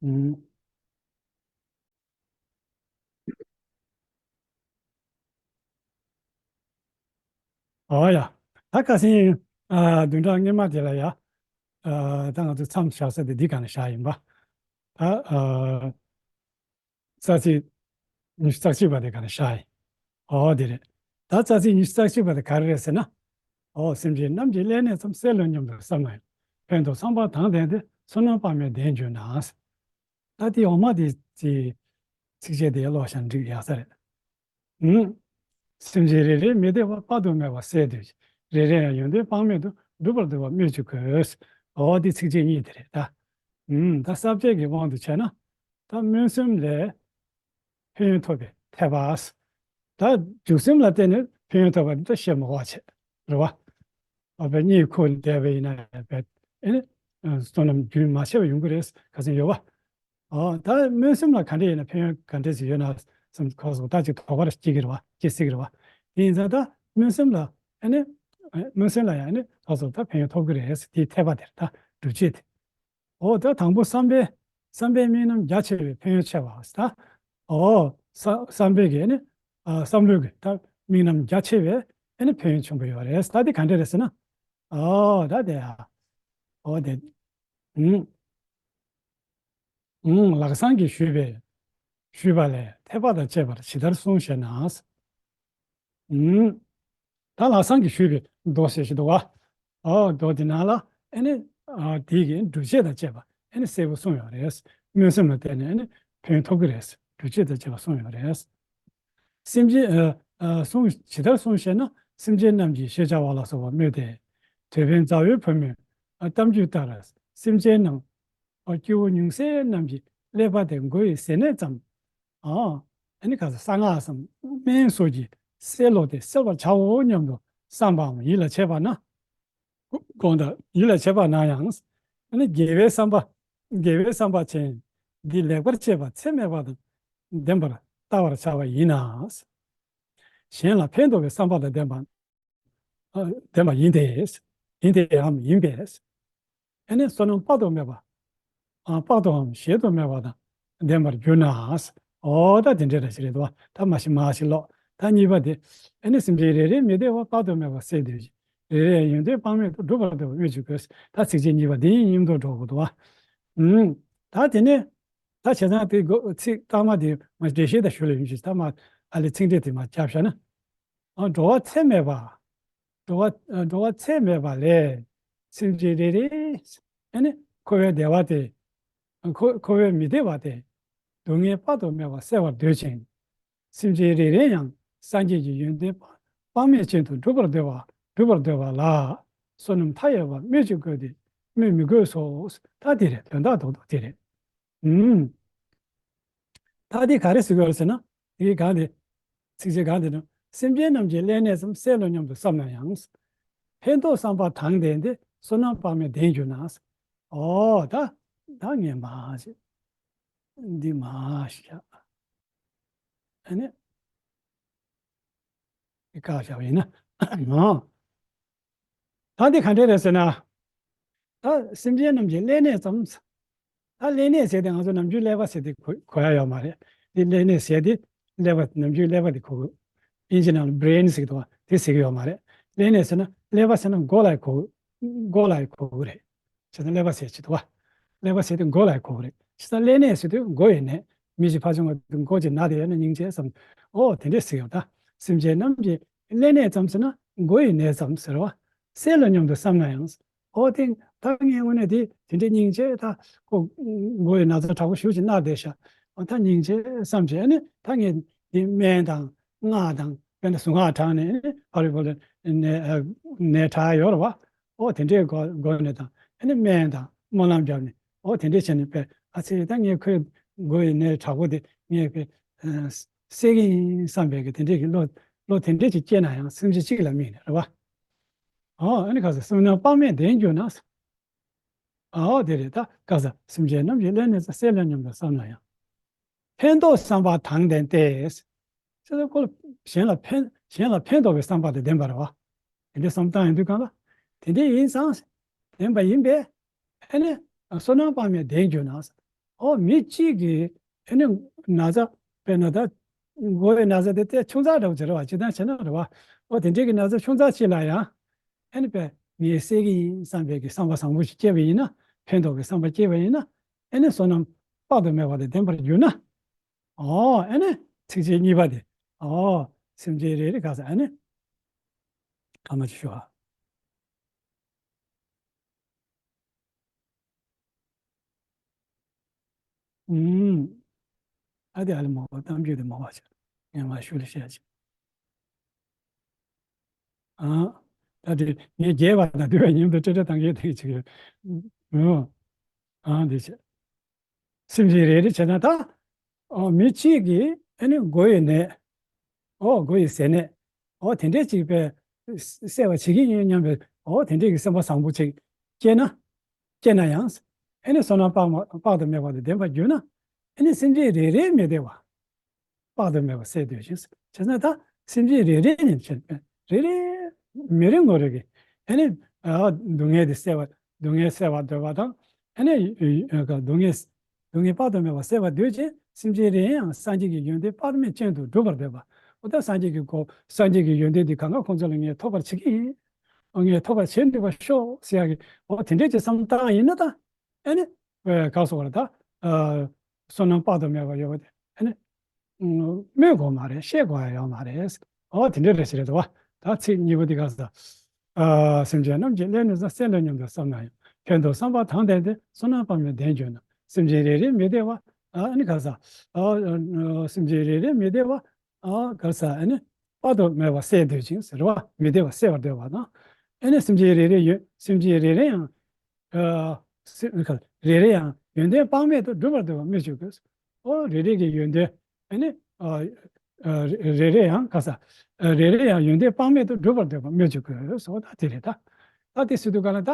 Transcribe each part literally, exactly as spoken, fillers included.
ཨུམ། ཨོ་ཡ། ད་ཁ་སང་ཨ་བདུན་ཕྲག་སྔོན་མ་དེ་ལ་ཡ། ཨ་ད་ང་ཚོ་མཚམས་བཞག་ས་དེ་འདི་ག་ནས་བཞག་ཡིན་པ། ད་ཨ་རྩ་ཚིག་ཉི་ཤུ་རྩ་གཅིག་པ་དེ་ག་ནས་བཞག་ཡིན། ཨོ་དེ་རེད། ད་རྩ་ཚིག་ཉི་ཤུ་རྩ་གཅིག་པ་དེ་ག་རེ་རེད་ཟེར་ན། ཨོ་སེམས་ཅན་རྣམས་ཀྱི་ཀླད་ནད་ཙམ། སྲེད་བློ་མཉམ་དུ་བསམ་ན་ཡང་། ཕན་འདོགས་བསམ་པ་དང་ལྡན་ཏེ། བསོད་ནམས་དཔག་མེད་ལྡན་གྱུར་ན། ད་དེའི་འོག་མ་དེ་ཚིག་ཚིགས་བཅད་དེ་ཀློག་བཞག་འགྲིག་ཡག་ས་རེད། ཨུམ། སེམས་ཅན་རེ་རེའི་མི་བདེ་བ་དཔག་ཏུ་མེད་པ་སེལ་འདོད་ཅིང་། རེ་རེ་ཡང་ཡོན་ཏན་དཔག་མེད་དུ། སྒྲུབ་པར་འདོད་པ་སྨོས་ཅི་དགོས། འོ་དེ་ཚིགས་བཅད་གཉིས་དེ་རེད་ད། ཨུམ། ད་ས་བཅད་ཀྱི་དབང་དུ་བྱས་ན། ད་སྨོན་སེམས་ལས་ཕན་ཡོན་ཐོབ་པའི་འཐད་པ། ད་འཇུག་སེམས་ལ་བརྟེན་ནས་ཕན་ཡོན་ཐོབ་པ་འདི་ད་བཤད་མི་དགོས་པ་བྱས། རེད་བ། ཨ་བའི་གཉིད་ཁུག་བསྡད་པ་ཡིན་ན་ཡང་བས། ཨེ་ནི། བསོད་ནམས་རྒྱུན་མ་ཆད་པ་ཡོང་གི་རེད་ཁ་སང་ཡོད་བ། ཨོ་ད་སྨོན་སེམས་ལ་ག་འདྲ་ཡིན་ན་ཕན་ཡོན་ག་འདྲ་ཞིག་ཡོད་ན་བསམ་ཁོ་སོང་ད་ཅིག་དོགས་པ་ར་སྐྱེ་གི་རེད་བ། སྐྱེ་སྲིད་ཀྱི་རེད་བ། དེ་ཡིན་ཙང་ད་སྨོན་སེམས་ལ་ཨེ་ནི། སྨོན་སེམས་ལ་ཡང་ཨེ་ནི་ཁོ་སོང་ད་ཕན་ཡོན་ཐོབ་ཀྱི་རེད། དེའི་འཐད་པ་དེར་ད་སྒྲུབ་བྱེད་དེ། ཨོ་ད་དང་པོ་བསམ་པས། བསམ་པས་དམིགས་རྣམ་རྒྱ་ཆེ་བས་ཕན་ཡོན་ཆེ་བ་ད། ཨོ་བསམ་བསམ་པས་ཀྱི་ཨེ་ནི། བསམ་བློའི་གི་ད་དམིགས་རྣམ་རྒྱ་ཆེ་བས་ཨེ་ནི་ཕན་ཡོན་ཆེན་པོ་ཡོད་རེད། ད་དེ་ག་འདྲ་རེད་ཟེར་ན། ཨོ་ད་དེ་ཨ། ཨོ་དེ། ཨུང་། ཨུང་། ལག་བཟང་གིས་ཞུས་པའི། ཞུས་པ་ལས་འཐད་པ་དང་བཅས་པར་ཇི་ལྟར་གསུངས་ཤེ་ན། ཨུང་། ད་ལག་བཟང་གིས་ཞུས་པའི་མདོ་ཟེར་ཞིག་འདུག་བ། ཨོ་མདོ་དེ་ནང་ལ་ཨེ་ནི། ཨ་དེ་གི་སྒྲུབ་བྱེད་དང་བཅས་པ་ཨེ་ནི་གསལ་པོ་གསུངས་ཡོད་རེད། སྨོན་སེམས་ལ་བརྟེན་ནས་ཨེ་ནི་ཕན་ཐོགས་ཀྱི་རེད། སྒྲུབ་བྱེད་དང་བཅས་པ་གསུངས་ཡོད་རེད། སེམས་ཅན་ཨ་ཨ་གསུངས་ཇི་ལྟར་གསུངས་ཤེ་ན། སེམས་ཅན་རྣམས་ཀྱི་ཞེས་བྱ་བ་ལ་སོགས་པ་སྨོས་ཏེ། དེད་དཔོན་མཛའ་བོའི་བུ་མོའི་ཨ་གཏམ་རྒྱུད་ལྟར་སེམས་ཅན་རྣམས་ཨ་སྐྱེ་བོ་ཉུང་ཤས་རྣམས་ཀྱི་ཀླད་པ་དེ་མགོ་ཡི་ཟེར་ནས་ཙམ། ཨ་ཨ་ནི་ག་ས་གསང་སྔགས་སམ་སྨན་སོགས་ཀྱིས་བསལ་ལོ་དེ་སེལ་བར་བྱའོ་སྙམ་དུ་བསམ་པའམ་ཡིད་ལ་བྱེད་པ་ན། དགོངས་དག་ཡིད་ལ་བྱེད་པ་ན་ཡང་། ཨ་ནི་དགེ་བའི་བསམ་པ། དགེ་བའི་བསམ་པ་ཅན་འདི་ལེགས་པར་སྤྱད་པ་ཚད་མེད་པ་དང་ལྡན་པར་བལྟ་བར་བྱ་བ་ཡིན་ན། གཞན་ལ་ཕན་འདོགས་པའི་བསམ་པ་དང་ལྡན་པ། ཨ་ལྡན་པ་ཡིན་ཏེ། ཡིན་ཏེའམ་ཡིན་པས། ཨ་ནི་བསོད་ནམས་དཔག་ཏུ་མེད་པ། ཨ་དཔག་ཏུའམ་གཞལ་དུ་མེད་པ་དང་ལྡན་པར་གྱུར་ན། ཨོ་ད་དེ་འདྲ་རེ་ཞིག་རེད་དོ། ད་མ་ཤི་མ་ཤི་ལོག་ད་གཉིས་པ་དེ། ཨ་ནི་སེམས་ཅན་རེ་རེའི་མི་བདེ་བ་དཔག་ཏུ་མེད་པ་སེལ་འདོད་ཅིང་། རེ་རེའི་ཡོན་ཏན་དཔག་མེད་དུ། སྒྲུབ་པར་འདོད་པ་སྨོས་ཅི་དགོས། ད་ཚིགས་བཅད་གཉིས་པ་དེ་ཡིན་མཉམ་དུ་འགྲོ་དགོས་དོ། ཨུམ། ད་དེ་ནས། ད་བྱས་ཙང་དེ་གོ་ཚིག་ལྟག་མ་དེ་མ་འགྲེལ་བཤད་ད་ཞུ་ལ་ཡོང་ཞིག་ད་མ་ཨ་ལེ་ཚིག་འགྲེལ་དེ་མ་བརྒྱབ་བཞག་ན། ཨ་འགྲོ་བ་ཚད་མེད་པ། འགྲོ་བ་ཨ་འགྲོ་བ་ཚད་མེད་པ་ལས། སེམས་ཅན་རེ་རེ། ཨ་ནི་འཁོར་བའི་བདེ་བ་དེ། འཁོར་འཁོར་བའི་མི་བདེ་བ་དེ། སྡུག་བསྔལ་དཔག་ཏུ་མེད་པ་སེལ་བར་འདོད་ཅིང་། སེམས་ཅན་རེ་རེ་ཡང་སངས་རྒྱས་ཀྱི་ཡོན་ཏན་དཔག་མེད་ཅན་དུ་འགྲུབ་པར་འདོད་པ་འགྲུབ་པར་འདོད་པ་ལ། བསོད་ནམས་མཐའ་ཡས་པ་སྨོས་ཅི་དགོས་ཏེ་སྨོས་མི་དགོས་སོ། ད་དེ་རེད། དོན་དག་རྡོག་རྡོག་དེ་རེད། ཨུམ། ད་དེ་ག་རེ་ཟེར་གྱི་ཡོད་རེད་ཟེར་ན། དེ་གི་གང་དེ། ཚིགས་བཅད་གང་དེ་ནི། སེམས་ཅན་རྣམས་ཀྱི་ཀླད་ནད་ཙམ། སྲེད་བློ་མཉམ་དུ་བསམ་ན་ཡང་། ཕན་འདོགས་བསམ་པ་དང་ལྡན་ཏེ། བསོད་ནམས་དཔག་མེད་ལྡན་གྱུར་ན། ཨོ་ད། ད་ངས་མ་ཞིག་འདི་མ་ཞིག་ཨ་ནི། འདི་བཀག་བཞག་པ་ཡིན་ན། ཨོ། ད་འདི་ག་འདྲ་རེད་ཟེར་ན། ད་སེམས་ཅན་རྣམས་ཀྱི་ཀླད་ནད་ཙམ། ད་ཀླད་ནད་ཟེར་དེ་ང་ཚོ་ནམ་རྒྱུན་ཀླད་པ་ཟེར་དེ་གོ་གོ་ཡ་ཡོད་མ་རེད། འདི་ཀླད་ནད་ཟེར་དེ་ཀླད་པ་ནམ་རྒྱུན་ཀླད་པ་དེ་གོ་གི། ཨིན་ཇི་ནང་ལ་brain་ཟེར་གི་འདུག་བ། དེ་ཟེར་གི་ཡོད་མ་རེད། ཀླད་ནད་ཟེར་ན་ཀླད་པ་ཟེར་ན་མགོ་ལ་གོ་གི། མགོ་ལ་གོ་གི་རེད། བྱས་ཙང་ཀླད་པ་ཟེར་གྱི་འདུག་བ། ཀླད་པ་ཟེར་དེ་མགོ་ལ་གོ་གི་རེད། བྱས་ཙང་ཀླད་ནད་ཟེར་དུས་མགོ་ཡི་ནད། མི་ཞིག་ཕར་ཕྱིན་དུས་མགོ་གི་ན་དེ་ཡོད་ན་སྙིང་རྗེ་བསམ། ཨོ་དེ་འདྲས་ཟེར་གི་ཡོད་ད། སེམས་ཅན་རྣམས་ཀྱི་ཀླད་ནད་ཙམ་ཟེར་ན་མགོ་ཡི་ནད་ཙམ་ཟེར་བ། སྲེད་བློ་མཉམ་དུ་བསམ་ན་ཡང་། ཨོ་དེ་ད་ངས་དངོས་གནས་དེ་དེ་འདྲའི་སྙིང་རྗེ་ད་ཁོ་མགོ་ཡི་ན་ཚ་དྲག་པོ་ཞེ་ཅིག་ན་བསྡད་ཤག་ཨོ་ད་སྙིང་རྗེ་བསམ་བྱས་ནས་ད་ངས་དེ་སྨན་དང་སྔགས་དང་དཔེར་ན་གཟུངས་སྔགས་བགྲངས་ནས་ཕ་རོལ་པོ་ལ་ནད་ནད་དྲག་ཡོད་རེད་བ། ཨོ་དེ་འདྲའི་སྒོ་སྒོ་ནས་དང་ཨ་ནི་སྨན་དང་སྨོན་ལམ་བརྒྱབ་ནས་ཨོ་དེ་འདྲའི་བྱས་ནས་དཔེ་ཨ་ཙི་ད་ངས་ཁོའི་མགོ་ཡི་ནད་དྲག་པོ་དེ་ངས་དཔེ་སེལ་གི་ཡིན་བསམ་པའི་གི་དེ་འདྲའི་གི་བློ་བློ་དེ་འདྲའི་ཅིག་སྐྱེས་ན་ཡང་སེམས་ཅན་གཅིག་ལ་དམིགས་ནས་རེད་བ། ཨོ་ཨ་ནི་ག་ས་བསོད་ནམས་དཔག་མེད་ལྡན་གྱུར་ན། ཨོ་དེ་རེད་ད་ག་ས་སེམས་ཅན་རྣམས་ཀྱི་ཀླད་ནད་ཙམ། སྲེད་བློ་མཉམ་དུ་བསམ་ན་ཡང་། ཕན་འདོགས་བསམ་པ་དང་ལྡན་ཏེ། ཟེར་ད་ཁོ་ལ་གཞན་ལ་ཕན་གཞན་ལ་ཕན་འདོགས་པའི་བསམ་པ་དང་ལྡན་པ་རེད་བ། དེ་འདྲའི་བསམ་སྟངས་ཡིན་དུས་གང་ལ། དེ་འདྲའི་ཡིན་ཙང་། ལྡན་པ་ཡིན་པས། ཨ་ནི། བསོད་ནམས་དཔག་མེད་ལྡན་གྱུར་ན། ཨོ་མི་གཅིག་གིས་ཨ་ནི་ན་ཚ་དཔེར་ན་ད་མགོ་བའི་ན་ཚ་དེ་དེ་ཆུང་ཙག་འདྲ་བོ་ཅིག་རེད་བ། ཅི་ལྟར་བྱས་ན་རེད་བ། ཨོ་དེ་འདྲའི་གི་ན་ཚ་ཆུང་ཙག་ཅིག་ལ་ཡང་ཨ་ནི་དཔེ་ངས་སེལ་གི་ཡིན་བསམ་པའི་གི་བསམ་པ་བཟང་པོ་ཞིག་སྐྱེས་པ་ཡིན་ན། ཕན་ཐོགས་ཀྱི་བསམ་པ་སྐྱེས་པ་ཡིན་ན། ཨ་ནི་བསོད་ནམས་དཔག་ཏུ་མེད་པ་དང་ལྡན་པར་གྱུར་ན། ཨོ་ཨ་ནི་ཚིགས་བཅད་གཉིས་པ་དེ། ཨོ་སེམས་ཅན་རེ་རེ་ག་ས་ཨ་ནི་ཐ་མ་ཅིག་ཞུ་ཨ། ཨུམ། ཨ་དེ་ཨ་ལེ་མོ་གཏམ་རྒྱུད་དེ་མོ་བ་ཆ། ངས་མ་ཞུ་ལེ་བཤད་ཅིག་ཨ། ད་དེ་ངས་རྒྱས་པ་དང་བསྡུས་པའི་ཉིན་དུ་ཏྲེ་ཏྲེ་དང་གས་དེ་ཅིག་ཡོད། ཨུམ། ཨ་དེ་བྱས། སེམས་ཅན་རེ་རེ་བྱས་ན་ད། ཨོ་མི་གཅིག་གིས་ཨ་ནི་མགོ་ཡི་ནད། ཨོ་མགོ་ཡི་ཟས་ནད། ཨོ་དེ་འདྲས་ཅིག་པའི་སེལ་བ་བྱེད་ཀྱི་ཡིན་སྙམ་པའི་ཨོ་དེ་འདྲས་ཀྱི་སེམས་པ་བཟང་པོ་ཅིག་སྐྱེས་ན། སྐྱེས་ན་ཡང་། ཨ་ནི་བསོད་ནམས་དཔག་མ་དཔག་ཏུ་མེད་པ་དང་ལྡན་པར་གྱུར་ན། ཨ་ནི་སེམས་ཅན་རེ་རེའི་མི་བདེ་བ། དཔག་ཏུ་མེད་པ་སེལ་འདོད་ཅིང་། བྱས་ཙང་ད་སེམས་ཅན་རེ་རེ་ནས་བྱས་པས་རེ་རེ་མི་རེ་ངོ་རེ་གི་ཨ་ནི་ཨ་སྡུག་བསྔལ་དེ་སེལ་བ་སྡུག་བསྔལ་སེལ་བར་འདོད་པ་དང་། ཨ་ནི་ཨ་སྡུག་བསྔལ་སྡུག་བསྔལ་དཔག་ཏུ་མེད་པ་སེལ་བར་འདོད་ཅིང་། སེམས་ཅན་རེ་ཡང་སངས་རྒྱས་ཀྱི་ཡོན་ཏན་དཔག་མེད་ཅན་དུ་འགྲུབ་པར་འདོད་པ། འོ་ད་སངས་རྒྱས་ཀྱི་གོ་སངས་རྒྱས་ཀྱི་ཡོན་ཏན་འདི་གང་ག་ཁོང་ཚོ་ལ་ངས་ཐོབ་པར་བྱེད་ཀྱི་ཡིན། འོ་ངས་ཐོབ་པར་བྱེད་འདོད་པ་ཤོག་ཟེར་ཡག་གི་འོ་དེ་འདྲས་ཀྱི་བསམ་བཏང་ཡིན་ན་ད། ཨ་ནི། ཨེ་ག་སོགས་ལ་ད། ཨ་བསོད་ནམས་དཔག་ཏུ་མེད་པ་ཡོད་པ་དེ། ཨ་ནི། སྨོས་དགོས་མ་རེད། བཤད་དགོས་ཡ་ཡོད་མ་རེད། ཨོ་དེ་འདྲ་རེ་ཞིག་རེད་དོ། ད་ཚིག་གཉིས་པོ་འདི་ག་ས། ཨ་སེམས་ཅན་རྣམས་ཀྱི་ཀླད་ནི་བཟང་། སེམས་ལ་སྙམ་དུ་བསམ་ན་ཡང་། ཕན་འདོགས་བསམ་པ་དང་ལྡན་ཏེ། བསོད་ནམས་དཔག་མེད་ལྡན་གྱུར་ན། སེམས་ཅན་རེ་རེའི་མི་བདེ་བ། ཨ་ནི་ག་ས། ཨ་སེམས་ཅན་རེ་རེའི་མི་བདེ་བ། ཨ་ག་ས་ཨ་ནི་དཔག་ཏུ་མེད་པ་སེལ་འདོད་ཅིང་ཟེར་བ། མི་བདེ་བ་སེལ་བར་འདོད་པ་དང་། ཨ་ནི་སེམས་ཅན་རེ་རེ་ཡོད་སེམས་ཅན་རེ་རེ་ཡང་། ཨ་སེམས་ཁ་རེ་རེ་ཡང་ཡོན་ཏན་དཔག་མེད་དུ་འགྲུབ་པར་འདོད་པ་སྨོས་ཅི་དགོས། ཨོ་རེ་རེ་གི་ཡོན་ཏན་ཨ་ནི་ཨ་ཨ་རེ་རེ་ཡང་ག་ས་ཨ་རེ་རེ་ཡང་ཡོན་ཏན་དཔག་མེད་དུ་འགྲུབ་པར་འདོད་པ་སྨོས་ཅི་དགོས་སོ། ད་དེ་རེད་ད། ད་དེ་སྲིད་དུ་ག་ལ་ད།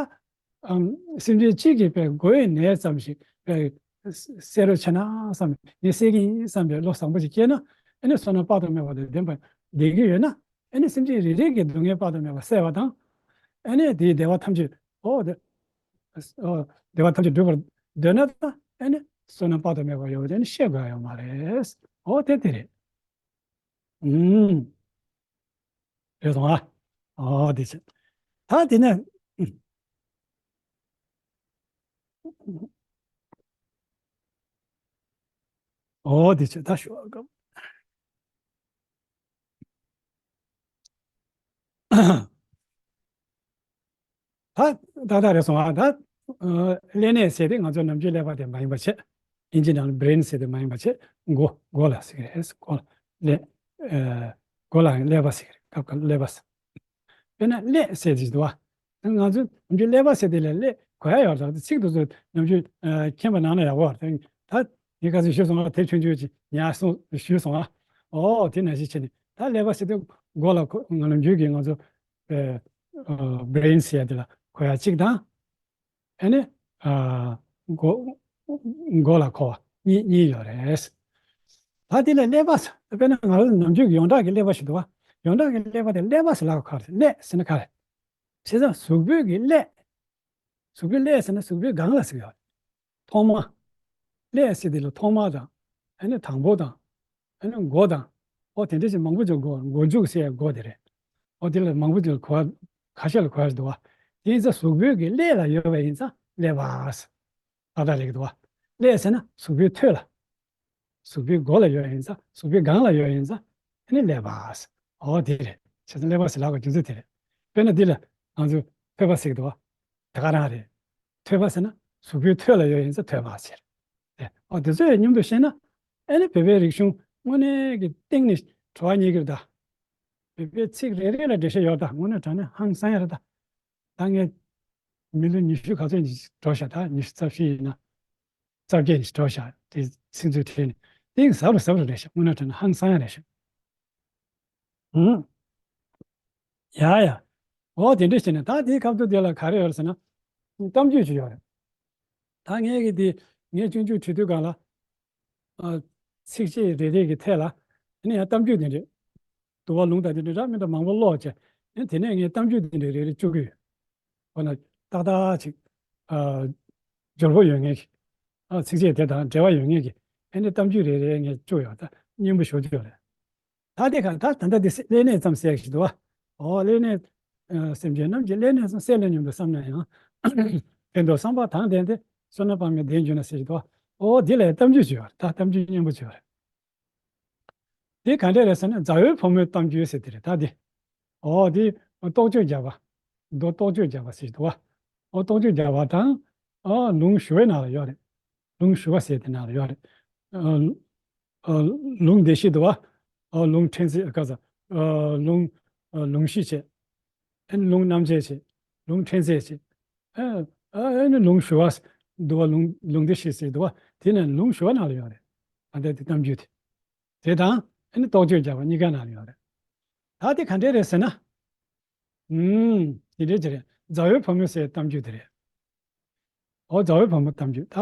ཨམ་སེམས་ཅན་གཅིག་གིས་པའི་མགོ་ཡི་ནད་ཙམ་ཞིག་པའི་སེལ་རོགས་བྱས་ན་བསམ་ནས་སེལ་གྱི་ཡིན་བསམ་པའི་བློ་བཟང་པོ་ཞིག་སྐྱེས་ན། ཨ་ནི་བསོད་ནམས་དཔག་ཏུ་མེད་པ་དང་ལྡན་པ་ལྡན་གྱི་ཡོད་ན། ཨ་ནི་སེམས་ཅན་རེ་རེ་གི་སྡུག་བསྔལ་དཔག་ཏུ་མེད་པ་སེལ་བ་དང་། ཨ་ནི་དེའི་བདེ་བ་ཐམས་ཅད་ཨོ་དེ་ཨོ་བདེ་བ་ཐམས་ཅད་འགྲུབ་པར་འདོད་ན་ད་ཨ་ནི་བསོད་ནམས་དཔག་ཏུ་མེད་པ་ཡོད་པ་དེ་ནི་བཤད་དགོས་ཡ་ཡོད་མ་རེད། ཨོ་དེ་དེ་རེད། ཨུམ། རེད་སོང་ཨ། ཨོ་དེ་ཆེ། ད་དེ་ནས། ཨོ་དེ་ཆེ་ད་ཞུ་བ་སྐབས། ད་ད་ད་རེད་སོང་ཨ། ད་ཀླད་ནད་ཟེར་དེ་ང་ཚོ་ནམ་རྒྱུན་ཀླད་པ་དེ་མ་ཡིན་པ་བྱས། ཨིན་ཇི་ནང་ལ་brain་ཟེར་དེ་མ་ཡིན་པ་བྱས། མགོ་མགོ་ལ་ཟེར་གི་རེད། མགོ་ལ་ཀླད། ཨ་མགོ་ལ་ཀླད་པ་ཟེར་གི་རེད། སྐབས་འགའ་ཀླད་པ་ཟེར། དཔེར་ན་ཀླད་ཟེར་དེ་འདུག་བ། ང་ཚོ་ནམ་རྒྱུན་ཀླད་པ་ཟེར་དེ་ལ་ཀླད་གོ་ཡ་ཡོད་རེད། ཚིག་དེ་ཚོ་ནམ་རྒྱུན་མཁྱེན་པ་གནང་ན་ཡག་པོ་རེད། ད་ངས་ག་ཚོད་ཞུས་སོང་ཨ། དེབ་ཆུང་ཆུང་ཅིག་ཉར་སོང་ཞུས་སོང་ཨ། ཨོ་དེ་ནང་བཞིན་བྱས་ནས་ད་ཀླད་པ་ཟེར་དེ་མགོ་ལ་གོ་ང་ནམ་རྒྱུན་གྱི་ང་ཚོ་ཨ་brain་ཟེར་ཡ་དེ་ལ་གོ་ཡ་གཅིག་དང་། ཨ་ནི། ཨ་མགོ་མགོ་ལ་གོ་བ་གཉིས་གཉིས་ཡོད་རེད། ད་དེ་ལ་ཀླད་པ་ཟེར་དཔེར་ན་ང་རང་ནམ་རྒྱུན་གྱི་ཡོངས་གྲགས་ཀྱི་ཀླད་པ་ཞིག་འདུག་བ། ཡོངས་གྲགས་ཀྱི་ཀླད་པ་དེ་ཀླད་པ་ཟེར་ལབ་ག་རེད། ཀླད་ཟེར་ན་ག་རེད། བྱས་ཙང་གཟུགས་པོའི་གི་ཀླད། གཟུགས་པོའི་ཀླད་ཟེར་ན་གཟུགས་པོའི་སྒང་ལ་ཟེར་གི་ཡོད་རེད། ཐོག་མ། ཀླད་ཟེར་དེ་ལ་ཐོག་མ་དང་། ཨ་ནི་དང་པོ་དང་། ཨ་ནི་མགོ་དང་། ཨོ་དེ་འདྲ་ཞིག་མང་པོ་ཅིག་མགོ་མགོ་མཇུག་ཟེར་ཡ་མགོ་དེ་རེད། ཨོ་དེ་ལ་མང་པོ་ཅིག་གོ་བ་ཁ་ཤས་ལ་གོ་ཡ་ཞིག་འདུག་བ། དེ་ཡིན་ཙང་གཟུགས་པོའི་གི་ཀླད་ལ་ཡོད་པ་ཡིན་ཙང་ཀླད་པ་ཟེར། ཏག་ཏག་རེད་འདུག་བ། ཀླད་ཟེར་ན་གཟུགས་པོའི་ཐོད་ལ། གཟུགས་པོའི་མགོ་ལ་ཡོད་ཡིན་ཙང་གཟུགས་པོའི་སྒང་ལ་ཡོད་ཡིན་ཙང་ཨ་ནི་ཀླད་པ་ཟེར། ཨོ་དེ་རེད། བྱས་ཙང་ཀླད་པ་ཟེར་ལབ་པའི་རྒྱུ་མཚན་དེ་རེད། དཔེར་ན་འདི་ལ་ང་ཚོས་ཐོད་པ་ཟེར་གི་འདུག་བ། དེ་ག་རང་རེད། ཐོད་པ་ཟེར་ན་གཟུགས་པོའི་ཐོད་ལ་ཡོད་ཡིན་ཙང་ཐོད་པ་ཟེར། ཨེ། ཨོ་དེ་ཚོའི་མཉམ་དུ་བཤད་ན། ཨ་ནི་བོད་པའི་རིག་གཞུང་དངོས་གནས་ཀྱི་སྟེང་ནས་བྲོ་བ་རྙེད་ཀྱི་རེད་ད། བོད་པའི་ཚིག་རེ་རེ་ལ་འགྲེལ་བཤད་ཡོད་ད། དངོས་གནས་དྲང་གནས་ཧང་སང་ཡ་རེད་ད། ད་ངས་མི་ལོ་ཉི་ཤུ་ག་ཚོད་ཅིག་འགྲོ་ཤག་ད་ཉི་ཤུ་རྩ་བཞི་ཡིན་ན། རྩ་བརྒྱད་ཅིག་འགྲོ་ཤག་དེ་ཚིག་མཛོད་ཁྲིད་ནས་དེ་ཡིན་ཟབ་རུ་ཟབ་རུ་རེད་ཤག་དངོས་གནས་དྲང་གནས་ཧང་སང་ཡ་རེད་ཤག་ཧུམ། ཡ་ཡ། འོ་དེ་འདྲ་བྱས་ནས་ད་དེའི་སྐབས་དུ་དེ་ལ་ག་རེ་ཡོད་རེད་ཟེར་ན། གཏམ་རྒྱུད་ཅིག་ཡོད་རེད། ད་ངས་ཀྱི་དེ་ངས་སྤྱོད་འཇུག་བྲིས་དུས་སྒང་ལ། ཨ། ཚིགས་བཅད་རེ་རེ་གི་ཐད་ལ། ཨ་ནི་ཡང་གཏམ་རྒྱུད་དེ་འདྲ། དུ་བ་ལུང་དང་དེ་འདྲ་འདྲ་མི་འདྲ་མང་པོ་ཀློག་བྱས། ཨ་ནི་དེ་ནས་ངས་གཏམ་རྒྱུད་དེ་འདྲ་རེ་རེ་བཅུག་གི་ཡོད། འོ་ན་ཏག་ཏག་ཅིག་ཨ། འབྱོར་པོ་ཡོད་མཁན་ཞིག་ཨ་ཚིགས་བཅད་དེ་དང་འབྲེལ་བ་ཡོད་མཁན་གྱི་ཨ་ནི་གཏམ་རྒྱུད་རེ་རེ་ངས་བཅུག་ཡོད། ད་སྙན་པོ་ཞེ་པོ་ཅིག་ཡོད་རེད། ད་དེ་ག་ད་ད་ལྟ་དེ་སེ་ཀླད་ནད་ཙམ་ཟེར་ཞིག་འདུག་བ། ཨོ་ཀླད་ནད། ཨ་སེམས་ཅན་རྣམས་ཀྱི་ཀླད་ནད་སེལ་ལ་སྙོམས་པར་བསམས་ན་ཡང་། ཕན་འདོགས་བསམ་པ་དང་ལྡན་ཏེ། བསོད་ནམས་དཔག་མེད་ལྡན་གྱུར་ན་ཟེར་ཞིག་འདུག་བ། ཨོ་དེ་ལ་གཏམ་རྒྱུད་ཅིག་ཡོད་རེད། ད་གཏམ་རྒྱུད་སྙན་པོ་ཅིག་ཡོད་རེད། དེ་ག་འདྲས་རེད་ཟེར་ན་མཛའ་བོའི་བུ་མོའི་གཏམ་རྒྱུད་ཟེར་དེ་རེད། ད་དེ། ཨོ་དེ་རྟོགས་བརྗོད་བརྒྱ་པ། མདོ་རྟོགས་བརྗོད་བརྒྱ་པ་ཟེར་ཞིག་འདུག་བ། ཨོ་རྟོགས་བརྗོད་བརྒྱ་པ་དང་། ཨོ་ལུང་ཞུ་བའི་ནང་ལ་ཡོད་རེད། ལུང་ཞུ་བ་ཟེར་དེ་ནང་ལ་ཡོད་རེད། ཨ་ཨ་ལུང་སྡེ་བཞི་འདུག་བ། ཨ་ལུང་ཕྲན་ཚེགས་ག་ས། ཨ་ལུང་། ཨ་ལུང་གཞི་བྱས། ཨ་ནི་ལུང་རྣམ་འབྱེད་བྱས། ལུང་ཕྲན་ཚེགས་བྱས། ཨ་ཨ་ཨ་ནི་ལུང་ཞུ་བ་འདུག་བ། ལུང་ལུང་སྡེ་བཞི་ཟེར་འདུག་བ། དེ་ནི་ལུང་ཞུ་བ་ནང་ལ་ཡོད་རེད། ཨ་ད་དེ་གཏམ་རྒྱུད་དེ། དེ་དང་ཨ་ནི་རྟོགས་བརྗོད་བརྒྱ་པ་གཉིས་ཀ་ནང་ལ་ཡོད་རེད། ད་དེ་ག་འདྲས་རེད་ཟེར་ན། ཨུམ། དེ་འདྲས་ཅིག་རེད། མཛའ་བོའི་བུ་མོ་ཟེར་གཏམ་རྒྱུད་དེ་རེད། ཨོ་མཛའ་བོའི་བུ་མོ་གཏམ་རྒྱུད་ད་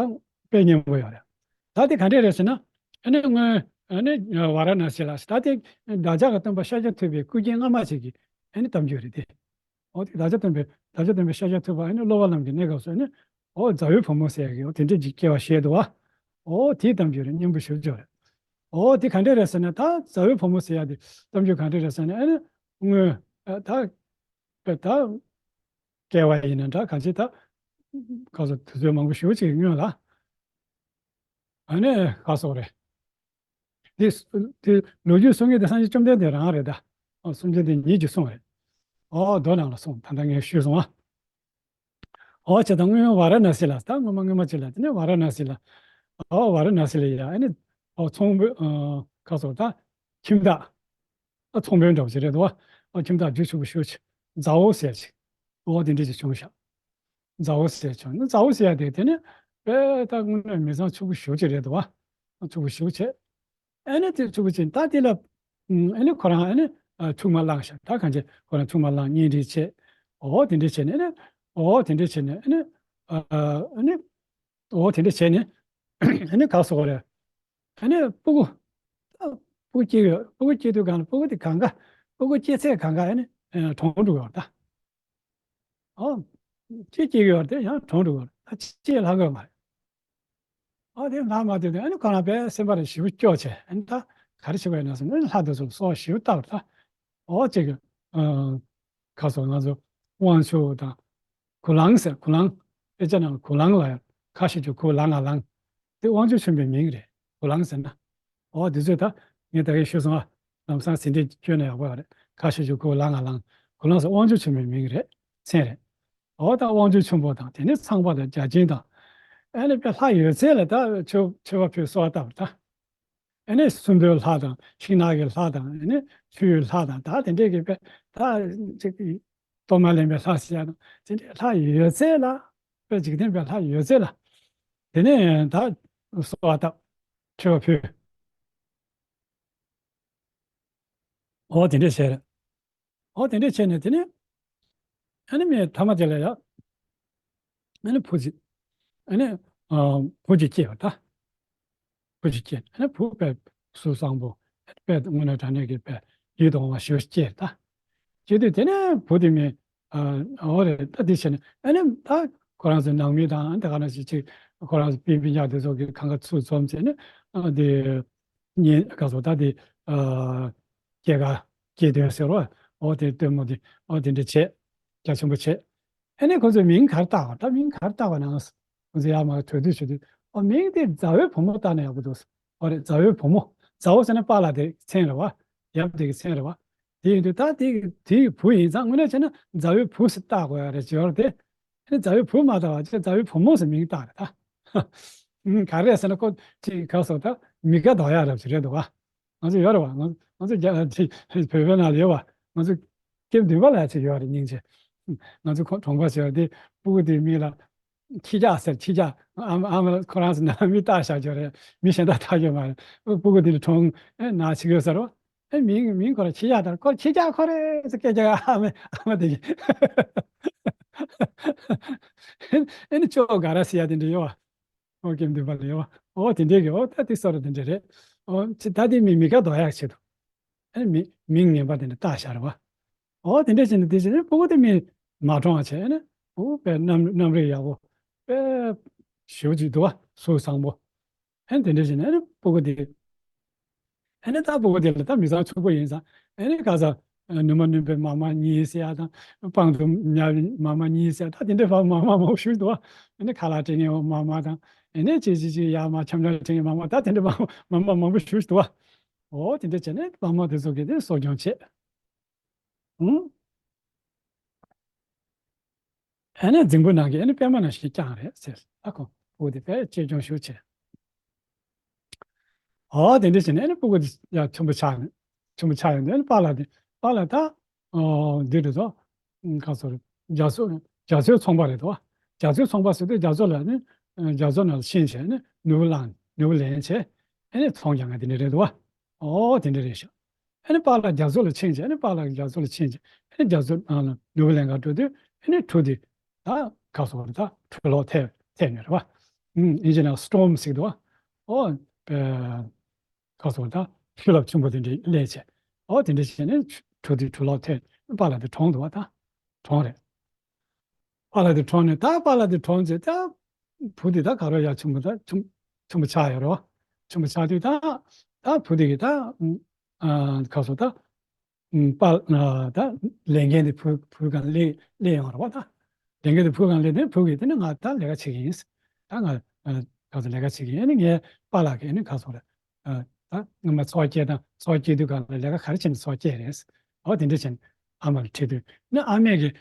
དཔེ་སྙན་པོ་ཡོད་རེད། ད་དེ་ག་འདྲས་རེད་ཟེར་ན། ཨ་ནི་སྔོན་ཨ་ནི་ཝཱ་ར་ཎ་སི་ལ། ད་དེ་བདག་ཅག་གི་སྟོན་པ་ཤཱཀྱ་ཐུབ་པའི་སྐུ་རྒྱན་སྔ་མ་ཞིག་གི་ཨ་ནི་གཏམ་རྒྱུད་རེད་དེ། ཨོ་དེ་བདག་ཅག་སྟོན་པའི་བདག་ཅག་སྟོན་པའི་ཤཱཀྱ་ཐུབ་པ་ཨ་ནི་སློབ་པ་ལམ་གྱི་གནས་སྐབས་སུ་ཨ་ནི། ཨོ་མཛའ་བོའི་བུ་མོ་ཟེར་ཡག་གི་ཨོ་དེ་འདྲས་ཅིག་སྐྱེ་བ་བཞེས་འདུག་བ། ཨོ་དེའི་གཏམ་རྒྱུད་རེད། སྙན་པོ་ཞེ་པོ་ཅིག་རེད། ཨོ་དེ་ག་འདྲས་རེད་ཟེར་ན། ད་མཛའ་བོའི་བུ་མོ་ཟེར་ཡག་དེ་གཏམ་རྒྱུད་ག་འདྲས་རེད་ཟེར་ན། ཨ་ནི་སྔོན་ཨ་ད་ད་སྐྱེ་བ་ཡིན་ན་འདྲ། གང་ཅི་ད་ག་ཚོད་དུས་ཚོད་མང་པོ་ཞེ་པོ་ཅིག་སྔོན་ལ། ཨ་ནི་ག་སོགས་རེད། དེ་དེ་ལོ་རྒྱུས་གསུང་མཁན་དེ་སངས་རྒྱས་བཅོམ་ལྡན་འདས་རང་རེད་ད། ཨོ་བཅོམ་ལྡན་འདས་ཉིད་ཀྱིས་གསུངས་རེད། ཨོ་མདོ་ནང་ལ་གསུངས། ད་ལྟ་ངས་ཞུས་སོང་ཨ། ཨོ་བྱས་ཙང་སྔོན་ཝཱ་ར་ཎ་སི་ལ། ད་སྔོན་མ་སྔོན་མ་ཅིག་ལ། དེ་ནས་ཝཱ་ར་ཎ་སི་ལ། ཨོ་ཝཱ་ར་ཎ་སི་ལ་ཡ་ཨ་ནི་ཨོ་ཚོང་དཔོན་ཨ་ག་སོགས་ད་ཁྱིམ་བདག་ཨ་ཚོང་དཔོན་འདྲ་བོ་ཅིག་རེད་འདུག་བ། ཨ་ཁྱིམ་བདག་རྒྱུ་ཕྱུག་པོ་ཞེ་པོ་ཅིག་མཛའ་བོ་ཟེར་ཅིག་ཨོ་དེ་འདྲ་ཅིག་བྱུང་ཤག་མཛའ་བོ་ཟེར་བྱུང་ན། མཛའ་བོ་ཟེར་ཡ་དེ་དེ་ནི་དཔེ་ད་དངོས་གནས་མི་ཚང་ཕྱུག་པོ་ཞེ་པོ་ཅིག་རེད་འདུག་བ། ཕྱུག་པོ་ཞེ་པོ་བྱས། ཨ་ནི་དེ་ཕྱུག་པོ་བྱས། ད་དེ་ལ་ཨ་ནི་ཁོ་རང་ཨ་ནི་ཨ་ཆུང་མ་བླངས་ཤག་ད་གང་བྱས་ཁོ་རང་ཆུང་མ་བླངས་གཉེན་སྒྲིག་བྱས། ཨོ་དེ་འདྲ་བྱས་ནས་ཨ་ནི། ཨོ་དེ་འདྲ་བྱས་ནས་ཨ་ནི། ཨ་ཨ་ནི། ཨོ་དེ་འདྲ་བྱས་ནས་ཨ་ནི་ག་སོགས་རེད། ཨ་ནི་སྤུ་གུ། ད་སྤུ་གུ་སྐྱེ་ཡོད། སྤུ་གུ་སྐྱེ་དུས་སྒང་ལ་སྤུ་གུ་དེ་གང་ག་སྤུ་གུ་སྐྱེ་ཚད་གང་ག་ཨ་ནི་ཨ་གྲོངས་འགྲོ་གི་ཡོད་རེད་ད། ཨོ། གཅིག་སྐྱེ་གི་ཡོད་རེད་དེ་ཡང་གྲོངས་འགྲོ་གི་ཡོད་རེད། ད་གཅིག་ལྷག་གི་ཡོད་མ་རེད། ཨོ་དེ་ལྷག་མ་དེ་དེ་ཨ་ནི་ཁོ་རང་དཔེ་སེམས་པ་རེ་ཞེ་པོ་སྐྱོ་བྱས། ཨ་ནི་ད་ག་རེ་བྱེད་དགོས་ཡིན་ན་ཟེར་ན། ཨ་ནི་ལྷ་དེ་ཚོ་ལ་གསོལ་བ་ཞེ་པོ་བཏབ་རེད་ད། ཨོ་གཅིག་གི་ཨ་ཁ་སོགས་ང་ཚོ་དབང་ཕྱུག་དང་གུ་ལང་ཟེར། གུ་ལང་། དཔེ་ཆ་ནང་གུ་ལང་ལ་ཡང་ཁ་ཤས་ཀྱིས་གུ་ལང་ང་ལང་། དེ་དབང་ཕྱུག་ཆེན་པོའི་མིང་རེད། གུ་ལང་ཟེར་ན། ཨོ་དེ་ཚོས་ད་ངས་ད་གིན་ཞུས་སོང་ཨ། ལམ་སང་ཟིན་བྲིས་བསྐྱོན་ན་ཡག་པོ་རེད། ཁ་ཤས་ཀྱིས་གུ་ལང་ང་ལང་། གུ་ལང་ཟེར་དབང་ཕྱུག་ཆེན་པོའི་མིང་རེད། མཚན་རེད། ཨོ་ད་དབང་ཕྱུག་ཆེན་པོ་དང་དེ་ནས་ཚངས་པ་དང་བརྒྱ་བྱིན་དང་། ཨ་ནི་དཔེ་ལྷ་ཡོད་ཚད་ལ་ད་མཆོད་མཆོད་པ་ཕུལ་གསོལ་བ་བཏབ་རེད་ད། ཨ་ནི་སྲིན་པོའི་ལྷ་དང་ཤིང་ནགས་ཀྱི་ལྷ་དང་། ཨ་ནི་ཆུའི་ལྷ་དང་། ད་དེ་འདྲས་ཀྱི་དཔེ་ད་ཅིག་གཏོར་མ་ལེན་པའི་ལྷ་ཟེར་ཡ་དང་དེ་འདྲས་ལྷ་ཡོད་ཚད་ལ། དཔེ་འཇིག་རྟེན་པའི་ལྷ་ཡོད་ཚད་ལ། དེ་ནས་ད་གསོལ་བ་བཏབ། མཆོད་པ་ཕུལ། ཨོ་དེ་འདྲས་བྱས་རེད། ཨོ་དེ་འདྲས་བྱས་ནས་དེ་ནས་ཨ་ནི་མི་ཐ་མ་དེ་ལ་ཡ། ཨ་ནི་བུ་གཅིག་ཨ་ནི་ཨ་བུ་གཅིག་སྐྱེས་པ་ད། བུ་གཅིག་སྐྱེས། ཨ་ནི་བུ་དཔེ་གཟུགས་བཟང་པོ། དཔེ་དངོས་གནས་དྲང་གནས་ཀྱི་དཔེ་ཡིད་དུ་འོང་བ་ཞེ་པོ་སྐྱེས་ད། སྐྱེས་དུས་དེ་ནས་བུ་དེ་མི་ཨ་འོ་རེད་ད། དེ་བྱས་ནས་ཨ་ནི་ད་ཁོ་རང་ཚོའི་ནང་མི་དང་དེ་ག་ནང་བཞིན་ཅིག་ཁོ་རང་ཚོ་སྤུན་སྤུན་ཀྱག་དེ་ཚོ་གི་གང་ག་ཚུར་འཛོམས་བྱས་ནས་ཨ་དེ། ཉིན་ག་ཚོད་ད་དེ་ཨ་སྐྱེས་སྐར་སྐྱེས་སྟོན་ཟེར་བ། ཨོ་དེ་སྟོན་མོ་དེ་ཨོ་དེ་འདྲ་བྱས། རྒྱ་ཆེན་པོ་བྱས། ཨ་ནི་ཁོ་ཚོས་མིང་ག་རེ་བཏགས་པ། ད་མིང་ག་རེ་བཏགས་པ་ན་ཁོ་ཚོས་ཡར་མར་གྲོས་བསྡུར་བྱེད་དུས། ཨོ་མིང་དེ་མཛའ་བོའི་བུ་མོ་བཏགས་ན་ཡག་པོ་འདུག་ཨོ་རེད། མཛའ་བོའི་བུ་མོ། མཛའ་བོ་ཟེར་ན་པཱ་ལགས་དེ་མཚན་རེད་བ། ཡབ་དེ་གི་མཚན་རེད་བ། དེ་ཡིན་དུས་ད་དེ་དེའི་བུ་ཡིན་ཙང་དངོས་གནས་བྱས་ན་མཛའ་བོའི་བུ་ཟེར་བཏགས་དགོས་ཡ་རེད་ཅེས་པ་དེ། ཨ་ནི་མཛའ་བོའི་བུ་མ་བཏགས་པ་བྱས། མཛའ་བོའི་བུ་མོ་ཟེར་མིང་བཏགས་རེད་ད། ཨུམ། ག་རེ་ཟེར་ན་ཁོ་ཅིག་ག་སོགས་ད་མི་དགའ་དོགས་ཡ་རབ་ཅིག་རེད་འདུག་བ། ང་ཚོ་ཡོད་རེད་བ། ང་ང་ཚོ་རྒྱ་ཅིག་བོད་པའི་ནང་ལ་ཡོད་བ། ང་ཚོ་སྐྱེ་བདུན་པ་ལ་ཅིག་ཡོད་རེད། སྙིང་རྗེ། ང་ཚོ་ཁོ་གྲོང་པ་ཟེར་བ་དེ་སྤུ་གུ་དེའི་མིང་ལ་ཁྱི་སྐྱག་ཟེར། ཁྱི་སྐྱག་ཨ་མ་ཨ་མ་ལ་ཁོ་རང་ཚོ་ནང་མི་བཏགས་བཞག་ཡོད་རེད། མི་གཞན་དག་བཏགས་ཡོད་མ་རེད། སྤུ་གུ་དེ་ལ་གྲོངས་ཨེ་ན་ཆི་གི་ཟེར་བ། ཨེ་མིང་མིང་ཁོ་ར་ཁྱི་སྐྱག་དང་ཁོ་ཁྱི་སྐྱག་ཁོ་རེད་ཟེར་སྐད་རྒྱག་ཨ་མ་ཨ་མ་དེ་གིས། ཨེ་ནི་ཅོ་ག་ར་ཟེར་ཡ་དེ་འདྲ་ཡོད་བ། ཨོ་སྐྱེ་བདུན་པ་ལ་ཡོད་བ། ཨོ་དེ་འདྲའི་གི་ཨོ་ད་དེ་སོ་ར་དེ་འདྲ་རེད། ཨོ་ཅི་ད་དེ་མི་མི་དགའ་དོགས་ཡག་ཆེད་དུ། ཨེ་མི་མིང་ངན་པ་དེ་འདྲ་བཏགས་བཞག་རེད་བ། ཨོ་དེ་འདྲ་བྱས་ནས་དེ་བྱས་ནས་སྤུ་གུ་དེ་མི་མ་གྲོངས་པ་བྱས་ནས་ཨོ་དཔེ་རྣམ་རྣམ་རིག་ཡག་པོ་དཔེ་ཞེ་པོ་ཅིག་འདུག་བ། གཟུགས་བཟང་པོ། ཨ་ནི་དེ་འདྲ་བྱས་ནས་ཨ་ནི་སྤུ་གུ་དེ། ཨ་ནི་ད་སྤུ་གུ་དེ་ལ་ད་མི་ཚང་ཕྱུག་པོ་ཡིན་ཙང་ཨ་ནི་ག་ས་ནུ་མ་སྣུན་པའི་མ་མ་གཉིས་ཟེར་ཡ་དང་། སྤང་དུ་ཉལ་བའི་མ་མ་གཉིས་ཟེར་ཡ་ད་དེ་འདྲ་བ་མ་མ་མང་པོ་ཞིག་འདུག་བ། ཨ་ནི་ཁ་ལག་སྤྲད་མཁན་མ་མ་དང་། ཨ་ནི་ཅི་ཅི་ཅི་ཡར་མར་འཆམ་འཆམ་སྤྲད་མཁན་མ་མ་ད་དེ་འདྲ་མ་མ་མ་མང་པོ་ཞིག་འདུག་བ། འོ་དེ་འདྲ་བྱས་ནས་མ་མ་དེ་ཚོ་གིས་དེ་གསོ་སྐྱོང་བྱས། ཨང་། ཨ་ནི་རྫིང་བུ་ནང་གི་ཨ་ནི་པད་མ་ནང་བཞིན་བརྐྱངས་རེད་ཟེར། ཨ་ཁོ་བོ་དེ་དཔེ་གཅེས་སྐྱོང་ཞུ་བྱས། ཨོ་དེ་འདྲ་བྱས་ནས་ཨ་ནི་སྤུ་གུ་དེ་ཡར་ཆེན་པོ་ཆགས་ནས་ཆེན་པོ་ཆགས་ཡོང་དུས་ཨ་ནི་པཱ་ལགས་དེ་པཱ་ལགས་ད་ཨོ་འདི་རེད་དོ། ག་སོ་རེད། རྒྱ་མཚོའི་རྒྱ་མཚོའི་ཚོང་པ་རེད་དོ། རྒྱ་མཚོའི་ཚོང་པ་ཟེར་དུས་རྒྱ་མཚོ་ལ་ནི་རྒྱ་མཚོ་ནང་ལ་ཕྱིན་བྱས་ནི་ནོར་བུ་བླངས་ནོར་བུ་ལེན་བྱས་ཨ་ནི་ཚོང་རྒྱག་མཁན་དེ་འདྲ་རེད་དོ། ཨོ་དེ་འདྲ་རེད་ཤག་ཨ་ནི་པཱ་ལགས་རྒྱ་མཚོ་ལ་ཕྱིན་བྱས་ཨ་ནི་པཱ་ལགས་རྒྱ་མཚོ་ལ་ཕྱིན་བྱས་ཨ་ནི་རྒྱ་མཚོ་ནང་ལ་ནོར་བུ་ལེན་གར་འགྲོ་དུས་ཨ་ནི་གྲུ་དེ་ད་ག་སོ་རེད། ད་གྲུ་ལོག་ཐེབས་ཐེབས་ནས་རེད་བ། ཨུམ་ཨིན་ཇི་ནང་སི་ཊོམ་ཟེར་འདུག་བ། ཨོ་པེ་ག་སོ་ད་ཆུ་རླབས་ཆེན་པོ་དེ་འདྲ་སླེབས་བྱས་ཨོ་དེ་འདྲ་བྱས་ནས་གྲུ་དེ་གྲུ་ལོག་ཐེབས་པཱ་ལགས་དེ་གྲོངས་འདུག་བ། ད་གྲོངས་རེད། པཱ་ལགས་དེ་གྲོངས་ནས་ད་པཱ་ལགས་དེ་གྲོངས་རྗེས་ད་བུ་དེ་ད་ག་རེ་ཡ་ཆུང་པོ་ད་ཆུང་ཆུང་པོ་ཆགས་ཡོད་རེད་བ། ཆུང་པོ་ཆགས་དུས་ད་ད་བུ་དེ་གིས་ད་ཨ་ག་སོ་ད་པཱ་ད་ལས་འགན་དེ་བུ་བུ་སྒང་སླེབས་སླེབས་ཡོང་རེད་བ། ད་ལས་འགན་དེ་བུ་སྒང་སླེབས་དུས་བུ་གིས་དེ་ནི་ང་ད་ལས་ཀ་བྱེད་ཀྱི་ཡིན། ད་ང་ག་སོ་ལས་ཀ་བྱེད་ཀྱི་ཡིན། ཨ་ནི་ངའི་པཱ་ལགས་ཀྱིས་ཨ་ནི་ག་སོ་རེད། ད་སྔོན་མ་འཚོ་བ་སྐྱེལ་དང་འཚོ་བ་སྐྱེལ་དུས་སྒང་ལ་ལས་ཀ་ག་རེ་བྱས་ནས་འཚོ་བ་སྐྱེལ་རེད། ཨོ་དེ་འདྲ་བྱས་ནས་ཨ་མ་ལ་དྲིས་དུས་ནི་ཨ་མས་ཀྱིས།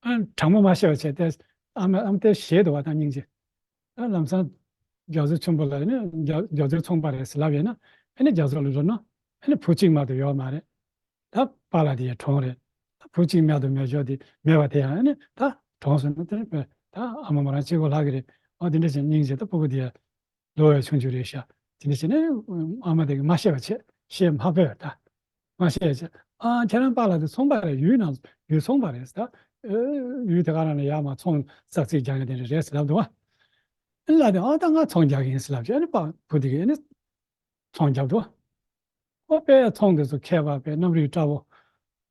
ཨ་དྲང་མོ་མ་བཤད་པ་བྱས་ཏེ། ཨ་མ་ཨ་མ་དེ་ཞེད་འདུག་བ་དང་སྙིང་རྗེ། ཨ་ལམ་སང་རྒྱ་མཚོ་ཆེན་པོ་ལ་ནི་རྒྱ་རྒྱ་མཚོའི་ཚོང་པ་རེད་ཟེར་ལབ་ཡོད་ན། ཨ་ནི་རྒྱ་མཚོ་ལ་འགྲོ་ན་ཨ་ནི་བུ་གཅིག་མ་གཏོགས་ཡོད་མ་རེད། ད་པཱ་ལགས་དེ་ཡང་གྲོངས་རེད། ད་བུ་གཅིག་མ་གཏོགས་མེད་ཞོར་དེ་མེད་པ་དེ་ཡང་ཨ་ནི་ད་གྲོངས་སོང་ན་དེ་ནི་ད་ཨ་མ་མོ་རང་གཅིག་པོ་ལྷག་གི་རེད། ཨ་དེ་འདྲ་བྱས་སྙིང་རྗེ་ད་སྤུ་གུ་དེ་ཡང་ལོ་ཡང་ཆུང་ཆུང་རེད་ཤག་དེ་འདྲ་བྱས་ནས་ཨ་མ་དེ་གིས་མ་བཤད་པ་བྱས། བཤད་མ་ཕོད་ད། མ་བཤད་བྱས། ཨ་ཁྱེད་རང་པཱ་ལགས་དེ་ཚོང་པ་རེད། ཡུལ་ནང་ཡུལ་ཚོང་པ་རེད་ད། ཨེ་ཡུལ་དེ་ག་རང་ལ་ཡར་མར་ཚོང་ཙག་ཙིག་རྒྱག་མཁན་དེ་འདྲ་རེད་ཟེར་ལབ་འདུག་བ། ཨ་ལགས་དེ་ཨ་ད་ང་ཚོང་རྒྱག་གི་ཡིན་ཟེར་ལབ་བྱས། ཨ་ནི་པཱ་བུ་དེ་གིས་ཨ་ནི་ཚོང་རྒྱབ་འདུག་བ། ཨོ་དཔེ་ཚོང་དེ་ཚོ་མཁས་པ་དཔེ་རྣམ་རིག་བཀྲ་བོ།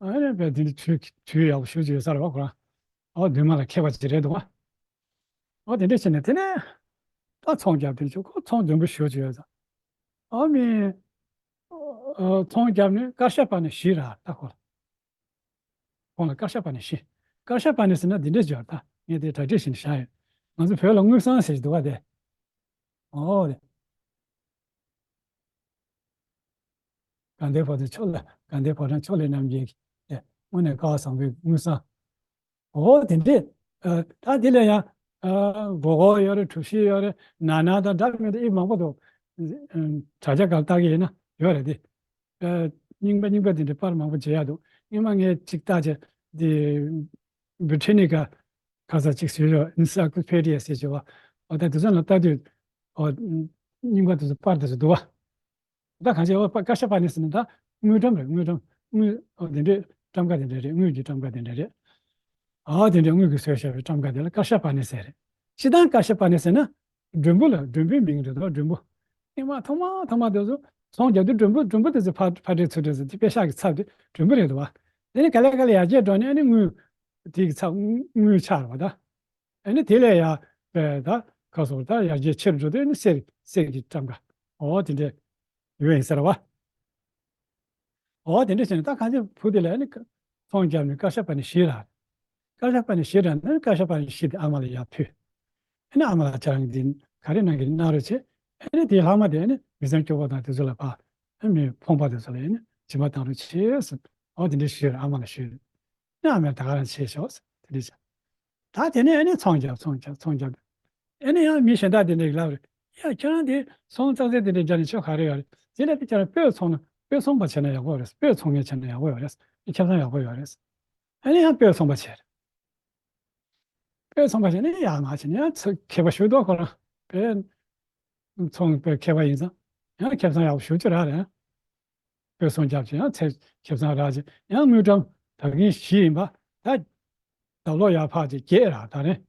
ཨ་ནི་དཔེ་དེ་འདྲ་དུས་དུས་ཡག་པོ་ཞེ་པོ་ཅིག་ཡོད་ས་རེད་བ་ཁོ་རང་། ཨོ་མདུན་མ་ལ་མཁས་པ་ཅིག་རེད་འདུག་བ། ཨོ་དེ་འདྲ་བྱས་ནས་དེ་ནས་ད་ཚོང་རྒྱབ་དེ་ཚོ་ཁོ་ཚོང་འདོན་པོ་ཞེ་པོ་ཅིག་ཡོད་ཙང་། ཨོ་མི་ཨ་ཚོང་རྒྱབ་ནས་ཀར་ཤ་པ་ནི་བཞི་རག་ད་ཁོ་ལ། ཁོང་ལ་ཀར་ཤ་པ་ནི་བཞི། ཀར་ཤ་པ་ནི་ཟེར་ན་འདི་འདྲས་སྦྱོར་ད་ངས་དེ་གྲ་སྒྲིག་བྱས་ནས་བཞག་ཡོད། ང་ཚོ་བོད་ལ་དངུལ་སྲང་ཟེར་གྱི་འདུག་བ་དེ། ཨོ་དེ། དགའ་ལྡན་ཕོ་བྲང་ཕྱོགས་ལ་དགའ་ལྡན་ཕོ་བྲང་ཕྱོགས་ལས་རྣམ་རྒྱལ་གྱི་དེ་དངོས་གནས་སྐལ་བ་བཟང་པོའི་དངུལ་སྲང་། ཨོ་དེ་འདྲས། ཨ་ད་དེ་ལ་ཡང་ཨ་སྒོར་སྒོར་ཡོད་རེད། གྲུ་བཞི་ཡོད་རེད། ནང་ན་དང་འདྲ་མི་འདྲ་དབྱིབས་མང་པོ་འདུག་ཨ་དྲ་རྒྱ་སྒང་ལ་ལྟ་གི་ཡིན་ན་ཡོད་རེད་དེ། ཨ་རྙིང་པ་རྙིང་པ་དེ་འདྲའི་པར་མང་པོ་མཇལ་ཡག་འདུག་སྔོན་མ་ངས་ཅིག་བལྟས་བྱས་དེ་བྷི་རི་ཊ་ནི་ཀ་ག་ས་ཅིག་ཟེར་རོ། ཨེན་སའི་ཀོ་ལོ་པེ་ཌི་ཡ་ཟེར་བྱས་བ། ཨོ་ད་དེ་ཚོ་ལ་ལྟ་དུས་ཨོ་རྙིང་པ་དེ་ཚོ་པར་དེ་ཚོ་འདུག་བ། ད་གང་ཅི་ཨོ་པ་ཀར་ཤ་པ་ནི་ཟེར་ན་ད་དངུལ་ཀྲམ་རེད། དངུལ་ཀྲམ། དངུལ་ཨོ་དེ་འདྲའི་ཀྲམ་ཀ་དེ་འདྲ་རེད། དངུལ་གྱི་ཀྲམ་ཀ་དེ་འདྲ་རེད། ཨོ་དེ་འདྲའི་དངུལ་གྱིས་བཟོས་བཞག་པའི་ཀྲམ་ཀ་དེ་ལ་ཀར་ཤ་པ་ནི་ཟེར་རེད། སྤྱིར་བཏང་ཀར་ཤ་པ་ནི་ཟེར་ན་མགྲོན་པོ་ལ་མགྲོན་པོའི་མིང་རེད་དོ། མགྲོན་པོ། སྔོན་མ་ཐོག་མ་ཐོག་མ་དེ་ཚོ་ཚོང་རྒྱག་དུས་མགྲོན་པོ་མགྲོན་པོ་དེ་ཚོ་ཕ་ཕ་འདྲེ་ཚུ་འདྲེ་ཚོ་དེ་པེ་ཤག་གི་ཚབ་དེ་མགྲོན་པོ་རེད་དོ་བ། དེ་ནས་ག་ལེ་ག་ལེ་ཡར་རྒྱས་འགྲོ་ནས་ཨ་ནི་དངུལ་དེ་གི་ཚབ་དངུལ་ཆགས་རེད་བ་ད། ཨ་ནི་དེ་ལས་ཡར་པའི་ད་ག་སོ་ད་ཡར་རྒྱས་ཆེར་འགྲོ་དུས་ཨ་ནི་གསེར་གསེར་གྱི་ཀྲམ་ཀ་ཨོ་དེ་འདྲས་ཡོད་ཡིན་ཟེར་བ། ཨོ་དེ་འདྲས་བྱས་ནས་ད་གང་ཅི་བུ་དེ་ལ་ཨ་ནི་ཚོང་བརྒྱབ་ནས་ཀར་ཤ་པ་ནི་བཞི་རག་ཀར་ཤ་པ་ནི་བཞི་རག་ནས་ཀར་ཤ་པ་ནི་བཞི་དེ་ཨ་མ་ལ་ཡར་ཕུལ། ཨ་ནི་ཨ་མ་ལགས་ཁྱེད་རང་གིས་འདི་ག་རེ་གནང་གི་གནང་རོགས་བྱེད། ཨ་ནི་དེའི་ལྷག་མ་དེ་ཨ་ནི་མི་ཚང་སྐྱོ་པོ་དང་དེ་ཚོ་ལ་ཕར་ཨ་མི་ཕོངས་པ་དེ་ཚོ་ལ་ཨ་ནི་སྦྱིན་པ་བཏང་རོགས་བྱེད་ཟེར། ཨོ་དེ་འདྲས་ཞུས་རེད། ཨ་མ་ལ་ཞུས་རེད། ཨ་མས་ད་ག་རང་བྱས་ཤོག་ཟེར་དེ་འདྲས་བྱས། ད་དེ་ནས་ཨ་ནི་ཚོང་རྒྱབ་ཚོང་རྒྱབ་ཚོང་རྒྱབ། ཨ་ནི་ཡང་མི་གཞན་དག་དེ་འདྲས་ལབ་རེད། ཡ་ཁྱེད་རང་དེ་ཚོང་ཙག་ཙིག་དེ་འདྲས་རྒྱབ་ནས་ཆོ་ག་རེ་ཡོད་རེད། དེ་ལས་དེ་ཁྱེད་རང་སྤོས་ཚོང་ན་སྤོས་ཚོང་པ་བྱས་ན་ཡག་པོ་རེད། སྤོས་ཚོང་མཁན་བྱས་ན་ཡག་པོ་ཡོད་རེད། ཁེ་བཟང་ཡག་པོ་ཡོད་རེད། ཨ་ནི་ཡང་སྤོས་ཚོང་པ་བྱས་རེད། སྤོས་ཚོང་པ་བྱས་ནས་ཡར་མར་བྱས་ནས་ཡང་ཚུར་མཁས་པ་ཞུ་འདུག་ཁོ་རང་དཔེ་ཚོང་དཔེ་མཁས་པ་ཡིན་ཙང་ཡང་ཁེ་བཟང་ཡག་པོ་ཞེ་པོ་ཅིག་རག་རེད། སྤོས་ཚོང་རྒྱབ་བྱས་ཡང་ཚེ་ཁེ་བཟང་རག་བྱས་ཡང་དངུལ་ཀྲམ་ད་གིན་བཞི་ཡིན་པ་ད་ལྡབ་ལོག་ཡར་འཕར་བྱས་བརྒྱད་རག་ད་རེད།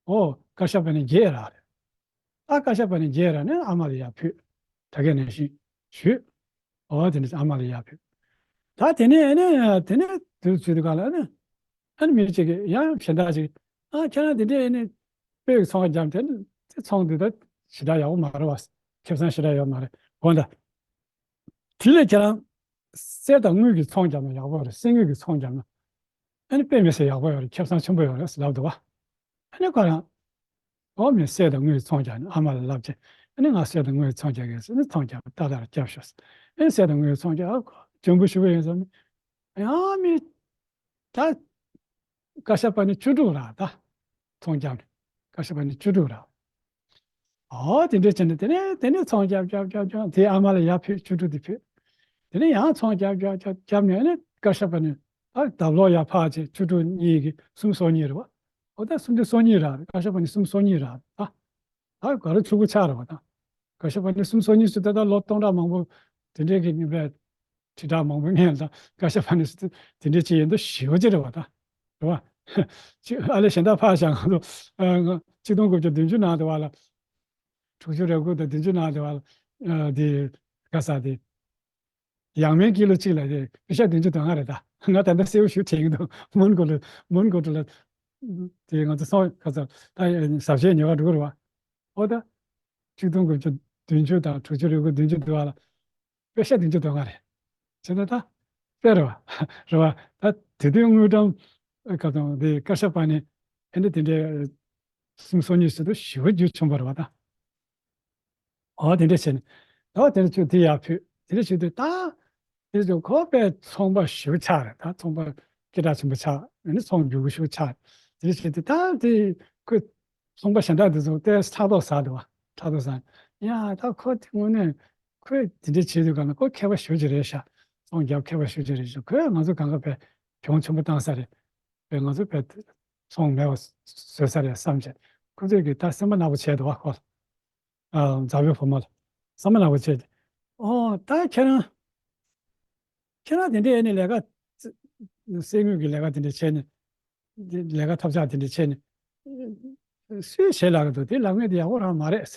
ཨོ་ཀར་ཤ་པ་ནི་བརྒྱད་རག་རེད། ད་ཀར་ཤ་པ་ནི་བརྒྱད་རག་ནས་ཨ་མ་ལ་ཡར་ཕུལ། ད་གིན་ནང་བཞིན་ཞུས། ཨོ་དེ་ནས་ཨ་མ་ལ་ཡར་ཕུལ། ད་དེ་ནས་ཨ་ནི་དེ་ནས་དུས་ཚོད་དུས་ག་ལ་ཨ་ནི། ཨ་ནི་མི་གཅིག་གིས་ཡང་གཞན་དག་ཅིག་ཨ་ཁྱེད་རང་དེ་འདྲའི་ཨ་ནི་སྤོས་ཀྱི་ཚོང་ཁ་བརྒྱབ་དེ་ནི་དེ་ཚོང་དེ་ད་ ཞེ་དྲག་ཡག་པོ་མ་རེད་བ། ཁེ་བཟང་ཞེ་དྲག་ཡོད་མ་རེད། འོ་ད། དེ་ལས་ཁྱེད་རང་གསེར་དང་དངུལ་གྱི་ཚོང་བརྒྱབ་ན་ཡག་པོ་རེད། གསེར་དངུལ་གྱི་ཚོང་བརྒྱབ་ན་ཨ་ནི་དཔེ་མི་སྲིད་ཡག་པོ་ཡོད་རེད། ཁེ་བཟང་ཆེན་པོ་ཡོད་རེད་ལབ་འདུག་བ། ཨ་ནི་ཁོ་རང་འོ་མི་གསེར་དང་དངུལ་གྱི་ཚོང་རྒྱག་ནས་ཨ་མ་ལ་ལབ་བྱས། ཨ་ནི་ང་གསེར་དང་དངུལ་གྱི་ཚོང་རྒྱག་གི་ཟེར་ནས་ཚོང་རྒྱག་པ་ཏག་ཏག་རྒྱབ་ཤོག་ཟེར། ཨ་ནི་གསེར་དང་དངུལ་གྱི་ཚོང་རྒྱག་ཨ་ཁོ་འཇོན་པོ་ཞེ་པོ་ཡིན་བསམ་ནས། ཡང་མི་ད་བཀའ་ཤག་པ་ནི་བཅུ་དྲུག་རག་ད། ཚོང་རྒྱག་ནས་བཀའ་ཤག་པ་ནི་བཅུ་དྲུག་རག་ཨོ་དེ་འདྲས་བྱས་ནས་དེ་ནས་དེ་ནས་ཚོང་རྒྱབ་རྒྱབ་རྒྱབ་རྒྱབ་དེ་ཨ་མ་ལ་ཡར་ཕུད་བཅུ་དྲུག་དེ་ཕུད། དེ་ནས་ཡང་ཚོང་རྒྱབ་རྒྱབ་རྒྱབ་རྒྱབ་ནས་ཨ་ནི་བཀའ་ཤག་པ་ནི་ཨ་ལྡབ་ལོག་ཡར་ཕར་བྱས་བཅུ་དྲུག་གཉིས་ཀྱི་སུམ་སོ་གཉིས་རེད་བ། ཨོ་ད་སུམ་ཅུ་སོ་གཉིས་རག་རེད། བཀའ་ཤག་པ་ནི་སུམ་སོ་གཉིས་རག་རེད་ད། ད་ག་རེ་ཚུགས་པོ་ཆགས་རེད་བ་ད། བཀའ་ཤག་པ་ནི་སུམ་སོ་གཉིས་སུ་ད་ལྟ་ལོ་སྟོང་ཕྲག་མང་པོ་དེ་འདྲས་ཀྱི་ནི་བས་དྲིལ་བསྒྲགས་མང་པོ་ངས་ད་བཀའ་ཤག་པ་ནི་སུ་དེ་འདྲས་ཅིག་ཡིན་དུ་ཞེ་པོ་ཅིག་རེད་བ་ད། རེད་བ། ཅིག་ཨ་ལས་གཞན་དག་ཕར་བཞག་ང་ཚོ་ཨ་ང་གཅིག་སྟོང་དགུ་བརྒྱ་བདུན་ཅུ་ནང་དུ་བ་ལ། དྲུག་ཅུ་རེ་དགུ་དང་བདུན་ཅུ་ནང་དུ་བ་ལ། ཨ་དེ་ག་ས་དེ། ཡང་མིན་ཀི་ལོ་གཅིག་ལ་དེ་པེ་ཤ་བདུན་ཅུ་དོན་ལྔ་རེད་ད། ང་ད་ལྟ་གསལ་པོ་ཞུ་དྲན་གྱི་འདུག་མོན་གྷོ་ལ་མོན་གྷོ་ལ་དེ་ང་ཚོ་སོང་ག་ཚོད་ད་ཟབ་ཆོས་ཉོ་ག་འགྲོ་གི་རེད་བ། ཨོ་ད། གཅིག་སྟོང་དགུ་བརྒྱ་བདུན་ཅུ་དང་དྲུག་ཅུ་རེ་དགུ་བདུན་ཅུ་དུ་བ་ལ། པེ་ཤ་བདུན་ཅུ་དོན་ལྔ་རེད། བྱས་ན་ད། དཔེ་རེད་བ། རེད་བ། ད་དེ་དུས་དངུལ་ཀྲམ་ག་དང་དེ་བཀའ་ཤག་པ་ནི་ཨེ་འདྲ་དེ་འདྲའི་སུམ་སོ་གཉིས་སུ་དུ་ཞེ་པོ་རྒྱུ་བྱུང་བ་རེད་བ་ད། ཨོ་དེ་འདྲ་བྱས་ནས། ད་དེ་འདྲ་ཚུལ་དེ་ཡར་ཕུད་དེ་འདྲ་བྱེད་དུས་ད། དེ་ཚོ་ཁོ་པའི་ཚོང་པ་ཞེ་པོ་ཆགས་རེད་ད། ཚོང་པ་སྐད་གྲགས་ཆེན་པོ་ཆགས་ཨ་ནི་ཚོང་རྒྱུག་གི་ཞེ་པོ་ཆགས། དེ་འདྲ་བྱེད་དུས་ད་དེ་ཁོས་ཚོང་པ་གཞན་དག་དེ་ཚོ་ཏོག་ཙམ་ཕྲག་དོག་ཟ་འདུག་བ། ཕྲག་དོག་ཟ། ཡ་ད་ཁོ་དེ་དངོས་གནས་ཁོས་དེ་འདྲ་བྱེད་དུས་ག་ན་ཁོ་མཁས་པ་ཞེ་པོ་ཅིག་རེད་ཤག་ཚོང་རྒྱག་མཁས་པ་ཞེ་པོ་ཅིག་རེད་ཤག་ཁོས་ང་ཚོ་གང་ག་བས་གྱོང་ཆེན་པོ་བཏང་ས་རེད། བས་ང་ཚོ་བས་ཚོང་མེད་པ་བཟོས་ས་རེད་བསམ་བྱས་ཁོ་ཚོས་གི་ད་སེམས་པ་ནག་པོ་བྱས་འདུག་བ་ཁོ་ལ། ཨ་མཛའ་བོའི་བུ་མོ་ལ་སེམས་པ་ནག་པོ་བྱས་ཏེ། ཨོ་ད་ཁྱེད་རང་ཁྱེད་རང་དེ་འདྲའི་ཨེ་ནས་ལས་ཀ་གསེར་དངུལ་གྱི་ལས་ཀ་དེ་འདྲ་བྱས་ནས་ལས་ཀ་ཐབས་ཆག་དེ་འདྲ་བྱས་ནས་སུས་བྱས་ལབ་གི་འདུག་དེ་ལབ་མཁན་དེ་ཡག་པོ་རང་མ་རེད།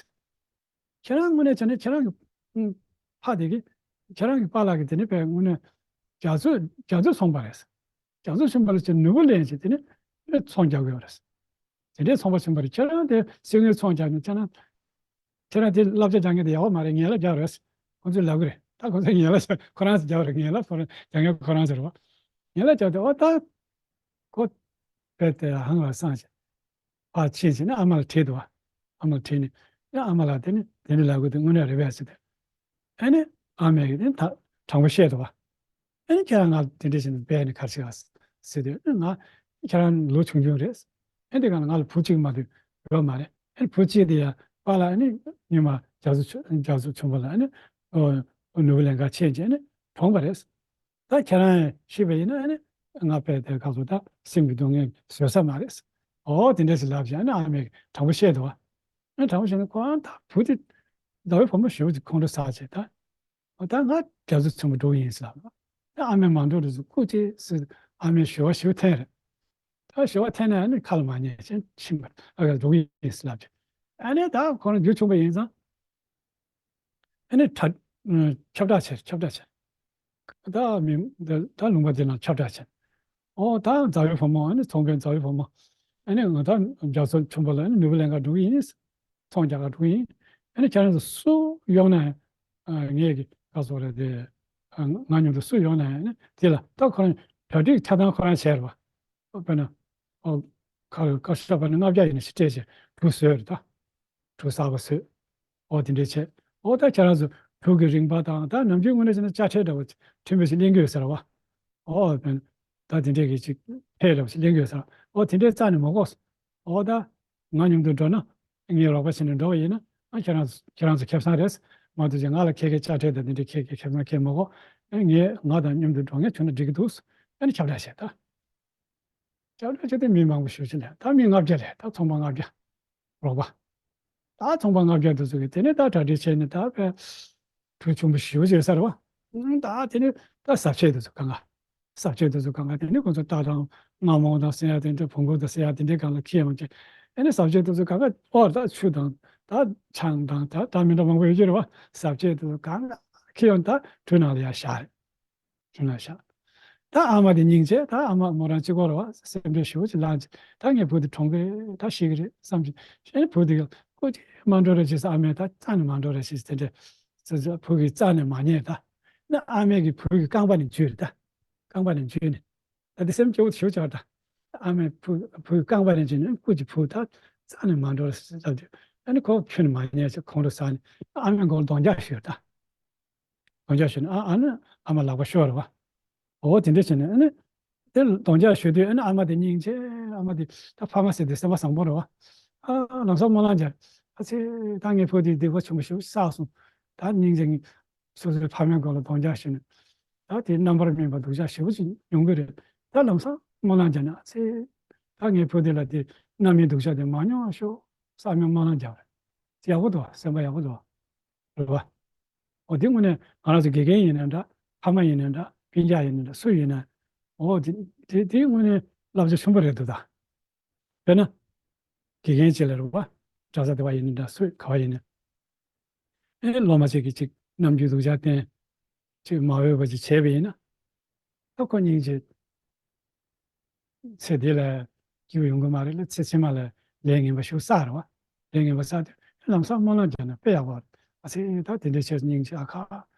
ཁྱེད་རང་དངོས་གནས་བྱས་ན་ཁྱེད་རང་གི་ཕ་དེ་གི་ཁྱེད་རང་གི་པཱ་ལགས་ཀྱི་དེ་ནི་བས་དངོས་གནས་རྒྱ་མཚོ་རྒྱ་མཚོ་ཚོང་པ་རེད། རྒྱ་མཚོ་ཚོང་པ་ལ་ཅིག་ནུས་པ་ལེན་ཅིག་དེ་ནི་ཚོང་རྒྱག་གི་ཡོད་རེད། དེ་འདྲའི་ཚོང་པ་ཆེན་པོ་རེད། ཁྱེད་རང་དེ་གསེར་དངུལ་ཚོང་རྒྱག་ནས་ཁྱེད་རང་ཁྱེད་རང་དེ་བསླབ་བྱ་རྒྱག་མཁན་དེ་ཡག་པོ་མ་རེད། ངན་བསླབ་རྒྱག་རེད། ཁོང་ཚོས་ལབ་གི་རེད། ད་ཁོང་ཚོས་ངན་བསླབ་ཁོ་རང་ཚོས་རྒྱག་རེད། ངན་བསླབ་ཁོ་རང་རྒྱག་མཁན་ཁོ་རང་ཚོ་རེད་བ། ངན་བསླབ་རྒྱག་དུས་ཨོ་ད་ཁོ་རྦད་དེ་ཧང་ལ་སངས་ཤིང་ཕར་ཕྱིན་བྱས་ནས་ཨ་མ་ལ་དྲིས་འདུག་བ། ཨ་མ་ལ་དྲིས་ནས་ཡང་ཨ་མ་ལགས་དེ་ནི་དེ་འདྲ་ལབ་གི་འདུག་དངོས་གནས་རེད་པས་ཟེར་ཏེ། ཨ་ནི་ཨ་མས་གི་དེ་ད་དྲང་པོ་བཤད་འདུག་བ། ཨ་ནི་ཁྱེད་རང་ང་ལ་དེ་འདྲ་བྱས་ནས་འབད་ནས་ག་རེ་བྱེད་ག་ཟེར་དུས་ཨ་ནི་ང་ཁྱེད་རང་ལོ་ཆུང་ཆུང་རེད། ཨ་ནི་དེ་ག་ལ་ང་ལ་བུ་གཅིག་མ་གཏོགས་ཡོད་མ་རེད། ཨ་ནི་བུ་གཅིག་དེ་ཡང་པཱ་ལགས་ཨ་ནི་སྔོན་མ་རྒྱ་མཚོ་ཆུ་རྒྱ་མཚོ་ཆུང་པ་ལ་ཨ་ནི་ཨོ་ནོར་བུ་ལེན་ག་ཆེད་བྱས་ནས་གྲོངས་པ་རེད། ད་ཁྱེད་རང་ཤི་བ་ཡིན་ན་ཨ་ནི་ང་དཔེ་དེ་ག་ཚོད་ད་སེམས་ཀྱི་སྡུག་བསྔལ་བཟོད་ས་མ་རེད། ཨོ་དེ་འདྲ་ཞིག་ལབ་བྱས་ཨ་ནི་ཨ་མས་དྲང་པོ་བཤད་འདུག་བ། ཨ་ནི་དྲང་པོ་བཤད་ན་ཁོ་རང་ད་བུ་དེ་ཟླ་བའི་བུ་མོ་ཞེ་པོ་ཅིག་ཁོང་ཁྲོ་ཟ་བྱས་ད། ཨོ་ད་ང་རྒྱ་མཚོ་ཆེན་པོ་འགྲོ་གི་ཡིན་ཟེར་ལབ། ད་ཨ་མས་མ་འགྲོ་རེད་ཟེར་སྐུ་ཅེ་ཟེར་ཨ་མས་ཞུ་བ་ཞུ་འཐེན་རེད། ད་ཞུ་བ་འཐེན་ནས་ཨ་ནི་ཁ་ལ་མ་ཉན་ཕྱིན་ཕྱིན་པ་ཨ་ག་འགྲོ་གི་ཡིན་ཟེར་ལབ་བྱས། ཨ་ནི་ད་ཁོ་རང་རྒྱུ་ཆུང་པ་ཡིན་ཙང་། ཨ་ནི་ཁྲ་ཁྱབ་བསྒྲགས་བྱས། ཁྱབ་བསྒྲགས་བྱས། ད་མི་ད་ད་ལུང་པ་འདི་ནང་ཁྱབ་བསྒྲགས་བྱས། ཨོ་ད་མཛའ་བོའི་བུ་མོ་ཨ་ནི་ཚོང་མཁན་མཛའ་བོའི་བུ་མོ་ཨ་ནི་ང་ད་རྒྱ་མཚོ་ཆེན་པོ་ལ་ཨ་ནི་ནོར་བུ་ལེན་ག་འགྲོ་གི་ཡིན། ཚོང་རྒྱག་ག་འགྲོ་གི་ཡིན། ཨ་ནི་ཁྱེད་རང་ཚོ་སུ་གཡོག་ན་ཡང་ངས་ཀྱི་ག་ཚོད་རེད་དེ་ང་མཉམ་དུ་སུ་གཡོག་ན་ཡང་ཨ་ནི་དེ་ལ་ད་ཁོ་རང་གྲ་སྒྲིག་ཆ་ཚང་ཁོ་རང་བྱས་རེད་བ། དཔེར་ན། ཨོ། ཁ་ཁ་ཤ་པ་ནི་ལྔ་བརྒྱ་ཡིན་ན་ཞིག་སྤྲད་བྱས་གྲུ་བཟོས་རེད་ད། གྲུ་གསར་པ་བཟོས། ཨོ་དེ་འདྲས་བྱས། ཨོ་ད་ཁྱེད་རང་ཚོ་གྲུ་གི་རིན་པ་དང་ད་ནམ་རྒྱུན་དངོས་གནས་བྱས་ན་དཔྱ་ཁྲལ་འདྲ་བོ་ཁྲིམས་པས་ཞིག་ལེན་གྱི་ཡོད་ས་རེད་བ། ཨོ་ད་དེ་འདྲས་ཀྱི་ཅིག་ཁྲལ་འདྲ་བོ་ཞིག་ལེན་གྱི་ཡོད་ས་རེད། ཨོ་དེ་འདྲས་རྩ་ནས་མ་དགོས། ཨོ་ད་ང་མཉམ་དུ་འགྲོ་ན་ངས་རོགས་པ་བྱས་ནས་འགྲོ་བ་ཡིན་ན་ཨ་ཁྱེད་རང་ཁྱེད་རང་ཚོ་ཁེ་བཟང་རེད། མ་གཏོགས་ཀྱི་ང་ལ་ཁེ་ཁེ་དཔྱ་ཁྲལ་དང་དེ་འདྲས་ཁེ་ཁེ་ཁེ་བཟང་ཁེ་མ་དགོས། ཨ་ངས་ང་དང་མཉམ་དུ་འགྲོ་མཁན་བྱུང་ན་འགྲིག་གི་འདུག་ཨ་ནི་ཁྱབ་བསྒྲགས་བྱས་ད། སྐྱབས་བཅོལ་ཆེ་དེ་མི་མང་པོ་ཞེ་པོ་ཅིག་ལས་ད་མི་ལྔ་བརྒྱ་ལས་ད་ཚོང་པ་ལྔ་བརྒྱ་རོགས་པ། ད་ཚོང་པ་ལྔ་བརྒྱ་དེ་ཚོ་གིས་དེ་ནས་ད་གྲ་སྒྲིག་བྱས་ནས་ད་དཔེ་གྲུ་ཆུང་པོ་ཞེ་པོ་ཅིག་ཟེར་བ། ད་དེ་ནས་ད་ཟབ་ཆས་དེ་ཚོ་གང་ག་ཟབ་ཆས་དེ་ཚོ་གང་ག་དེ་ནས་ཁོང་ཚོ་རྟ་དང་རྔ་མོང་དང་ཟེར་ཡ་དེ་འདྲ་བོང་གུ་དང་ཟེར་ཡ་དེ་འདྲའི་སྒང་ལ་འཁྱེར་ཡོང་བྱས། དེ་ནས་ཟབ་ཆས་དེ་ཚོ་གང་ག་ཨོ་ད་ཆུ་དང་ད་ཆང་དང་ད་ད་མི་འདྲ་མང་པོ་ཡོད་ཀྱི་རེད་བ། ཟབ་ཆས་དེ་ཚོ་གང་ག་འཁྱེར་ཡོང་ད་གྲུ་ནང་ལ་ཡར་བཞག་རེད། བྱུང་ན་ཤག་ད་ཨ་མ་དེ་སྙིང་རྗེ། ད་ཨ་མ་མོ་རང་གཅིག་པོ་རེད་བ། སེམས་ཁྲལ་ཞེ་པོ་ཅིག་ལངས་ཅིག་ད་ངའི་བུ་དེ་གྲོངས་ཀྱི་རེད། ད་ཤི་གི་རེད་བསམ་ཅིག་ཨེ་བུ་དེ་གི་ སྐུ་མཁྱེན་མ་འགྲོ་རེ་བྱས་ས། ཨ་མས་ད་རྩ་ནས་མ་འགྲོ་རེ་བྱས་ཟེར་དེ་འདྲ་ཟེར་ཟེར། བུ་གིས་རྩ་ནས་མ་ཉན་ད། ན་ཨ་མས་གིས་བུ་གི་རྐང་པ་ནས་འཇུས་རེད་ད། རྐང་པ་ནས་འཇུས་ནས། ད་དེ་སེམས་སྐྱོ་བོ་ཞེ་པོ་ཅིག་ད། ཨ་མས་བུ་བུ་གི་རྐང་པ་ནས་འཇུས་ནས། སྐུ་མཁྱེན་བུ་ད་རྩ་ནས་མ་འགྲོ་རེ་ཟེར་ལབ་དུས། ཨ་ནི་ཁོ་ཁྱོན་ནས་མ་ཉན་ཟེར་ཁོང་ཁྲོ་ཟ་ནས་ཨ་མའི་མགོ་ལ་རྡོག་རྒྱག་གཞུས་ད། རྡོག་རྒྱག་གཞུས་ནས། ཨ་ཨ་ནི་ཨ་མ་ལག་པ་ཤོར་བ། འོ་དེ་འདྲ་བྱས་ནས་ཨ་ནི་དེ་རྡོག་རྒྱག་གཞུས་དུས། ཨ་ནི་ཨ་མ་དེ་སྙིང་རྗེ། ཨ་མ་དེ་ད་ཕ་མ་ཟེར་དུས་སེམས་པ་བཟང་པོ་རེད་བ། ཨ་ལམ་སང་སྨོན་ལམ་རྒྱག་ཨ་ཙི། ད་ངའི་བུ་དེ་སྡིག་པ་ཆེན་པོ་ཞེ་པོ་བསགས་སོང་། ད་སྙིང་རྗེ། ངས་སོ་སོའི་ཕ་མའི་མགོ་ལ་རྡོག་རྒྱག་གཞུས་ནས། ད་དེ་རྣམ་པར་སྨིན་པ་སྡུག་ཅག་ཞེ་པོ་ཅིག་མྱོང་གི་རེད། ད་ལམ་སང་སྨོན་ལམ་རྒྱག་ནས། ཨ་ཙི། ད་ངའི་བུ་དེ་ལ་དེ་རྣམ་སྨིན་སྡུག་ཅག་དེ་མ་མྱོང་བ་ཤོག་བསམ་ཡང་སྨོན་ལམ་རྒྱག་པ་རེད། ཡག་པོ་འདུག་བ། སེམས་པ་ཡག་པོ་འདུག་བ། རེད་བ། འོ་དེ་དངོས་གནས་ང་རང་ཚོ་དགེ་རྒན་ཡིན་ནའི་འདྲ། ཕ་མ་ཡིན་ནའི་འདྲ། སྤུན་ཀྱག་ཡིན་ནའི་འདྲ། སུ་ཡིན་ན། འོ་དེ་དེ་དེ་དངོས་གནས་བསླབ་བྱ་ཆེན་པོ་རེད་འདུག་ད། དཔེར་ན། དགེ་རྒན་ཅིག་ལ་རེད་བ། གྲྭ་ས་དེ་བ་ཡིན་ནའི་འདྲ། སུ་ག་བ་ཡིན་ནའི། ཨེ་སློབ་མ་ཅིག་གིས་ཅིག་རྣམ་འགྱུར་སྡུག་ཅག་བསྟན། ཅིག་མ་འོས་པ་ཅིག་བྱས་པ་ཡིན་ན། ད་ཁོ་སྙིང་རྗེ། ཚེ་འདི་ལ་སྐྱིད་པོ་ཡོང་གི་མ་རེད་ལ། ཚེ་ཕྱི་མ་ལ་ལས་ངན་པ་ཞིག་བསགས་རེད་བ། ལས་ངན་པ་བསགས་དུས་ལམ་སང་སྨོན་ལམ་རྒྱག་ན་དཔེ་ཡག་པོ་རེད། ཨ་ཙི། ད་དེ་འདྲའི་ཆེད་སྙིང་རྗེ། ཨ་ཁ།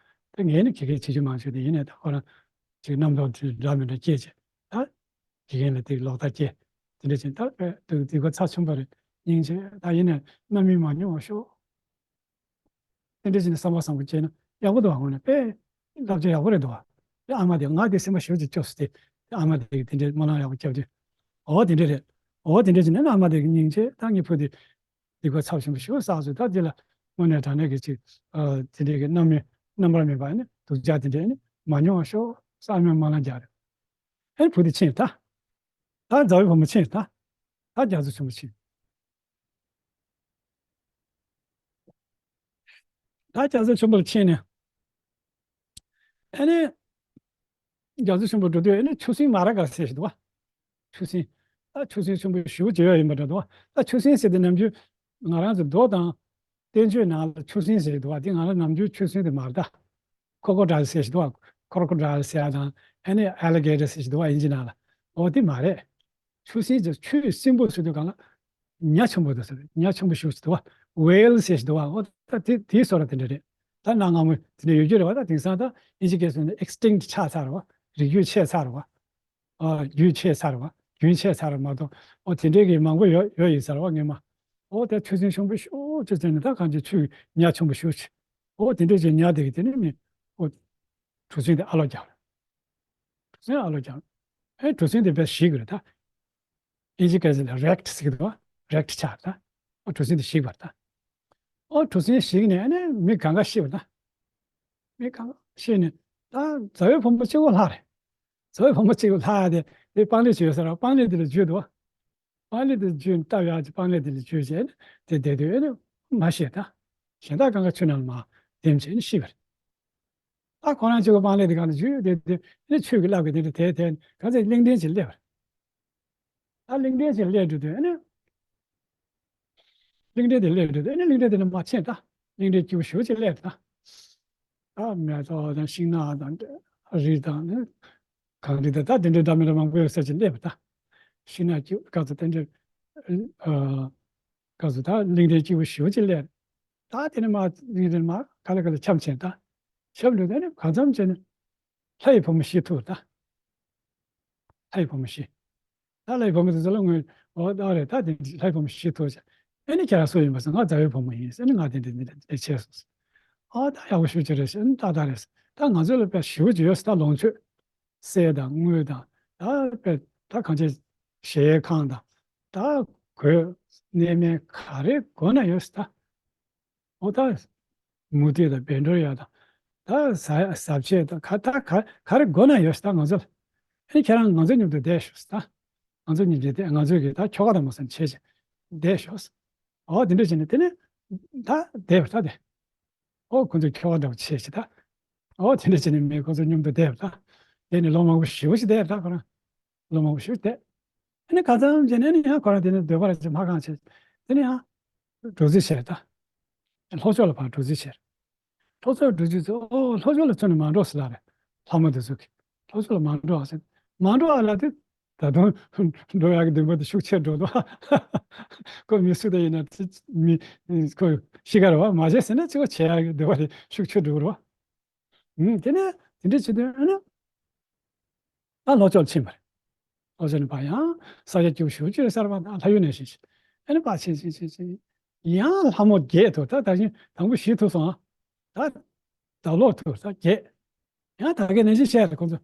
ད་ངས་ནི་དགེ་རྒན་བྱེད་རྒྱུ་མང་ཤོས་དེ་ཡིན་ནའི། ད་ཁོ་རང་ཅིག་རྣམ་རྟོག་འདྲ་མི་འདྲ་སྐྱེས་བྱས། ད་དགེ་རྒན་ལ་དེ་ལོག་ལྟ་སྐྱེས། དེ་འདྲ་བྱས་ད་དཔེ་སྡུག་སྡིག་པ་ཚབས་ཆེན་པོ་རེད། སྙིང་རྗེ། ད་ཡིན་ནའི་རྣམ་སྨིན་མ་མྱོང་བ་ཤོག་དེ་འདྲ་བྱས་ནས་བསམ་པ་བཟང་པོ་སྐྱེས་ན་ཡག་པོ་འདུག་བ། དངོས་གནས་དཔེ་བསླབ་བྱ་ཡག་པོ་རེད་འདུག་བ། དེ་ཨ་མ་དེ་ང་དེ་སེམས་པ་ཞེ་པོ་ཅིག་སྐྱོ་སོང་སྟེ། དེ་ཨ་མ་དེ་གིས་དེ་འདྲའི་སྨོན་ལམ་ཡག་པོ་བརྒྱབ་དུས། འོ་དེ་འདྲ་རེད། འོ་དེ་འདྲ་བྱས་ནས་ཨ་མ་དེ་གི་སྙིང་རྗེ། ད་ངའི་བུ་དེ་སྡིག་པ་ཚབས་ཆེན་པོ་ཞེ་པོ་བསགས་སོང་། ད་དེ་ལ་དངོས་གནས་དྲང་གནས་ཀྱི་ཅིག་ཨ་དེ་འདྲའི་གི་རྣམ་སྨིན་རྣམ་པར་སྨིན་པ། ཨ་ནི་སྡུག་ཅག་དེ་འདྲ་ཨ་ནི་མ་མྱོང་བ་ཤོག་བསམ་ཡང་སྨོན་ལམ་རྒྱག་རེད། ཨ་ནི་བུ་དེ་ཕྱིན་ད། ད་མཛའ་བོའི་བུ་མོ་ཕྱིན་ད། ད་རྒྱ་མཚོ་ཆེན་པོ་ཕྱིན། ད་རྒྱ་མཚོ་ཆེན་པོ་ལ་ཕྱིན་ནས། ཨ་ནི། རྒྱ་མཚོ་ཆེན་པོ་འགྲོ་དུས་ཨ་ནི་ཆུ་སྲིན་མ་ར་ག་ཟེར་ཞིག་འདུག་བ། ཆུ་སྲིན། ད་ཆུ་སྲིན་ཆེན་པོ་ཞེ་པོ་ཅིག་ཡོད་ཡིན་པ་འདྲ་འདུག་བ། ད་ཆུ་སྲིན་ཟེར་དུས་ནམ་རྒྱུན་ང་རང་ཚོ་མདོ་དང་བསྟན་བཅོས་ནང་ལ་ཆུ་སྲིན་ཟེར་གྱི་འདུག་བ། དེ་ང་རང་ནམ་རྒྱུན་ཆུ་སྲིན་དེ་མ་རེད་ད། ཁོ་ཁོ་ཌ་ཡལ་ཟེར་ཞིག་འདུག་བ། ཁོ་རོ་ཁོ་ཌ་ཡལ་ཟེར་ཡ་དང་། ཨ་ནི་ཨེ་ལི་གེ་ཊར་ཟེར་ཞིག་འདུག་བ། དབྱིན་ཇི་ནང་ལ། འོ་དེ་མ་རེད། ཆུ་སྲིན་ཟེར། ཆུའི་སྲིན་པོ་ཟེར་དུས་གང་ལ། ཉ་ཆེན་པོ་འདུག་ཟེར། ཉ་ཆེན་པོ་ཞེ་པོ་ཅིག་འདུག་བ། ཝེལ་ཟེར་ཞིག་འདུག་བ། འོ་ད་དེ་དེའི་བཟོ་འདྲ་དེ་འདྲ་རེད། ད་གནའ་སྔ་མོ་དེ་འདྲ་ཡོད་རྒྱུ་རེད་བ། ད་དེང་སང་ད་དབྱིན་ཇི་སྐད་ཟེར་ན་ཨེག་སི་ཊིང་ཀི་ཊི་ཆགས་ཚར་བ། རིགས་རྒྱུད་ཆད་ཚར་བ། ཨ་རྒྱུད་ཆད་ཚར་བ། རྒྱུན་ཆད་ཚར་བ་མ་གཏོགས། འོ་དེ་འདྲའི་གི་མང་པོ་ཡོད་ཡོད་ཡིན་ཟེར་བ་སྔོན་མ། འོ་དེ་ཆུ་སྲིན་ཆུང་པོ་ཞེ་པོ་ཅིག་ཟེར་ནས། ད་གང་ཅི་ཆུ་ཉ་ཆེན་པོ་ཞེ་པོ་ཅིག་འོ་དེ་འདྲའི་ཅིག་ཉ་དེ་གི་དེ་ནི་མི། འོ། གྲུ་གཟིངས་དེ་ཨ་ལོག་རྒྱག་རེད། གྲུ་གཟིངས་ཨ་ལོག་རྒྱག་ཨེ་གྲུ་གཟིངས་དེ་དཔེ་ཞིག་རེད་ད། དབྱིན་ཇི་སྐད་ཟེར་ན་རེག་ཊི་ཟེར་གི་འདུག་བ། རེག་ཊི་ཆགས་རེད་ད། འོ་གྲུ་གཟིངས་དེ་ཞིག་པ་རེད་ད། འོ་གྲུ་གཟིངས་ཞིག་ནས་ཨ་ནི་མི་གང་ག་ཤི་བ་རེད་ད། མི་གང་ག་ཤི་ནས་ད་མཛའ་བོའི་བུ་མོ་གཅིག་པོ་ལྷག་རེད། མཛའ་བོའི་བུ་མོ་གཅིག་པོ་ལྷག་ཡ་དེ་དེ་སྤང་ལེབ་ཅིག་ཡོད་ས་རེད་བ། སྤང་ལེབ་དེ་ལ་འཇུས་འདུག་བ། སྤང་ལེབ་དེ་འཇུས་ནས་བཏབ་ཡག་ཅིག་སྤང་ལེབ་དེ་ལ་འཇུས་བྱས་ནས་དེ་བསྡད་དུས་ཨེ་ནི་མ་ཤི་ད། གཞན་དག་གང་ག་ཆུ་ནང་ལ་མར་ལྡེམ་བྱས་ནས་ཤི་བ་རེད། ད་ཁོ་རང་གཅིག་པོ་སྤང་ལེབ་དེ་སྒང་ལ་འཇུས་བསྡད་དུས་ཨེ་ནི་ཆུ་གི་རླབས་ཀྱིས་དེ་འདྲ་དེད་དེད་གང་ཚེ་གླིང་ཕྲན་ཅིག་སླེབས་པ་རེད། ད་གླིང་ཕྲན་ཅིག་སླེབས་འགྲོ་དུས་ཨེ་ནི། གླིང་ཕྲན་དེ་སླེབས་འགྲོ་དུས་ཨེ་ནི་གླིང་ཕྲན་དེ་ནས་མར་ཕྱིན་ད། གླིང་ཕྲན་སྐྱིད་པོ་ཞེ་པོ་ཅིག་སླེབས་ད། ད་མེ་ཏོག་དང་ཤིང་ནགས་དང་རི་དང་ནི། གངས་རི་དང་ད་དེ་འདྲའི་འདྲ་མི་འདྲ་མང་པོ་ཡོད་ས་ཅིག་སླེབས་པ་ད། ཤིང་ནགས་སྐྱིད་པོ་ག་ཚོད་དེ་འདྲའི། ཨ། ག་ཚོད་ད་གླིང་ཕྲན་སྐྱིད་པོ་ཞེ་པོ་ཅིག་སླེབས། ད་དེ་ནས་མར་གླིང་ཕྲན་མར་ག་ལེ་ག་ལེ་འཁྱམས་ཕྱིན་ད། འཁྱམས་འགྲོ་དུས་ཨེ་ནི་གང་འཚམ་བྱས་ནས་ལྷ་ཡི་བུ་མོ་ཤི་ཐུག་ད། ལྷ་ཡི་བུ་མོ་ཤི། ད་ལྷ་ཡི་བུ་མོ་དེ་ཚོ་ལ་ངོས། འོ་ད་རེད། ད་དེ་ལྷ་ཡི་བུ་མོ་ཤི་ཐུག་བྱས། ཨེ་ནི་ཁྱེད་རང་སུ་ཡིན་པ་ཟེར། ང་མཛའ་བོའི་བུ་མོ་ཡིན་ཟེར་ནས། ང་དེ་འདྲ་འདི་འདྲ་འདི་འདྲ་བྱས་སོང་ཟེར། ཨ་ད་ཡག་པོ་ཞེ་པོ་ཅིག་རེད་ཟེར་ནས། ད་ད་རེད་ཟེར། ད་ང་ཚོ་ལ་དཔེ་ཞེ་པོ་ཅིག་ཡོད་ཟེར། ད་ལོངས་སྤྱོད་གསེར་དང་དངུལ་དང་། ད་དཔེ་ད་གང་ཅི་གཞལ་ཡས་ཁང་དང་། ད་གོས་གནས་མལ་ག་རེ་དགོས་ན་ཡོད་ཟེར་ད། འོ་ད། མུ་ཏིག་དང་བཻ་ཌཱུརྱ་དང་། ད་ཟ་ཟ་ཆས་དང་ག་ད་ག་ག་རེ་དགོས་ན་ཡོད་ཟེར་ད་ང་ཚོ་ལ། ཨེ་ཁྱེད་རང་ང་ཚོ་མཉམ་དུ་བསྡད་ཤོག་ཟེར་ད། ང་ཚོ་མཉམ་དུ་བསྡད། ང་ཚོས་གི་ད་ཁྱོ་ག་དང་མ་སོང་བྱས་བྱས་བསྡད་ཤོག་ཟེར། འོ་དེ་འདྲ་བྱས་ནས་དེ་ནས་ད་བསྡད་པ་ད་དེ། འོ་ཁོ་ཚོས་ཁྱོ་ག་འདྲ་བོ་བྱས་བྱས་ད། འོ་དེ་འདྲ་བྱས་ནས་མི་ཁོ་ཚོ་མཉམ་དུ་བསྡད་པ་ད། བསྡད་ནས་ལོ་མང་པོ་ཞེ་པོ་ཞིག་བསྡད་པ་ད་ཁོ་རང་། ལོ་མང་པོ་ཞིག་བསྡད། ཨ་ནི་གང་འཚམ་བྱས་ནས་ཨ་ནི་ཡང་ཁོ་རང་དེ་ནས་འདོད་པ་རེ་ཅིག་མ་ཁེངས་བྱས། དེ་ནས་ཡང་འགྲོ་རྩིས་བྱས་ད། ལྷོ་ཕྱོགས་ལ་ཕར་འགྲོ་རྩིས་བྱས། ལྷོ་ཕྱོགས་འགྲོ་རྩིས་བྱས། ཨོ་ལྷོ་ཕྱོགས་ལ་ཚུར་ནས་མ་འགྲོ་ཟེར་ལབ་རེད། ལྷ་མོ་དེ་ཚོ་གིས། ལྷོ་ཕྱོགས་ལ་མ་འགྲོ་ཨ་ཟེར། མ་འགྲོ་ཨ་ལབ་དུས། ད་དུང་འགྲོ་ཡག་གི་འདུན་པ་དེ་ཤུགས་ཆེར་འགྲོ་འདུག་ཁོ་མི་སུ་དེ་ཡིན་ན་དེ་མི་ཁོ་ཤི་ཁར་བ་མ་བྱས་ཟེར་ན་ཅི་བ་བྱེད་ཡག་གི་འདུན་པ་དེ་ཤུགས་ཆེར་འགྲོ་རོགས། ཨུམ། དེ་ནས་དེ་འདྲ་བྱེད་དུས་ཨ་ནི། ད་ལྷོ་ཕྱོགས་ཕྱིན་པ་རེད། ལྷོ་ཕྱོགས་ནས་ཕར་ཡང་ས་ཆ་སྐྱིད་པོ་ཞེ་པོ་ཅིག་རེད་ས་ར་བ་དང་ལྷ་ཡུལ་ནས་ཤེས་ཤེས། ཨ་ནི་ཕར་ཕྱིན་ཕྱིན་ཕྱིན་ཕྱིན། ཡང་ལྷ་མོ་བརྒྱད་ཐུག་ད་ད་བཞིན་དང་པོ་བཞི་ཐུག་སོང་ཨ། ད་ཟླ་ལོག་ཐུག་ད་བརྒྱད། ཡང་ད་གའི་ནང་བཞིན་བཤད་རེད་ཁོང་ཚོ།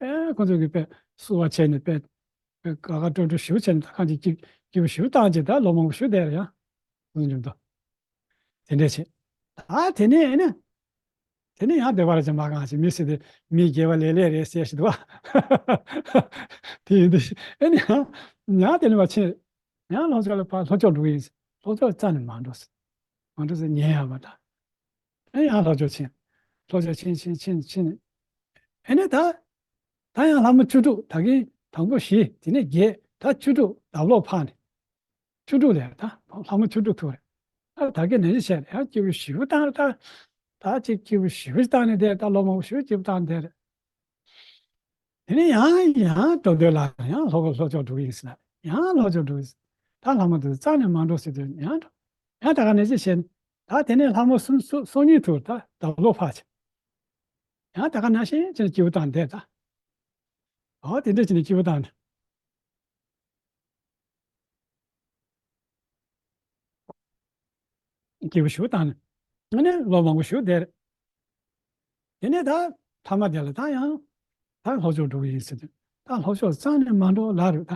ཨེ་ཁོང་ཚོ་གིས་དཔེ་བསུ་བ་བྱས་ནས་དཔེ་དཔེ་དགའ་དགའ་སྤྲོ་སྤྲོ་ཞེ་པོ་བྱས་ནས་ད་གང་ཅིག་སྐྱིད་སྐྱིད་པོ་ཞེ་པོ་བཏང་བྱས་ད་ལོ་མང་པོ་ཞེ་པོ་བསྡད་རེད་ཡང་། ཁོང་ཚོ་འཇོན་ཐང་། དེ་འདྲས་བྱེད། ད་དེ་ནས་ཨེ་ནི། དེ་ནས་ཡང་སྡོད་པ་རེད་ཅེས་མ་གང་ཞིག་མི་སྲིད་དེ་མི་དགེ་བ་ལས་ལས་རེད་ཟེར་ཞིག་འདུག་བ། དེ་ཡིན་དུས་ཨེ་ནི་ཡང་ཡང་དེ་ནས་མ་ཕྱིན། ཡང་ལྷོ་ཕྱོགས་ལ་ཕར་ལྷོ་ཕྱོགས་འགྲོ་གི་ཡིན། ལྷོ་ཕྱོགས་རྩ་ནས་མ་འགྲོ་ཟེར། མ་འགྲོ་ཟེར་ཉན་ཡག་མ་ད། ཨེ་ཡང་ལྷོ་ཕྱོགས་ཕྱིན། ལྷོ་ཕྱོགས་ཕྱིན་ཕྱིན་ཕྱིན་ཕྱིན། ཨེ་ནས་ད། ད་ཡང་ལྷ་མོ་བཅུ་དྲུག་ད་གིན་དང་པོ་བཞི་དེ་ནས་བརྒྱད་ད་བཅུ་དྲུག་ཟླ་ལོག་ཕར་ནས། བཅུ་དྲུག་ལས་ད་ལྷ་མོ་བཅུ་དྲུག་ཐུག་རེད། ད་ད་གིན་ནས་བཤད་ཡང་སྐྱིད་པོ་ཞེ་པོ་བཏང་རེད་ད། ད་ཅིག་སྐྱིད་པོ་ཞེ་པོ་བཏང་ནས་བསྡད་ད་ལོ་མང་པོ་ཞེ་པོ་སྐྱིད་པོ་བཏང་བསྡད་རེད། དེ་ནས་ཡང་ཡང་འགྲོ་འདོད་ལ་ཡང་ལྷོ་ལྷོ་ཕྱོགས་འགྲོ་གི་ཡིན་ཟེར་ན་ཡང་ལྷོ་ཕྱོགས་འགྲོ་གི་ཡིན་ཟེར། ད་ལྷ་མོ་དེ་རྩ་ནས་མ་འགྲོ་ཟེར་དུས་ཡང་འགྲོ། ཡང་ད་ག་ནས་ཅི་བྱས་ནས་ད་དེ་ནས་ལྷ་མོ་སུམ་སུ་སོ་གཉིས་ཐུག་ད་ཟླ་ལོག་ཕར་ཕྱིན། ཡང་ད་ག་ནང་བཞིན་བྱས་ནས་སྐྱིད་པོ་བཏང་བསྡད་ད། ཨོ་དེ་འདྲ་བྱས་ནས་སྐྱིད་པོ་བཏང་ནས། སྐྱིད་པོ་ཞེ་པོ་བཏང་ནས། ཨ་ནི་ལོ་མང་པོ་ཞེ་པོ་བསྡད་རེད། དེ་ནས་ད་ཐ་མ་དེ་ལ་ད་ཡང་ད་ལྷོ་ཕྱོགས་འགྲོ་གི་ཡིན་ཟེར་དུས་ད་ལྷོ་ཕྱོགས་རྩ་ནས་མ་འགྲོ་ལབ་རེད་ད།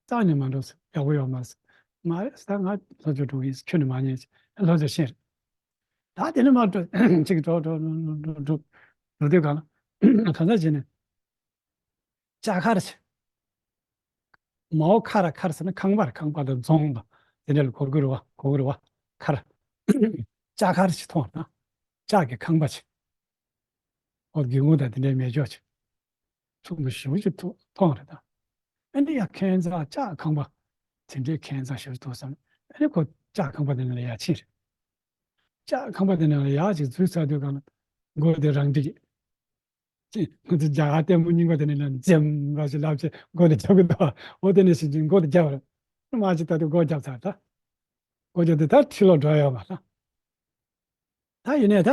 རྩ་ནས་མ་འགྲོ་ཟེར་ཡག་པོ་ཡོད་མ་རེད་ཟེར། མ་རེད་ད་ང་ལྷོ་ཕྱོགས་འགྲོ་གི་ཡིན་ཟེར་ཁྱོན་ནས་མ་ཉན་ཟེར་ལྷོ་ཕྱོགས་ཕྱིན་རེད། ད་དེ་ནས་མར་འགྲོ་ཅིག་འགྲོ་འགྲོ་འགྲོ་འགྲོ་འགྲོ་འགྲོ་དུས་གང་ལ་གང་ཟག་བྱས་ནས། ལྕགས་མཁར་ཆེ། མའོ་ཁ་ར་མཁར་ཟེར་ན་ཁང་པ་རེད། ཁང་པ་དང་རྫོང་དང་དེ་འདྲ་ལ་གོ་གི་རེད་བ། གོ་གི་རེད་བ། མཁར། ལྕགས་མཁར་ཆེ་མཐོང་ན། ལྕགས་ཀྱི་ཁང་པ་ཆེ། ཨོ་སྒེའུ་ཁུང་དང་དེ་འདྲའི་མེ་སྒྱོགས་ཆེ། ཆུང་དུ་ཞེ་པོ་ཅིག་མཐོང་མཐོང་རེད་ད། ཨ་ནི་ཡ་ཁྱད་མཚར་ལྕགས་ཁང་པ་དེ་འདྲའི་ཁྱད་མཚར་ཞེ་པོ་འདུག་བསམ། ཨ་ནི་ཁོ་ལྕགས་ཁང་པ་དེ་ནང་ལ་ཡར་ཕྱིན་རེད། ལྕགས་ཁང་པ་དེ་ནང་ལ་ཡར་ཅིག་འཛུལ་ཚར་དུས་གང་ལ་མགོ་དེ་རང་འགྲིག་ཅེས་ང་ཚོ་རྒྱ་གར་ལྟད་མོ་རྙིང་པ་དེ་ནས་ལ་འཛེམ་རོགས་ཞེས་ལབ་བྱས་མགོ་དེ་རྒྱབ་ཀྱི་འདུག་འོ་དེ་ནས་ཞིག་ཅིག་མགོ་དེ་རྒྱབ་རེད། མ་ཅིག་ད་དུང་མགོ་རྒྱབ་ཚར་ད། མགོ་རྒྱབ་དེ་ད་ཕྱི་ལོགས་འགྲོ་ཡོད་མ་རེད། ད་ཡིན་ནའི་ད་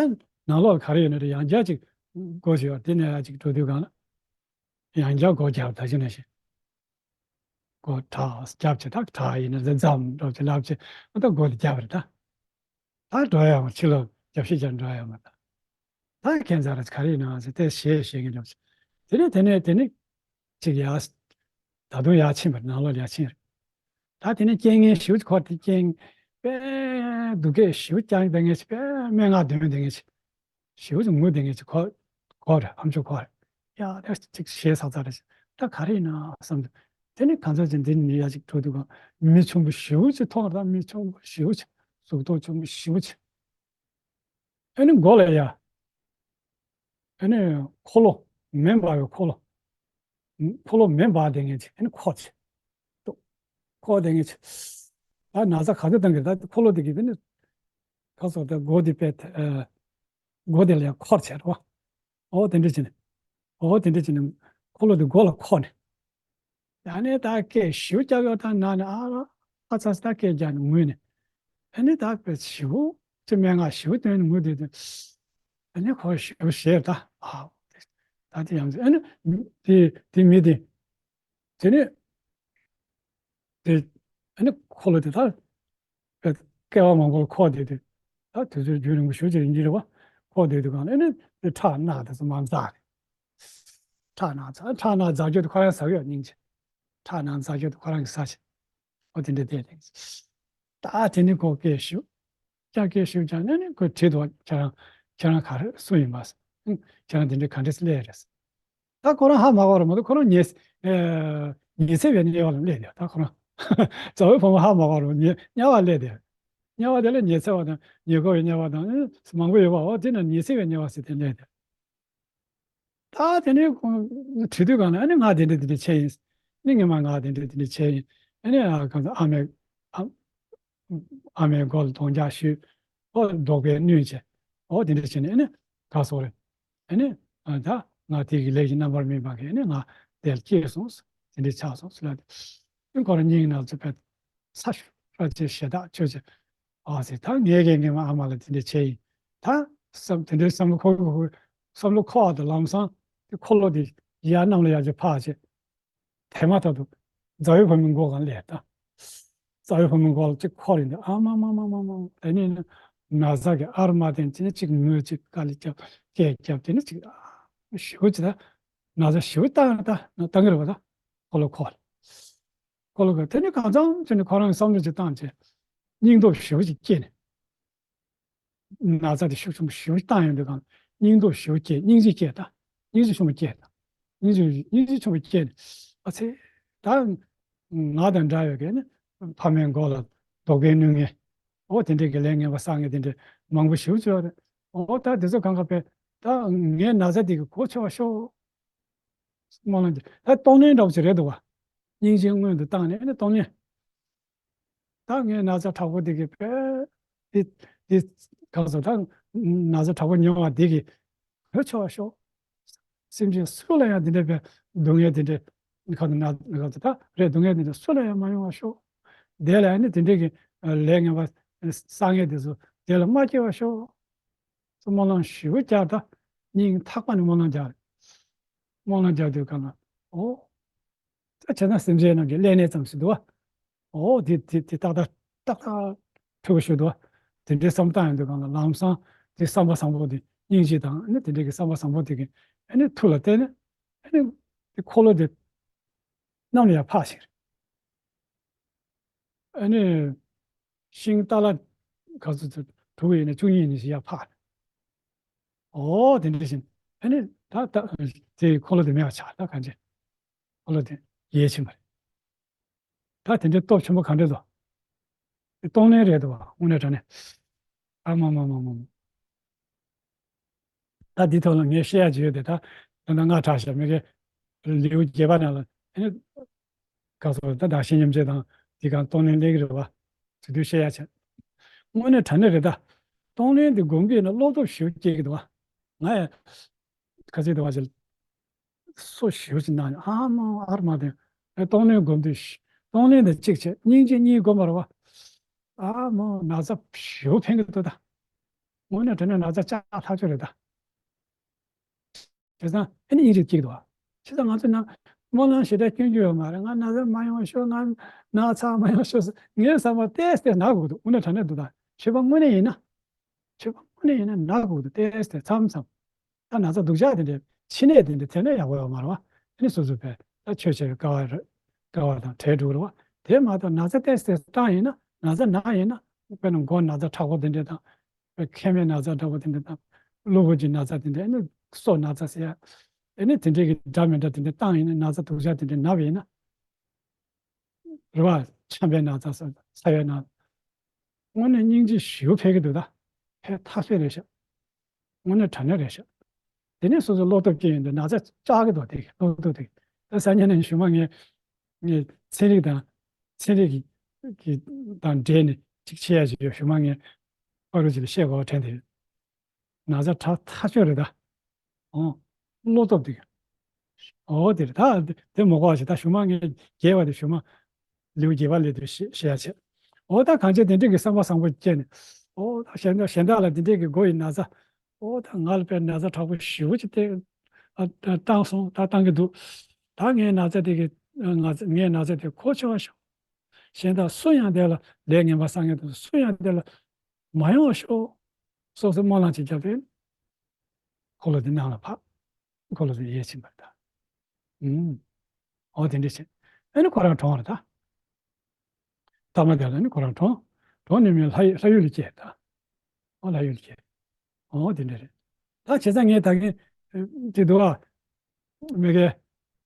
ནང་ལོགས་ག་རེ་ཡོད་ན་རེད་ཡང་བསྐྱར་ཅིག་སྒོ་ཞིག་ཡོད་དེ་ནས་ཡང་ཅིག་འགྲོ་དུས་གང་ལ་ཡང་བསྐྱར་སྒོ་རྒྱབ་ད་ཅི་ནས་ཞིག་སྒོ་བྲག་རྒྱབ་བྱས་ད་བྲག་ཡིན་ན་འཛེམ་རོགས་ཞེས་ལབ་བྱས་ཨ་ད་མགོ་དེ་རྒྱབ་རེད་ད། ད་འགྲོ་ཡ་ཡང་ཕྱི་ལོགས་རྒྱབ་ཤིག་ཀྱང་འགྲོ་ཡ་ཡང་མ་ད། ད་ཁྱད་མཚར་ག་རེ་ཡིན་ནམ་ཟེར་དེ་ཞེས་བཤད་ཀྱི་འདུག་དེ་ནས་དེ་ནས་དེ་ནས་ཅིག་ཡ། ད་དུང་ཡར་ཕྱིན་པ་ནང་ལོགས་ཡར་ཕྱིན་རེད། ད་དེ་ནས་རྐྱེན་ངན་ཞེ་པོ་ཅིག་འཁོར་དེ་རྐྱེན་དཔེ་སྡུག་སྐད་ཞེ་པོ་རྐྱང་བསྡད་མཁན་ཞིག་དཔེ་སྨྲེ་སྔགས་འདོན་བསྡད་མཁན་ཞིག་ཞེ་པོ་ཅིག་ངུ་བསྡད་མཁན་ཞིག་འཁོར་འཁོར་རེད། ཨ་མཆོག་འཁོར་རེད། ཡ་ད་ཅིག་ཞེད་ཚ་ཚ་རེད། ད་ག་རེ་ཡིན་ན་བསམ་འདུག་དེ་ནས་གང་ཟག་ཅིག་འདི་ནས་ཡར་ཅིག་འགྲོ་དུས་གང་མི་ཆུང་པོ་ཞེ་པོ་ཅིག་མཐོང་རེད། ད་མི་ཆུང་པོ་ཞེ་པོ་ཅིག་གཟུགས་མཐོ་ཆུང་པོ་ཞེ་པོ་ཅིག་ཨ་ནི་མགོ་ལ་ཡ། ཨ་ནི་འཁོར་ལོ། མེ་འབར་བའི་འཁོར་ལོ། འཁོར་ལོ་མེ་འབར་བསྡད་མཁན་ཅིག་ཨ་ནི་འཁོར་ཅིག་འཁོར་བསྡད་མཁན་ཅིག་ད་ན་ཚ་ག་ཚོད་བཏང་གི་ད་འཁོར་ལོ་དེ་གི་དེ་ནི། ཁ་སོགས་ད་མགོ་དེ་པད། མགོ་དེ་ལ་ཡ་འཁོར་བྱས་རེད་བ། ཨོ་དེ་འདྲ་བྱས་ནས། ཨོ་དེ་འདྲ་བྱས་ནས། འཁོར་ལོ་དེ་མགོ་ལ་འཁོར་ནས། ཡང་ནས་ད་སྐད་ཞེ་པོ་རྒྱག་ཡོད་ད་ན་ནས་ཨ་ཨ་ཚ་ཚ་ད་སྐད་རྒྱག་ནས་ངུས་ནས། ཨ་ནི་ད་དཔེ་ཞེ་པོ་ཅིག་སྨྲེ་སྔགས་ཞེ་པོ་བཏོན་ནས་ངུས་བསྡད་དུས། ཨ་ནི་ཁོ་ཞེ་པོ་ཞེད་ད་ཨ། ད་དེ་ཡང་ཨ་ནི་དེ་དེ་མི་དེ། དེ་ནས་དེ་ཨ་ནི་འཁོར་ལོ་དེ་ད་སྐལ་བ་མང་པོ་ལ་འཁོར་བསྡད་དུས། ད་དུས་ཚོད་རྒྱུན་རིང་པོ་ཞེ་པོ་ཅིག་ཡིན་གྱི་རེད་བ། འཁོར་བསྡད་དུས་གང་ལ་ཨ་ནི་དེ་ཁྲག་རྣག་དེ་ཚོ་མར་འཛག་རེད། ཁྲག་རྣག་འཛག་ཁྲག་རྣག་འཛག་རྒྱུ་དེ་ཁོ་རང་ཟ་གི་ཡོད་སྙིང་རྗེ། ཁྲག་རྣག་འཛག་རྒྱུ་དེ་ཁོ་རང་གིས་ཟ་བྱས། ཨོ་དེ་འདྲ་བསྡད་དེ། ད་དེ་ནི་ཁོ་སྐད་ཞུ། ཀྱག་ཀྱག་ཞུ་ཀྱང་ནི་ནི་ཁོས་དྲིས་འདུག་ཁྱེད་རང་ཁྱེད་རང་ག་རེ་སུ་ཡིན་པ། ཁྱེད་རང་དེ་འདྲ་ག་འདྲས་སླེབས་རེད། ད་ཁོ་རང་ཧ་མ་གོ་རེད་མ་གཏོགས་ཁོ་རང་ཉེ་ཨེ་ཉི་ཚེ་བའི་དམྱལ་བ་ལ་སླེབས་དེ་ད་ཁོ་རང་རྩ་བའི་བུ་མོ་ཧ་མ་གོ་རེད་མ་དམྱལ་བ་སླེབས་དེ། དམྱལ་བ་དེ་ལ་ཉི་ཚེ་བ་དང་ཉེ་འཁོར་བའི་དམྱལ་བ་དང་ཨེ་མང་པོ་ཡོད་པ་འོ་དེ་ན་ཉི་ཚེ་བའི་དམྱལ་བ་ཟེར་དེ་སླེབས་དེ། ད་དེ་ནས་ཁོང་དྲི་དུས་གང་ལ་ཨ་ནི་ང་དེ་འདྲ་དེ་འདྲ་བྱས་ཡིན། ནི་ངས་མ་ང་དེ་འདྲ་དེ་འདྲ་བྱས་ཡིན། ཨ་ནི་ཨ་གང་ཟེར་ཨ་མའི་ཨ་ཨ་མའི་མགོ་ལ་དོང་རྒྱག་ཞུས། ཨོ་རྡོག་པས་བསྣུན་བྱས། ཨོ་དེ་འདྲ་བྱས་ནས་ཨ་ནི་ག་སོགས་རེད། ཨ་ནི་ཨ་ད་ང་དེ་གི་ལས་ཀྱི་རྣམ་པར་སྨིན་པ་གིས་ཨ་ནི་ང་དེར་སྐྱེས་སོང་། དེ་འདྲའི་ཆགས་སོང་ཟེར་ལབ་དུས། ཁོ་རང་སྙིང་ནང་ཚུད་པའི་ས་ཤོར་བྱས་ཞེ་དྲག་ཆོས་ཅན། ཨ་ཟེར། ད་ངས་གས་ངས་མ་ཨ་མ་ལ་དེ་འདྲ་བྱས་ཡིན། ད་བསམ་དེ་འདྲའི་བསམ་བློ་འཁོར་འཁོར་འཁོར། བསམ་བློ་འཁོར་བ་དང་ལམ་སང་དེ་འཁོར་ལོ་དེ་ཡར་གནམ་ལ་ཡར་ཅིག་འཕར་བྱས། དེ་མ་ཐག་ཏུ་རྫ་བའི་བུ་མོའི་མགོ་སྒང་སླེབས་ད། རྫ་བའི་བུ་མོའི་མགོ་ལ་ཅིག་འཁོར་ཡིན་དུས། ཨ་མ་མ་མ་མ་མ། དེ་ནས་ན་ན་ཚ་གི་ཨར་མ་དེ་ཅི་ནས་ཅིག་ངུས་ཅིག་དཀའ་ལས་རྒྱབ་སྐད་རྒྱབ། དེ་ནས་ཅིག་ཞེ་པོ་ཅིག་ད་ན་ཚ་ཞེ་པོ་བཏང་ད་བཏང་གི་རེད་པ། ད་འཁོར་ལོ་འཁོར། འཁོར་ལོ་འཁོར། དེ་ནས་གང་འཚམ་ཅིག་ནས་ཁོ་རང་གི་བསམ་བློ་ཅིག་བཏང་བྱས། སྙིང་སྟོབས་ཞེ་པོ་ཅིག་སྐྱེས་ནས། ན་ཚ་དེ་ཤུགས་ཆེན་པོ་ཞེ་པོ་བཏང་ཡོང་དུས་སྒང་སྙིང་སྟོབས་ཞེ་པོ་སྐྱེས། སྙིང་རྗེ་སྐྱེས་ད། སྙིང་རྗེ་ཆེན་པོ་སྐྱེས་ད། སྙིང་རྗེ་སྙིང་རྗེ་ཆེན་པོ་སྐྱེས་ནས། ཨ་ཙི། ད་ང་དང་འདྲ་བའི་གི་ནི་ཕ་མའི་མགོ་ལ་རྡོག་པས་བསྣུན་མཁན། འོ་དེ་འདྲའི་གི་ལས་ངན་པ་བསགས་མཁན་དེ་འདྲ་མང་པོ་ཞེ་པོ་ཅིག་ཡོད་རེད། འོ་ད་དེ་ཚོ་གང་ག་པས་ད་ངའི་ན་ཚ་དེ་གི་གོ་ཆོད་པ་ཤོག་སྨོན་ལམ་རྒྱག། ད་གཏོང་ལེན་འདྲ་པོ་ཅིག་རེད་འདུག་བ། སྙིང་རྗེ་སྔོན་དུ་བཏང་ནས་ནི་གཏོང་ལེན། ད་ངའི་ན་ཚ་དྲག་པོ་འདི་གི་བས། འདི་འདི་ག་ཚོད་ད། ན་ཚ་དྲག་པོ་མྱོང་བ་འདི་གི་གོ་ཆོད་པ་ཤོག་སེམས་ཅན་སུ་ལ་ཡང་འདི་འདྲ་བའི་སྡུག་བསྔལ་འདི་འདྲ་ག་ཚོད་ན་ག་ཚོད་ད་རེད། སྡུག་བསྔལ་འདི་འདྲ་སུ་ལ་ཡང་མ་ཡོང་བ་ཤོག་དེ་ལ་ཡང་ནི་འདི་འདྲ་གི་ལས་ངན་པ་བསགས་མཁན་འདི་ཚོ་དེ་ལ་མ་སྐྱེ་བ་ཤོག་སྨོན་ལམ་ཞེ་པོ་རྒྱག་ད། སྙིང་ཐག་པ་ནས་སྨོན་ལམ་རྒྱག་རེད། སྨོན་ལམ་རྒྱག་དུས་གང་ལ་ཨོ། ད་བྱས་ན་སེམས་ཅན་རྣམས་ཀྱི་ཀླད་ནད་ཙམ་ཞིག་འདུག་བ། ཨོ་དེ་དེ་དེ་ཏག་ཏག་ཏག་ཏག་ཕྲུ་གུ་ཞིག་འདུག་བ། དེ་འདྲའི་བསམ་བཏང་ཡོང་དུས་གང་ལ་ལམ་སང་དེ་བསམ་པ་བཟང་པོ་དེ་སྙིང་རྗེ་དང་ནི་དེ་འདྲའི་གི་བསམ་པ་བཟང་པོ་དེ་གི་ཨ་ནི་མཐུ་ལ་བརྟེན་ནས་ཨ་ནི་དེ་འཁོར་ལོ་དེ་གནམ་ལ་ཡར་འཕགས་ཤིང་། ཨ་ནི་ཤིང་ཏཱ་ལ་ག་ཚོད་ཚོད་དྲུག་ཡིན་ན་བཅུ་གཉིས་ཡིན་ན་ཞིག་ཡར་འཕགས། ཨོ་དེ་འདྲ་བཞིན་ཨ་ནི་ད་ད་དེ་འཁོར་ལོ་དེ་མེད་པ་ཆགས། ད་གང་བྱེད། འཁོར་ལོ་དེ་ཡལ་ཕྱིན་པ་རེད། ད་དེ་འདྲའི་སྟོབས་ཆེན་པོ་ག་འདྲ་འདུག་དེ་གཏོང་ལེན་རེད་འདུག་བ། དངོས་གནས་དྲང་གནས། ཨ་མ་མ་མ་མ་མ། ད་འདི་ཐོག་ལ་ངས་བཤད་ཡ་ཅིག་ཡོད་དེ། ད་ད་ལྟ་ང་དྲག་ཤག་མི་དགེ་ལེའུ་བརྒྱད་པ་ནང་ལ་ཨ་ནི་ག་ཚོད་ད་བདག་གཞན་མཉམ་བརྗེ་དང་དེ་གང་གཏོང་ལེན་ལེགས་རེད་བ། དེ་དུས་བཤད་ཡ་བྱས། དངོས་གནས་དྲང་གནས་རེད་ད། གཏོང་ལེན་དེ་སྒོམ་གྱི་ན་བློ་སྟོབས་ཞེ་པོ་སྐྱེ་གི་འདུག་བ། ང་ཡ་ག་ཚོད་འདུག་བ་ཅིག་སོ་ཞེ་པོ་ཅིག་གནང་ཡོང་། ཨ་མ་ཨར་མ་དེ་གཏོང་ལེན་སྒོམ་དུས་གཏོང་ལེན་དང་གཅིག་བྱས་སྙིང་རྗེ་གཉིས་སྒོམ་པ་རེད་བ། ཨ་མ་ན་ཚ་ཞེ་པོ་ཕན་གི་འདུག་ད། དངོས་གནས་དྲང་གནས་ན་ཚ་ལྕགས་ཐག་ཆོད་རེད་ད། བྱས་ཙང་ཨ་ནི་ཡིད་རིག་སྐྱིད་འདུག་བ། བྱས་ཙང་ང་ཚོ་ན་སྨོན་ལམ་ཞེ་དྲག་སྐྱོན་རྒྱུ་ཡོད་མ་རེད། ང་ན་ཚ་མ་ཡོང་ཤོག་ང་ན་ཚ་མ་ཡོང་ཤོག་ངའི་བསམ་པ་ཏོག་ཙམ་ན་དགོས་འདུག་དངོས་གནས་དྲང་གནས་འདུག་ད་མཆོད་པ་དངོས་གནས་ཡིན་ན། མཆོད་པ་དངོས་གནས་ཡིན་ན་ན་དགོས་འདུག་ཏོག་ཙམ་མཚམས་མཚམས། ད་ན་ཚ་སྡུག་ཅག་དེ་འདྲའི་ཕྱི་ནད་དེ་འདྲ་ཐེབས་ན་ཡག་པོ་ཡོད་མ་རེད་བ། ཨ་ནི་སོ་སོ་བས་ད་ཆོས་བྱས་པའི་དཀའ་བ་རེད། དཀའ་བ་དང་བྲལ་འགྲོ་གི་རེད་བ། དེ་མ་གཏོགས་ན་ཚ་ཏོག་ཙམ་བཏང་ཡིན་ན། ན་ཚ་ན་ཡིན་ན་དཔེར་ན་མགོ་ན་ཚ་དྲག་པོ་དེ་འདྲ་དང་། མཁལ་མའི་ན་ཚ་འདྲ་པོ་དེ་འདྲ་དང་། གློ་བུར་གྱི་ན་ཚ་དེ་འདྲ། ཨ་ནི་སོ་ན་ཚ་ཟེར་ཡ། ཨ་ནི་དེ་འདྲའི་གི་འདྲ་མི་འདྲ་དེ་འདྲ་བཏང་ཡིན་ན། ན་ཚ་སྡུག་ཅག་དེ་འདྲ་ན་བ་ཡིན་ན། རེད་བ། ཆམ་པའི་ན་ཚ་ཟེར། ཚ་བའི་ན། དངོས་གནས་སྙིང་རྗེ་ཞེ་པོ་ཕན་གི་འདུག་ད། ཕན་ཐག་ཆོད་རེད་ཤག་དངོས་གནས་དྲང་གནས་རེད་ཤག་དེ་ནས་སོ་སོ་བློ་སྟོབས་སྐྱེ་ཡོང་དུས་ན་ཚ་བཅག་གི་འདུག་དེ་གི་བློ་སྟོབས་དེ། ད་སང་ཉིན་ནས་གཞུག་མ་ངས་ངས་ཚན་རིག་དང་། ཚན་རིག་གི་གི་དང་འབྲེལ་ནས་ཅིག་བྱེད་ཡ་ཞིག་ཡོད། གཞུག་མ་ངས་ཕ་རོལ་ཅིག་ལ་བཤད་དགོས་པ་དྲན་དེ་ཡོད། ན་ཚ་དྲག་ཐག་ཆོད་རེད་ད། ཨོ། བློ་སྟོབས་དེ། ཨོ་དེ་རེད་ད། དེ་མ་གོ་བ་ཞིག་ད་གཞུག་མ་ངས་རྒྱས་པ་དེ་གཞུག་མ་ལེའུ་བརྒྱད་པ་སླེབས་དུས་བཤད་བཤད་ཡ་བྱེད། ཨོ་ད་གང་བྱས་དེ་འདྲས་ཀྱི་བསམ་པ་བཟང་པོ་སྐྱེས་ནས། ཨོ་ད་གཞན་དག་གཞན་དག་ལ་དེ་འདྲས་ཀྱི་མགོ་ཡི་ན་ཚ། ཨོ་ད་ང་ལ་དཔེ་ན་ཚ་དྲག་པོ་ཞེ་པོ་ཅིག་སྟེ། ཨ་ད་བཏང་སོང་། ད་བཏང་གི་འདུག་ད་ངའི་ན་ཚ་དེ་གི་ང་ཚ་ངའི་ན་ཚ་དེ་གོ་ཆོད་པ་ཤོག་གཞན་དག་སུ་ཡང་དེ་ལ་ལས་ངན་པ་བསགས་མཁན་དེ་ཚོ་སུ་ཡང་དེ་ལ་མ་ཡོང་བ་ཤོག་སོ་སོ་སྨོན་ལམ་ཅིག་བརྒྱབ་སྟེ། འཁོར་ལོ་དེ་ནང་ལ་ཕབ། འཁོར་ལོ་དེ་ཡལ་ཕྱིན་པ་རེད་ད། ཨུམ། ཨོ་དེ་འདྲས་བྱས། ཨ་ནི་ཁོ་རང་གྲོངས་རེད་ད། ཐ་མ་དེ་ལ་ནི་ཁོ་རང་གྲོངས། གྲོངས་ནས་མི་ལྷ་ཡུལ་ལྷ་ཡུལ་ལ་སྐྱེས་ད། ཨོ་ལྷ་ཡུལ་ལ་སྐྱེས། ཨོ་དེ་འདྲས་རེད། ད་བྱས་ཙང་ངས་ད་གིན་དེ་འདུག་ཨ། མི་དགེ།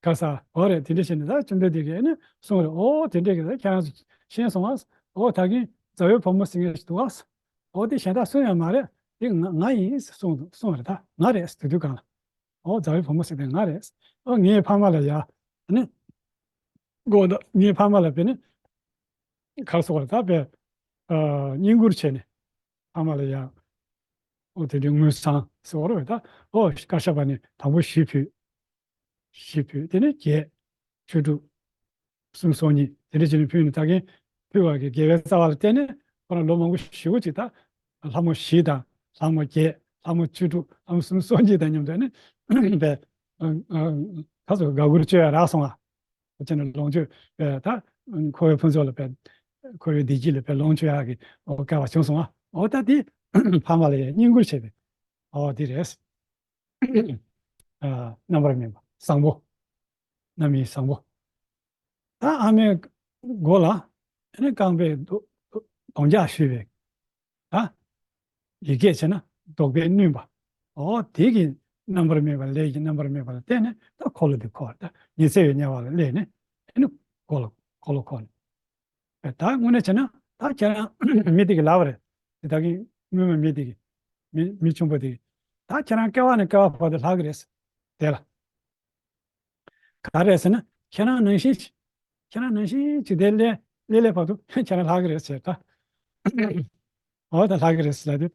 ག་ས་འོ་རེད། དེ་འདྲས་བྱས་ནས་ད་བཅོམ་ལྡན་འདས་ཀྱིས་ནི་གསུངས་རེད། ཨོ་དེ་འདྲས་ཀྱི་ད་ཁྱེད་རང་ཚོ་ཤེས་སོང་ཨ། ཨོ་ད་གིན་རྫ་བའི་བུ་མོ་ཟེར་མཁན་ཞིག་འདུག་ཨ། ཨོ་དེ་གཞན་དག་སུ་ཡང་མ་རེད། དེ་ང་ང་ཡིན་གསུངས་འདུག་གསུངས་རེད། ད་ང་རེད་དེ་དུས་གང་ལ། ཨོ་རྫ་བའི་བུ་མོ་ཟེར་དེ་ང་རེད། ཨོ་ངའི་ཕ་མ་ལ་ཡ། ནི། གོ་ད་ངའི་ཕ་མ་ལ་དཔེ་ནི། ག་རེ་ཟེར་དགོས་རེད། ད་དཔེ། ཨ་བསྙེན་བཀུར་བྱས་ནས། ཕ་མ་ལ་ཡ། ཨོ་དེ་འདྲའི་དངུལ་སྲང་ཟེར་དགོས་རེད། ད་ཨོ་དཀར་ཆག་པ་ནི་དང་པོ་བཞི་ཕུལ། བཞི་ཕུལ། དེ་ནས་བརྒྱད། ཆོས་དྲུག་སུམ་ཅུ་སོ་གཉིས་དེ་འདྲ་བྱས་ནས་ཕུལ་ནས། ད་གིན་ཕུལ་བ་གི་དགེ་བའི་རྩ་བ་ལ་བརྟེན་ནས་ཁོ་རང་ལོ་མང་པོ་ཞེ་པོ་ཅིག་ད་ལྷ་མོ་བཞི་དང་ལྷ་མོ་བརྒྱད། ལྷ་མོ་བཅུ་དྲུག་ལྷ་མོ་སུམ་ཅུ་སོ་གཉིས་དང་མཉམ་དུ་ནི་པའི་ཁ་སོ་དགའ་མགུར་སྤྱོད་ཡ་རག་སོང་ང་། ཁོ་ཅི་ནས་ལོངས་སྤྱོད་པའི་ད་འཁོར་བའི་ཕུན་ཚོགས་ལ་པའི་འཁོར་བའི་བདེ་སྐྱིད་ལ་པའི་ལོངས་སྤྱོད་ཡ་གི་སྐལ་བ་བྱུང་སོང་ང་། འོ་ད་དེ་ཕ་མ་ལ་ཡང་བསྙེན་བཀུར་བྱས་པའི་འོ་དེ་རེད། རྣམ་པར་སྨིན་པ་བཟང་པོ། རྣམ་སྨིན་བཟང་པོ། ད་ཨ་མའི་མགོ་ལ་ཨ་ནི་རྐང་པས་རྡོ་རྡོ་རྡོ་འཇག་གཞུས་པའི་ད་ཡིག་སྐད་བྱས་ན་རྡོག་པས་བསྣུན་པ། འོ་དེ་གི་རྣམ་པར་སྨིན་པ་ལས་ཀྱི་རྣམ་པར་སྨིན་པ་ལ་བརྟེན་ནས་ད་འཁོར་ལོ་འདི་འཁོར། ད་ཉི་ཚེ་བའི་དམྱལ་བ་ལ་སླེབས་ནས་ཨ་ནི་འཁོར་ལོ་འཁོར་ལོ་འཁོར་ནས། ད་དངོས་གནས་བྱས་ན་ད་ཁྱེད་རང་མི་དེ་གི་ལབ་པ་རེད། དེ་ད་གིན་སྔོན་མ་མི་དེ་གི་མི་མི་ཆུང་པོ་དེ་གི་ད་ཁྱེད་རང་སྐྱེ་བ་ནས་སྐྱེ་བ་བར་དུ་ལྷག་གི་རེད། དེ་ལ། ག་རེ་ཟེར་ན་ཁྱེད་རང་ནང་བཞིན་ཅིག་ཁྱེད་རང་ནང་བཞིན་ཅིག་དེ་ལས་ལས་ལས་བར་དུ་ཁྱེད་རང་ལྷག་གི་རེད་ཟེར་ད། འོ་ད་ལྷག་གི་རེད་ཟེར་ལབ་དུས་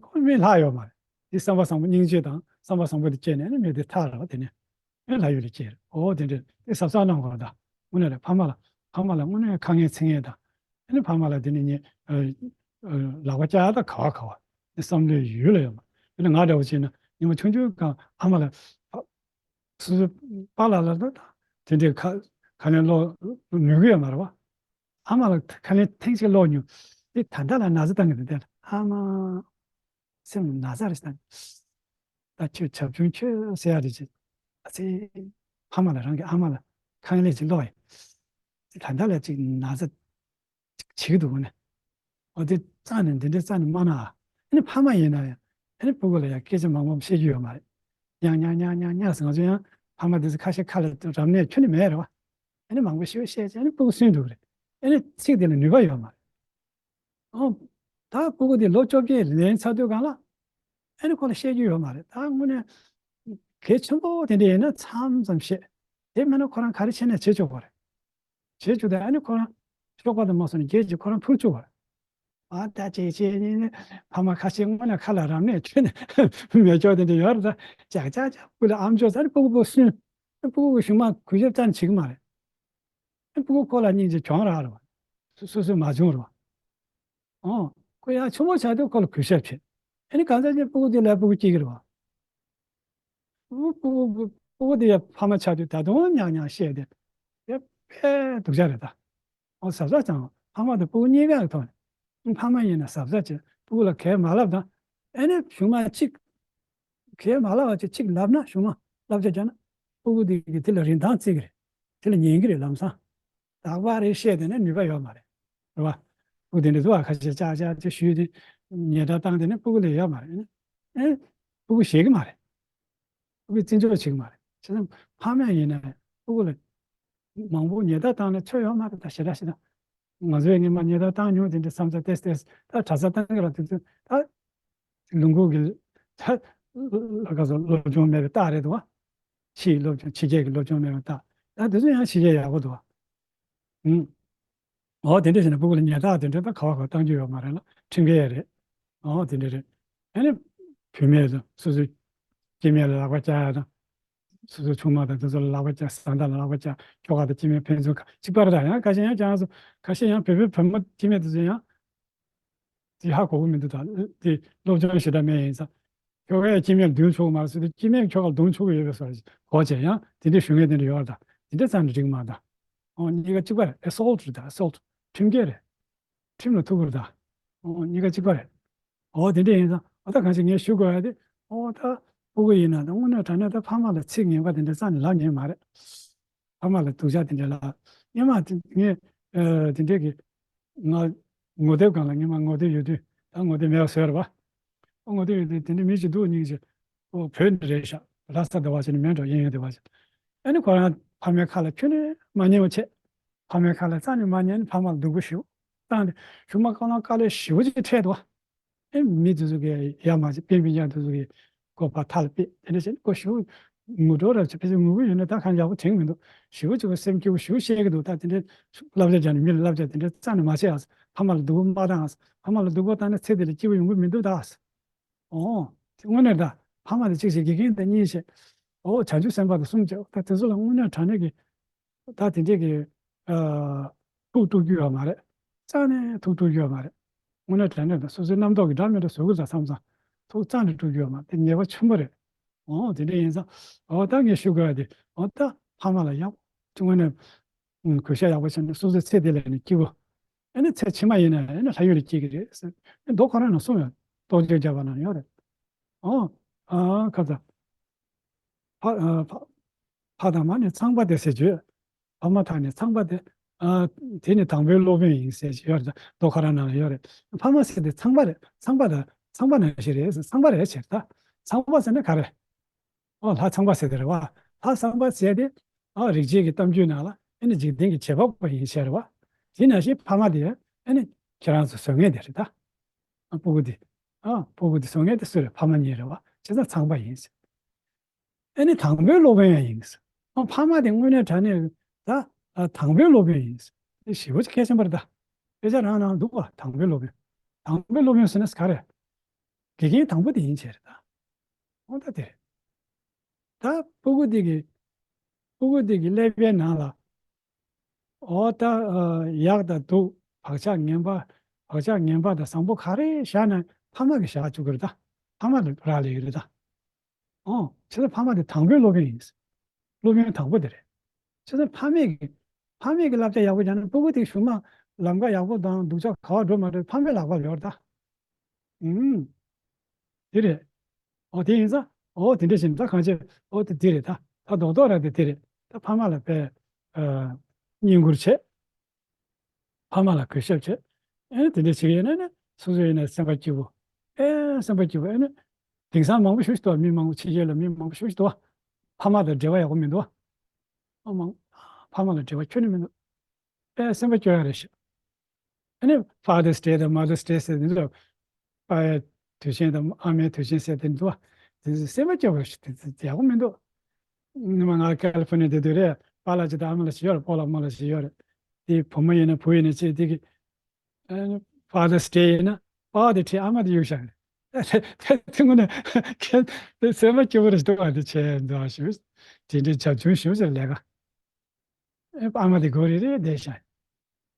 ཁོ་མི་ལྷག་ཡོད་མ་རེད། དེ་བསམ་པ་བཟང་པོ་སྙིང་རྗེ་དང་བསམ་པ་བཟང་པོ་དེ་སྐྱེས་ནས་ནི་མི་དེ་ཐར་ར་བ་དེ་ནས་ཨེ་ལྷག་ཡོད་རེད་ཅེས། འོ་དེ་འདྲ་དེ་གཟབ་གཟབ་གནང་དགོས་རེད་ད། དངོས་གནས་རེད། ཕ་མ་ལ་ཕ་མ་ལ་དངོས་གནས་ཁ་ངན་ཚིག་ངན་དང་ཨ་ནི་ཕ་མ་ལ་དེ་ནི་ཉེ་ལག་པ་བཀྱག་ད་ག་བ་ག་བ་དེ་བསམ་བློའི་ཡུལ་ལ་ཡོད་མ་རེད། དེ་ནི་ང་འདྲ་བོ་བྱས་ན་ཉི་མ་ཆུང་ཆུང་སྒང་ཨ་མ་ལ། སོ་སོའི་པཱ་ལགས་ལ་ད་དེ་འདྲའི་ཁ་ཁ་ལན་སློག་ནུས་ཀྱི་ཡོད་མ་རེད་བ། ཨ་མ་ལ་ཁ་ལན་ཐེངས་གཅིག་སློག་མྱོང་། དེ་ད་ལྟ་ལ་ན་ཚ་བཏང་གི་འདུག་དེ་ལ་ཨ་མ་སེམས་ན་ཚ་རེ་བཏང་། ད་ཁྱོད་བྱབ་ཆུང་ཁྱོད་ཟེར་ཡ་རེད་ཅེས། ཨ་ཙི། ཕ་མ་ལ་རང་གི་ཨ་མ་ལ་ཁ་ལན་ཅིག་སློག་ཡ། དེ་ད་ལྟ་ལ་ཅིག་ན་ཚ་བྱེད་ཀྱི་འདུག་གོ་ནས། འོ་དེ་རྩ་ནས་འདི་འདྲའི་རྩ་ནས་མ་གནང་ཨ། ཨ་ནི་ཕ་མ་ཡིན་ན་ཡང་ཨ་ནི་སྤུ་གུ་ལ་ཡང་སྐད་ཆ་མང་པོ་བཤད་རྒྱུ་ཡོད་མ་རེད། ཡང་ཉག་ཉག་ཉག་ཉག་ཉག་ཟེར། ང་ཚོ་ཡང་ཕ་མ་དེ་ཚོ་ཁ་ཤས་ཁ་ལ་རབ་གནས་ཁྱོན་ནས་མེད་རེད་བ། ཨ་ནི་མང་པོ་ཞེ་པོ་བཤད་བྱས་ཨ་ནི་སྤུ་གུ་སུན་འདུག་རེད། ཨ་ནི་ཚིག་དེ་ལ་ནུས་པ་ཡོད་མ་རེད། ཨོ། ད་སྤུ་གུ་དེ་ལོ་བཅོ་བརྒྱད་ལོན་ཚར་དུས་སྒང་ལ་ཨ་ནི་ཁོ་ལ་བཤད་རྒྱུ་ཡོད་མ་རེད། ད་དངོས་གནས་གལ་ཆེན་པོ་དེ་འདྲ་ཡིན་ན་མཚམས་མཚམས་བཤད། དེ་མིན་ན་ཁོ་རང་ག་རེ་བྱས་ནས་བྱེད་ཆོག་པ་རེད། བྱེད་བཅུག་དང་ཨ་ནི་ཁོ་རང་གཤོག་པ་དང་མ་སོང་ནས་རྒྱལ་གྱིས་ཁོ་རང་འཕུར་བཅུག་པ་རེད། ཨ་ད་ཅེ་ཅེ་ནི་ཕ་མ་ཁ་ཤས་དངོས་གནས་ཁ་ལ་རབ་གནས་ཁྱོན་ནས་མེད་ཆོག་དེ་འདྲ་ཡོད་རེད། ད་ཅག་ཅག་ཅག་སྤུ་ལ་ཨམ་ཅོག་ཟ་ནི་སྤུ་གུ་སྤུ་གུ་སུན། སྤུ་གུ་གཞུག་མ་གུས་ཞབས་རྩ་ནས་བྱེད་ཀྱི་མ་རེད། ཨ་སྤུ་གུ་ཁོ་ལ་སྙིང་རྗེ་བྱུང་རག་རེད་བ། སོ་སོ་སོ་མ་བྱུང་རེད་བ། ཨོ། ཁོ་ཡང་ཆུང་མ་ཆགས་དུས་ཁོ་ལ་གུས་ཞབས་བྱེད། ཨ་ནི་གང་ཟག་ཅིག་སྤུ་གུ་དེ་ལ་སྤུ་གུ་སྐྱེ་གི་རེད་བ། སྤུ་གུ་སྤུ་གུ་དེ་ཡང་ཕ་མ་ཆགས་དུས་ད་དུང་ཉག་ཉག་བཤད་དེ། དེ་དཔེ་སྡུག་ཅག་རེད་ད། ཨོ་གཟབ་གཟབ་བྱང་། ཕ་མ་དང་སྤུ་གུ་གཉིས་ཀ་གི་ཐོག་ནས། ཕ་མ་ཡིན་ན་གཟབ་གཟབ་བྱེད། སྤུ་གུ་ལ་གས་མ་ལབ་དང་། ཨ་ནི་གཞུག་མ་གཅིག་གས་མ་ལབ་པ་ཅིག་གཅིག་ལབ་ན་གཞུག་མ་བསླབ་བྱ་བྱས་ན། སྤུ་གུ་དེ་གིས་དེ་ལ་རིན་ཐང་བརྩི་གི་རེད། དེ་ལ་ཉན་གི་རེད་ལམ་སང་། དག་པ་རེ་བཤད་དེ་ནི་ནུས་པ་ཡོད་མ་རེད། རེད་བ། སྤུ་གུ་དེ་འདྲ་འདུག་བ། ཁ་ཤས་ཅག་ཅག་ཅིག་ཞུས་ཏེ་ཉེས་དག་བཏང་དེ་ནི་སྤུ་གུ་ལ་ཡོད་མ་རེད། ཨེ། སྤུ་གུ་ཤེས་གི་མ་རེད། སྤུ་གུས་བརྩི་འཇོག་བྱེད་ཀྱི་མ་རེད། བྱས་ཙང་ཕ་མ་ཡིན་ན་སྤུ་གུ་ལ་མང་པོ་ཉེས་དག་བཏང་ནས་ཆོ་ཡོད་མ་རེད། ད་ཞེ་དྲག་ཞེ་དྲག་ང་ཚོས་སྔོན་མ་ཉེས་དག་བཏང་མྱོང་དེ་འདྲ་བསམ་ཚུལ་ཏེས་ཏེས་ད་གྲྭ་ས་བཏང་གི་ར་དེ་ཚོ་ད་ལུང་ཁུག་གི་ད་ལ་ག་ཚོ་སློབ་སྦྱོང་མེད་པའི་རྟགས་རེད་འདུག་བ། ཕྱི་ཡི་སློབ་སྦྱོང་ཕྱི་རྒྱལ་གྱི་སློབ་སྦྱོང་མེད་པའི་རྟགས། ད་དེ་ཚོ་ཡང་ཕྱི་རྒྱལ་ཡག་པོ་འདུག་བ། ཨུང་། འོ་དེ་འདྲ་བྱས་ན་སྤུ་གུ་ལ་ཉེས་དག་དེ་འདྲ་ད་ག་བ་ག་བཏང་རྒྱུ་ཡོད་མ་རེད་ལ་ཁྲིམས་འགལ་རེད། འོ་དེ་འདྲ་རེད། ཨ་ནི་བུད་མེད་ཚོ་སོ་སོའི་སྐྱེ་དམན་ལ་ལག་པ་བཀྱག་ཡ་དང་། སོ་སོའི་ཆུང་མ་དང་དེ་ཚོ་ལ་ལག་པ་བཀྱག་བཟའ་ཟླ་ལ་ལག་པ་བཀྱག་ཁྱོ་ག་དང་སྐྱེ་དམན་ཕན་ཚུན་གཅིག་པ་རེད། ད་ཡང་ཁ་ཤས་ཡང་ཀྱང་སོ་ཁ་ཤས་ཡང་བོད་པའི་བུ་མོ་སྐྱེ་དམན་དེ་ཚོ་ཡང་དེ་ཧ་གོ་གི་མི་འདུག་ད་དེ་སློབ་སྦྱོང་ཞེ་དྲག་མེད་ཡིན་ཙང་། ཁྱོ་གས་སྐྱེ་དམན་ལ་རྡུང་ཆོག་གི་མ་རེད་ཟེར་དུས་སྐྱེ་དམན་ཁྱོ་ག་ལ་རྡུང་ཆོག་གི་ཡོད་པའི་བཟོ་འདྲ་གོ་བྱས་ཡང་དེ་འདྲའི་ཞུ་མཁན་དེ་འདྲ་ཡོད་རེད། ད་དེ་འདྲ་རྩ་ནས་འགྲིག་གི་མ་རེད། ད་འོ་གཉིས་ཀ་གཅིག་པ་རེད། ཨེ་སོལ་ཊི་རེད། ད་ཨེ་སོལ་ཊི་ཁྲིམས་འགལ་རེད། ཁྲིམས་ལ་ཐུག་གི་རེད། ད་འོ་གཉིས་ཀ་གཅིག་པ་རེད། འོ་དེ་འདྲ་ཡིན་ཙང་འོ་ད་གང་ཞིག་ངས་ཞུ་དགོས་ཡ་དེ་འོ་ད་སྤུ་གུ་ཡིན་ན་ད་དངོས་གནས་དྲང་གནས་ད་ཕ་མ་ལ་ཚིག་ངན་པ་དེ་འདྲ་རྩ་ནས་ལབ་ཉན་མ་རེད། ཕ་མ་ལ་སྡུག་ཅག་དེ་འདྲ་ལ། སྔོན་མ་དེ་ངས་ཨ་དེ་འདྲས་ཀྱི་ང་ངོ་དེབ་སྒང་ལ་སྔོན་མ་ངོ་དེབ་ཡོད་དུས་ད་ངོ་དེབ་མེད་པ་བཟོས་རེད་པ། ཨོ་ངོ་དེབ་ཡོད་དུས་དེ་འདྲས་མི་ཞིག་འདུག་སྙིང་རྗེ། ཨོ་བོད་ནས་རེད་ཤག་ལྷ་ས་དེ་བ་ཞིག་ནས་མེད་འགྲོ་གཡས་གཡོན་དེ་བ་ཞིག་ཨ་ནི་ཁོ་རང་ཕ་མའི་ཁ་ལ་ཁྱོན་ནས་མ་ཉན་པ་བྱས། ཕ་མའི་ཁ་ལ་རྩ་ནས་མ་ཉན་ནས་ཕ་མ་ལ་སྡུག་པོ་ཞེ་པོ་བཏང་སྟེ་གཞུག་མ་དཀའ་ལས་དཀའ་ལས་ཞེ་པོ་ཅིག་འཕྲད་འདུག་ཨེ་མི་དེ་ཚོ་གིས་ཡ་མ་བྱེད་སྤུན་སྤུན་ཀྱག་དེ་ཚོ་གིས་མགོ་ཕར་ཐལ་སྤེལ་དེ་འདྲ་བྱས་ནས་ཁོ་ཞེ་པོ་ངུ་འགྲོ་ར་བྱེད། ཕལ་ཆེར་ངུ་གི་ཡོད་ན་ད་གང་ཡག་པོ་དྲན་གི་མི་འདུག་ཞེ་པོ་ཅིག་གི་སེམས་སྐྱིད་པོ་ཞེ་པོ་བཤད་གི་འདུག་ད་དེ་འདྲའི་བསླབ་བྱ་སྦྱར་ནས་མི་ལ་བསླབ་བྱ་དེ་འདྲ་རྩ་ནས་མ་བྱེད་ཨ། ཕ་མ་ལ་སྡུག་པོ་མ་བཏང་ཨ། ཕ་མ་ལ་སྡུག་པོ་བཏང་ན་ཚེ་འདི་ལ་སྐྱིད་པོ་ཡོང་གི་མི་འདུག་ད་ཨ། ཨོ། དེ་དངོས་གནས་ད་ཕ་མ་དེ་གཅིག་བྱས་དགེ་རྒན་དེ་གཉིས་བྱས། ཨོ་བྱང་ཆུབ་སེམས་དཔའ་དེ་གསུམ་བྱས། ད་དེ་ཚོ་ལ་དངོས་གནས་དྲང་གནས་ཀྱི་ད་དེ་འདྲས་ཀྱི་ ཨ། ཐུགས་དཀྲུག་རྒྱུ་ཡོད་མ་རེད། རྩ་ནས་ཐུགས་དཀྲུག་རྒྱུ་ཡོད་མ་རེད། དངོས་གནས་དྲང་གནས་དང་སོ་སོའི་རྣམ་རྟོག་གི་འདྲ་མི་འདྲ་བཟོ་གི་ཙང་མཚམས་མཚམས་ཐུགས་རྩ་ནས་དཀྲུག་རྒྱུ་ཡོད་མ་རེད། དེ་ཉེས་པ་ཆེན་པོ་རེད། འོ་དེ་འདྲ་ཡིན་ཙང་། འོ་ད་ངས་ཞུ་དགོས་ཡ་དེ། འོ་ད་ཕ་མ་ལ་ཡག་པོ་དངོས་གནས་གུས་ཞབས་ཡག་པོ་བྱས་ནས་སོ་སོའི་ཚེ་འདི་ལ་ནི་སྐྱིད་པོ། ཨ་ནི་ཚེ་ཕྱི་མ་ཡིན་ན་ཨ་ནི་ལྷ་ཡུལ་ལ་སྐྱེ་གི་རེད་ཟེར། ཨ་མདོ་ཁོ་རང་ནང་གསུངས་ཡོད། རྟོགས་བརྗོད་བརྒྱ་པ་ནང་ཡོད་རེད། ཨོ། ཨ་ཁ་ཚ། ཕ་ཨ་ཕ་ཕ་དང་མ་ནི་ཚངས་པ་སྟེ་ཟེར་བརྗོད། ཕ་མ་དང་ནི་ཚངས་པ་སྟེ། ཨ་དེ་ནི་དང་པོའི་སློབ་དཔོན་ཡིན་ཟེར་ཡོད་རེད། མདོ་ཁོ་རང་ནང་ལ་ཡོད་རེད། ཕ་མ་ཟེར་དེ་ཚངས་པ་རེད། ཚངས་པ་དང་ཚངས་པ་ནང་བཞིན་རེད། ཚངས་པ་རེད་ཟེར་ད། ཚངས་པ་ཟེར་ན་ག་རེ། ཨོ་ལྷ་ཚངས་པ་ཟེར་དེ་རེད་བ། ལྷ་ཚངས་པ་ཟེར་དེ། ཨ་རིག་བྱེད་ཀྱི་གཏམ་རྒྱུད་ནང་ལ་ཨ་ནི་འཇིག་རྟེན་གྱི་བྱེད་པ་པོ་ཡིན་ཟེར་བ། དེ་ནང་བཞིན་ཕ་མ་དེ་ཨ་ནི་ཁྱེད་རང་ཚོ་བཟོ་མཁན་དེ་རེད་ད། ཨ་སྤུ་གུ་དེ། ཨ་སྤུ་གུ་དེ་བཟོ་མཁན་དེ་སུ་རེད། ཕ་མ་གཉིས་རེད་བ། བྱས་ཙང་ཚངས་པ་ཡིན་ཟེར། ཨ་ནི་དང་པོའི་སློབ་དཔོན་ཡང་ཡིན་ཟེར། ཨ་ཕ་མ་དེ་དངོས་གནས་དྲང་གནས་ད་ཨ་དང་པོའི་སློབ་དཔོན་ཡིན་ཟེར། དེ་ཞེ་པོ་ཅིག་གལ་ཆེན་པོ་རེད་ད། དཔེ་ཆ་རང་ནང་འདུག་བ། དང་པོའི་སློབ་དཔོན། དང་པོའི་སློབ་དཔོན་ཟེར་ན་ག་རེ། དགེ་རྒན་དང་པོ་དེ་ཡིན་བྱས་རེད་ད། འོ་ད་དེ་རེད། ད་སྤུ་གུ་དེ་གི་སྤུ་གུ་དེ་གི་ཀླད་པའི་ནང་ལ། འོ་ད་ཨ་ཡག་དང་སྡུག་བག་ཆགས་ངན་པ། བག་ཆགས་ངན་པ་དང་བཟང་པོ་ག་རེ་བཞག་ན་ཕ་མ་གིས་བཞག་བཅུག་གི་རེད་ད། ཕ་མ་ལ་རག་ལས་ཀྱི་རེད་ད། ཨོ། བྱས་ཙང་ཕ་མ་དེ་དང་པོའི་སློབ་དཔོན་ཡིན། སློབ་དཔོན་དང་པོ་དེ་རེད། བྱས་ཙང་ཕ་མས་ཀྱི། ཕ་མས་ཀྱི་བསླབ་བྱ་ཡག་པོ་བྱས་ན་སྤུ་གུ་དེ་གཞུག་མ་ལམ་ཁ་ཡག་པོ་དང་སྡུག་ཅག་ག་པར་འགྲོ་མ་འགྲོ་ཕ་མའི་ལག་པར་ཡོད་རེད་ད། ཨུམ། དེ་རེད། ཨོ་དེ་ཡིན་ཙང་ཨོ་དེ་འདྲ་བྱས་ན་ད་གང་བྱས། ཨོ་དེ་དེ་རེད་ད། ད་རྡོག་རྡོག་ར་དེ་དེ་རེད། ད་ཕ་མ་ལ་དཔེ་ཨ་བསྙེན་བཀུར་བྱེད། ཕ་མ་ལ་གུས་ཞབས་བྱེད། ཨེ་དེ་འདྲ་བྱེད་ཀྱི་ཡོད་ན་ནི་སོ་སོ་ཡིན་ན་སེམས་པ་སྐྱིད་པོ། ཨེ་སེམས་པ་སྐྱིད་པོ། ཨེ་ནི་དེང་སང་མང་པོ་ཞེ་པོ་ཞིག་འདུག་མི་མང་པོ་ཕྱི་རྒྱལ་ལ་མི་མང་པོ་ཞེ་པོ་ཞིག་འདུག་ཕ་མ་དང་འབྲེལ་བ་ཡག་པོ་མི་འདུག་ཨ་མང་། ཕ་མ་ལ་འབྲེལ་བ་ཁྱོན་ནས་མི་འདུག་ཨེ་སེམས་པ་སྐྱོ་ཡ་རེད་ཤག་ཨ་ནི་Father's Day དང་Mother's Day ཟེར་དེ་ཚོ། པ་ཡ་དུས་ཆེན་དང་ཨ་མའི་དུས་ཆེན་ཟེར་དེ་འདུག་བ། དེ་ཚོ་སེམས་པ་སྐྱོ་བ་ཞིག་དེ་ཚོ་ཡག་པོ་མི་འདུག་ཉི་མ་ང་ཀ་ལི་ཕོར་ནི་ཡ་དེ་དུས་རེད། པཱ་ལགས་ཅིག་དང་ཨ་མ་ལགས་ཅིག་ཡོད་རེད། སྤོ་ལགས་རྨོ་ལགས་ཅིག་ཡོད་རེད། དེ་བུ་མོ་ཡིན་ན་བུ་ཡིན་ན་ཅིག་དེ་གི་Father's Day ཡིན་ན་པཱ་དེ་ཁྲིད་ཨ་མ་དེ་གཡུག་བཞག་རེད། དེ་དེ་ངོ་ནས་ཁྱེད་དེ་སེམས་པ་སྐྱིད་པོ་རེད་འདུག་ཨ་དེ་བྱས་འདུག་ཨ་ཞུ། དེ་འདྲའི་བྱབ་ཆུང་ཞུ་ཟེར་ལས་ཀ་ཨ་མ་དེ་གོ་རེ་རེ་བསྡད་ཤག་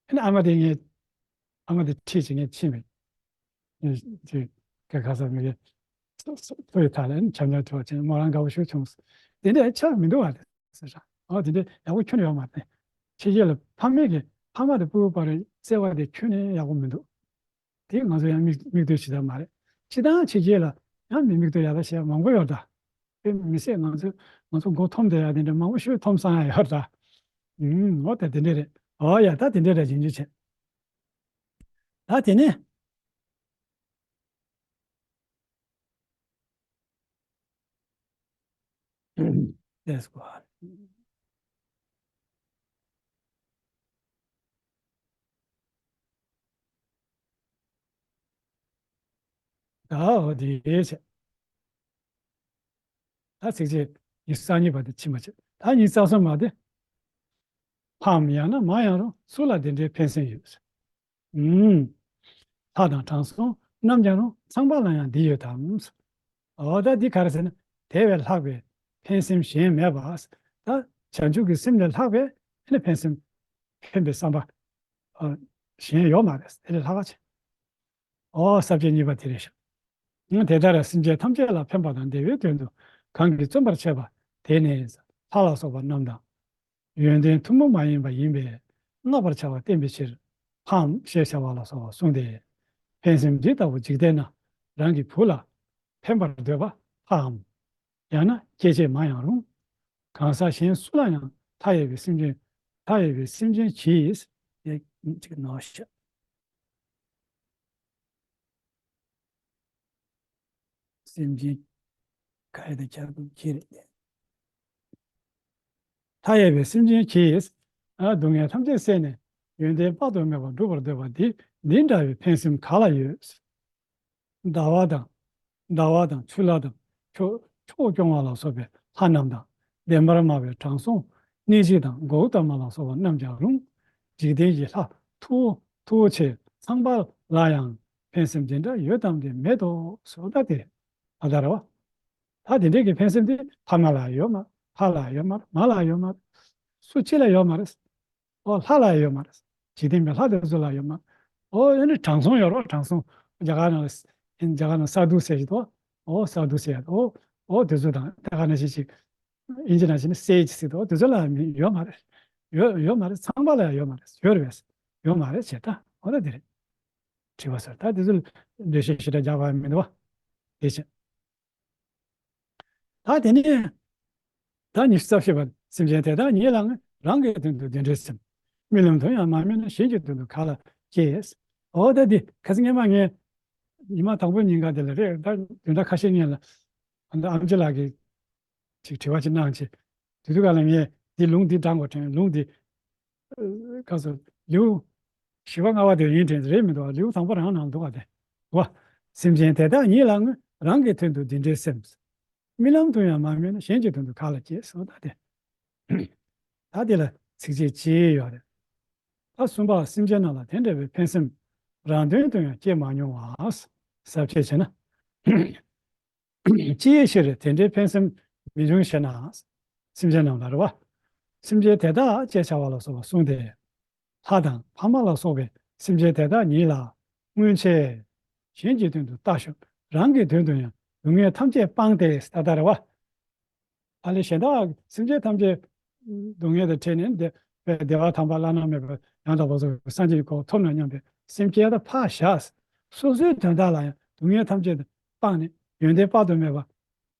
ཨ་ནི་ཨ་མ་དེ་ངས་ཨ་མ་དེ་ཁྲིད་ཅིག་ངས་ཕྱིན་པས། ངས་ཅིག་ག་ག་ས་མི་གི་ཐོ་ཡི་ཐ་ལ་ཨ་ནི་ཆམ་ཆམ་ཐོག་ཅིག་མོ་རང་དགའ་པོ་ཞིག་བྱུང་། དེ་འདྲ་ཆགས་མི་འདུག་བ་ཟེར་ཤག་ཨོ་དེ་འདྲ་ཡག་པོ་ཁྱོན་ནས་ཡོད་མ་རེད། ཕྱི་རྒྱལ་ལ་ཕ་མེས་ཀྱི་ཕ་མ་དང་སྤུ་གུ་བར་བརྩེ་བ་དེ་ཁྱོན་ནས་ཡག་པོ་མི་འདུག་དེ་ང་ཚོ་ཡང་མིག་མིག་ལྟོས་བྱེད་ཐབས་མ་རེད། སྤྱིར་བཏང་ཕྱི་རྒྱལ་ལ་ཡང་མི་མིག་ལྟོས་ཡག་ལ་བྱེད་ཡག་མང་པོ་ཡོད་ད། དཔེ་མི་སྲིད་ང་ཚོ་ང་ཚོ་མགོ་འཐོམས་བསྡད་ཡག་དེ་འདྲ་མང་པོ་ཞིག་འཐོམས་སོང་ཡག་ཡོད་ད། ཨུམ། འོ་ད་དེ་འདྲ་རེད། འོ་ཡ་ད་དེ་འདྲ་རེད། རྗེས་འཇུག་བྱེད། ད་དེ་ནས། Let's go on. ད་འོ་དེ་བྱས། ད་ཚིགས་བཅད་ཉི་ཤུ་རྩ་གཉིས་པ་དེ་ཕྱིན་པ་བྱས། ད་ཉི་ཤུ་རྩ་གསུམ་པ་དེ། ཕའམ་ཡང་ན་མ་ཡང་རུང་སུ་ལ་དེ་འདྲའི་ཕན་སེམས་ཡོད། ཨུམ། ལྷ་དང་དྲང་སྲོང་རྣམས་ཀྱང་རུང་ཚངས་པ་ལ་ཡང་འདི་ཡོད་དམ། འོ་ད་འདི་ག་རེ་ཟེར་ན། དེ་བས་ལྷག་པའི་ཕན་སེམས་གཞན་མེད་པ། ད་བྱང་ཆུབ་ཀྱི་སེམས་ལས་ལྷག་པའི་ཨ་ནི་ཕན་སེམས་ཕན་པའི་བསམ་པ་ཨ་གཞན་ཡོད་མ་རེད། དེ་ལས་ལྷག་པ་ཅིག་ཨོ་ས་བཅད་གཉིས་པ་དེ་རེད་ཤག་དེ་ལྟར་སེམས་ཅན་ཐམས་ཅད་ལ་ཕན་པ་དང་བདེ་བའི་དོན་དུ་གང་གིས་བརྩོན་པར་བྱེད་པ་དེ་ནི་ལྷ་ལ་སོགས་པ་རྣམས་དང་། ཡོན་ཏན་ཐུན་མོང་མ་ཡིན་པ་ཡིན་པས་བསྔགས་པར་བྱ་བ་བསྟན་པའི་ཕྱིར་ཕའམ་ཞེས་བྱ་བ་ལ་སོགས་པ་གསུངས་ཏེ། ཕན་སེམས་འདི་ལྟ་བུ་འཇིག་རྟེན་ན་རང་གི་བུ་ལ་ཕན་པར་འདོད་པ་ཕའམ། ཡང་ན་སྐྱེ་མཆེད་མ་ཡང་རུང་། གང་ཟག་གཞན་སུ་ལ་ཡང་མཐའ་ཡས་པའི་སེམས་ཅན་མཐའ་ཡས་པའི་སེམས་ཅན་གྱིས་ཡེ་ཅིག་ནོ་ཤ། སེམས་ཅན་ག་ཡེ་དང་ཁྱབ་པའི་ཕྱིར། མཐའ་ཡས་པའི་སེམས་ཅན་གྱིས་ཨ་སྡུག་བསྔལ་ཐམས་ཅད་བསལ་ནས་ཡོན་ཏན་དཔག་ཏུ་མེད་པ་སྒྲུབ་པར་འདོད་པ་འདི་འདི་འདྲ་བའི་ཕན་སེམས་ག་ལ་ཡོད། ཟླ་བ་དང་། ཟླ་བ་དང་ཆུ་ལྷ་དང་ཕྱོགས་ཕྱོགས་སྐྱོང་བ་ལ་སོགས་པའི་ལྷ་རྣམས་དང་བདེན་པར་སྨྲ་བའི་དྲང་སྲོང་གནོད་སྦྱིན་དང་གཽ་ཏ་མ་ལ་སོགས་པ་རྣམས་ཀྱང་རུང་། འཇིག་རྟེན་གྱི་ལྷ་མཐུ་བོ་མཐུ་བོ་ཆེ་ཚངས་པ་ལ་ཡང་ཕན་སེམས་དེ་འདྲ་ཡོད་དམ་དེ་མེད་དོ་ཟེར་བ་ད་དེ་རེད། ད་ལྟ་རེད་བ། ད་དེ་འདྲའི་གི་ཕན་སེམས་དེ་ཕ་མ་ལ་ཡོད་མ་རེད། ལྷ་ལ་ཡོད་མ་རེད། མ་ལ་ཡོད་མ་རེད། སུ་གཅིག་ལ་ཡོད་མ་རེད། ཨོ་ལྷ་ལ་ཡང་ཡོད་མ་རེད། འཇིག་རྟེན་པའི་ལྷ་དེ་ཚོ་ལ་ཡོད་མ་རེད། ཨོ་ཨ་ནི་དྲང་སྲོང་ཡོད་རེད། དྲང་སྲོང་རྒྱ་གར་ནང་ལ་རྒྱ་གར་ནང་ས་རྡུལ་ཟེར་གྱི་འདུག་ཨོ་ས་རྡུལ་ཟེར་ཡ་འདུག་ཨོ་ཨོ་དེ་ཚོ་དང་ད་ག་ནང་བཞིན་ཅིག་ཨིན་ཇི་ནང་བཞིན་སེ་ཇི་ཟེར་འདུག་དེ་ཚོ་ལ་ཡོད་མ་རེད། ཡོད་ཡོད་མ་རེད། ཚངས་པ་ལ་ཡང་ཡོད་མ་རེད། ཡོད་རེད་པས། ཡོད་མ་རེད་ཅེས་ད་ཨོ་ད་དེ་རེད། དྲི་བ་ཟེར་ད་དེ་ཚོ་འགྲེལ་བཤད་ཞེ་དྲག་རྒྱག་པ་མི་འདུག་བ། དེ་བྱས། ད་དེ་ནས་ད་ཉི་ཤུ་རྩ་བཞི་པ། སེམས་ཅན་དེ་དག་ཉིད་ལའང་རང་གི་དོན་དུ་འདི་འདྲའི་སེམས། རྨི་ལམ་དུ་ཡང་མ་རྨིས་ན། གཞན་གྱི་དོན་དུ་ག་ལ་སྐྱེས། འོ་ད་འདི་ཁ་སང་སྔས་མ་ངས་ཉི་མ་དང་པོ་ཉིན་ག་དེ་ལ་རེད། ད་བདུན་ཕྲག་ཁ་ཤས་སྔོན་ལ་ཨ་མདོ་ཨམ་ཆི་ལགས་ཀྱིས་ཅིག་དྲི་བ་ཅིག་གནང་བྱས། དེ་དུས་ག་ལ་ངས་འདི་ལུང་འདི་དྲངས་དགོས་དྲན། ལུང་འདི་ག་ཚོད་ལེའུ་བཞི་པ་ལྔ་པ་དེ་ཡིན་དྲན་རེད་མི་འདུག་ལེའུ་དང་པོ་རང་ནང་འདུག་ག་དེ་བ། སེམས་ཅན་དེ་དག་ཉིད་ལའང་རང་གི་དོན་དུ་འདི་འདྲའི་སེམས། རྨི་ལམ་དུ་ཡང་མ་རྨིས་ན། གཞན་གྱི་དོན་དུ་ག་ལ་སྐྱེས་སོ། ད་དེ་ད་དེ་ལ་ཚིགས་བཅད་གཅིག་ཡོད་རེད། ད་གསུམ་པ། སེམས་ཅན་རྣམས་ལ་དེ་འདྲ་བའི་ཕན་སེམས་རང་དོན་དུ་ཡང་སྐྱེ་མ་མྱོང་བ། ཟབ་ཅེས་བྱས་ན། ཅིའི་ཕྱིར་དེ་འདྲའི་ཕན་སེམས་མི་འབྱུང་ཞེ་ན། སེམས་ཅན་རྣམས་ལ་རེད་བ། སེམས་ཅན་དེ་དག་ཅེས་བྱ་བ་ལ་སོགས་པ་གསུངས་ཏེ། ལྷ་དང་ཕ་མ་ལ་སོགས་པའི་སེམས་ཅན་དེ་དག་ཉིད་ལ་སྔོན་ཆད་གཞན་གྱི་དོན་དུ་ལྟ་ཞོག་རང་གི་དོན་དུ་ཡང་སྡུག་བསྔལ་ཐམས་ཅད་སྤངས་ཏེ། ད་ལྟ་རེད་བ། ཨ་ལས་གཞན་དག་སེམས་ཅན་ཐམས་ཅད་སྡུག་བསྔལ་དང་བྲལ་ནས་བདེ་བདེ་བ་དམ་པ་བླ་ན་མེད་པ་ཡང་དག་པར་རྫོགས་པའི་སངས་རྒྱས་ཀྱི་གོ་འཕང་ཐོབ་ན་སྙམ་པའི་སེམས་བསྐྱེད་ད་ཕར་བཞག་སོ་སོའི་དོན་དག་ལ་ཡང་སྡུག་བསྔལ་ཐམས་ཅད་སྤངས་ནས་ཡོན་ཏན་དཔག་ཏུ་མེད་པ་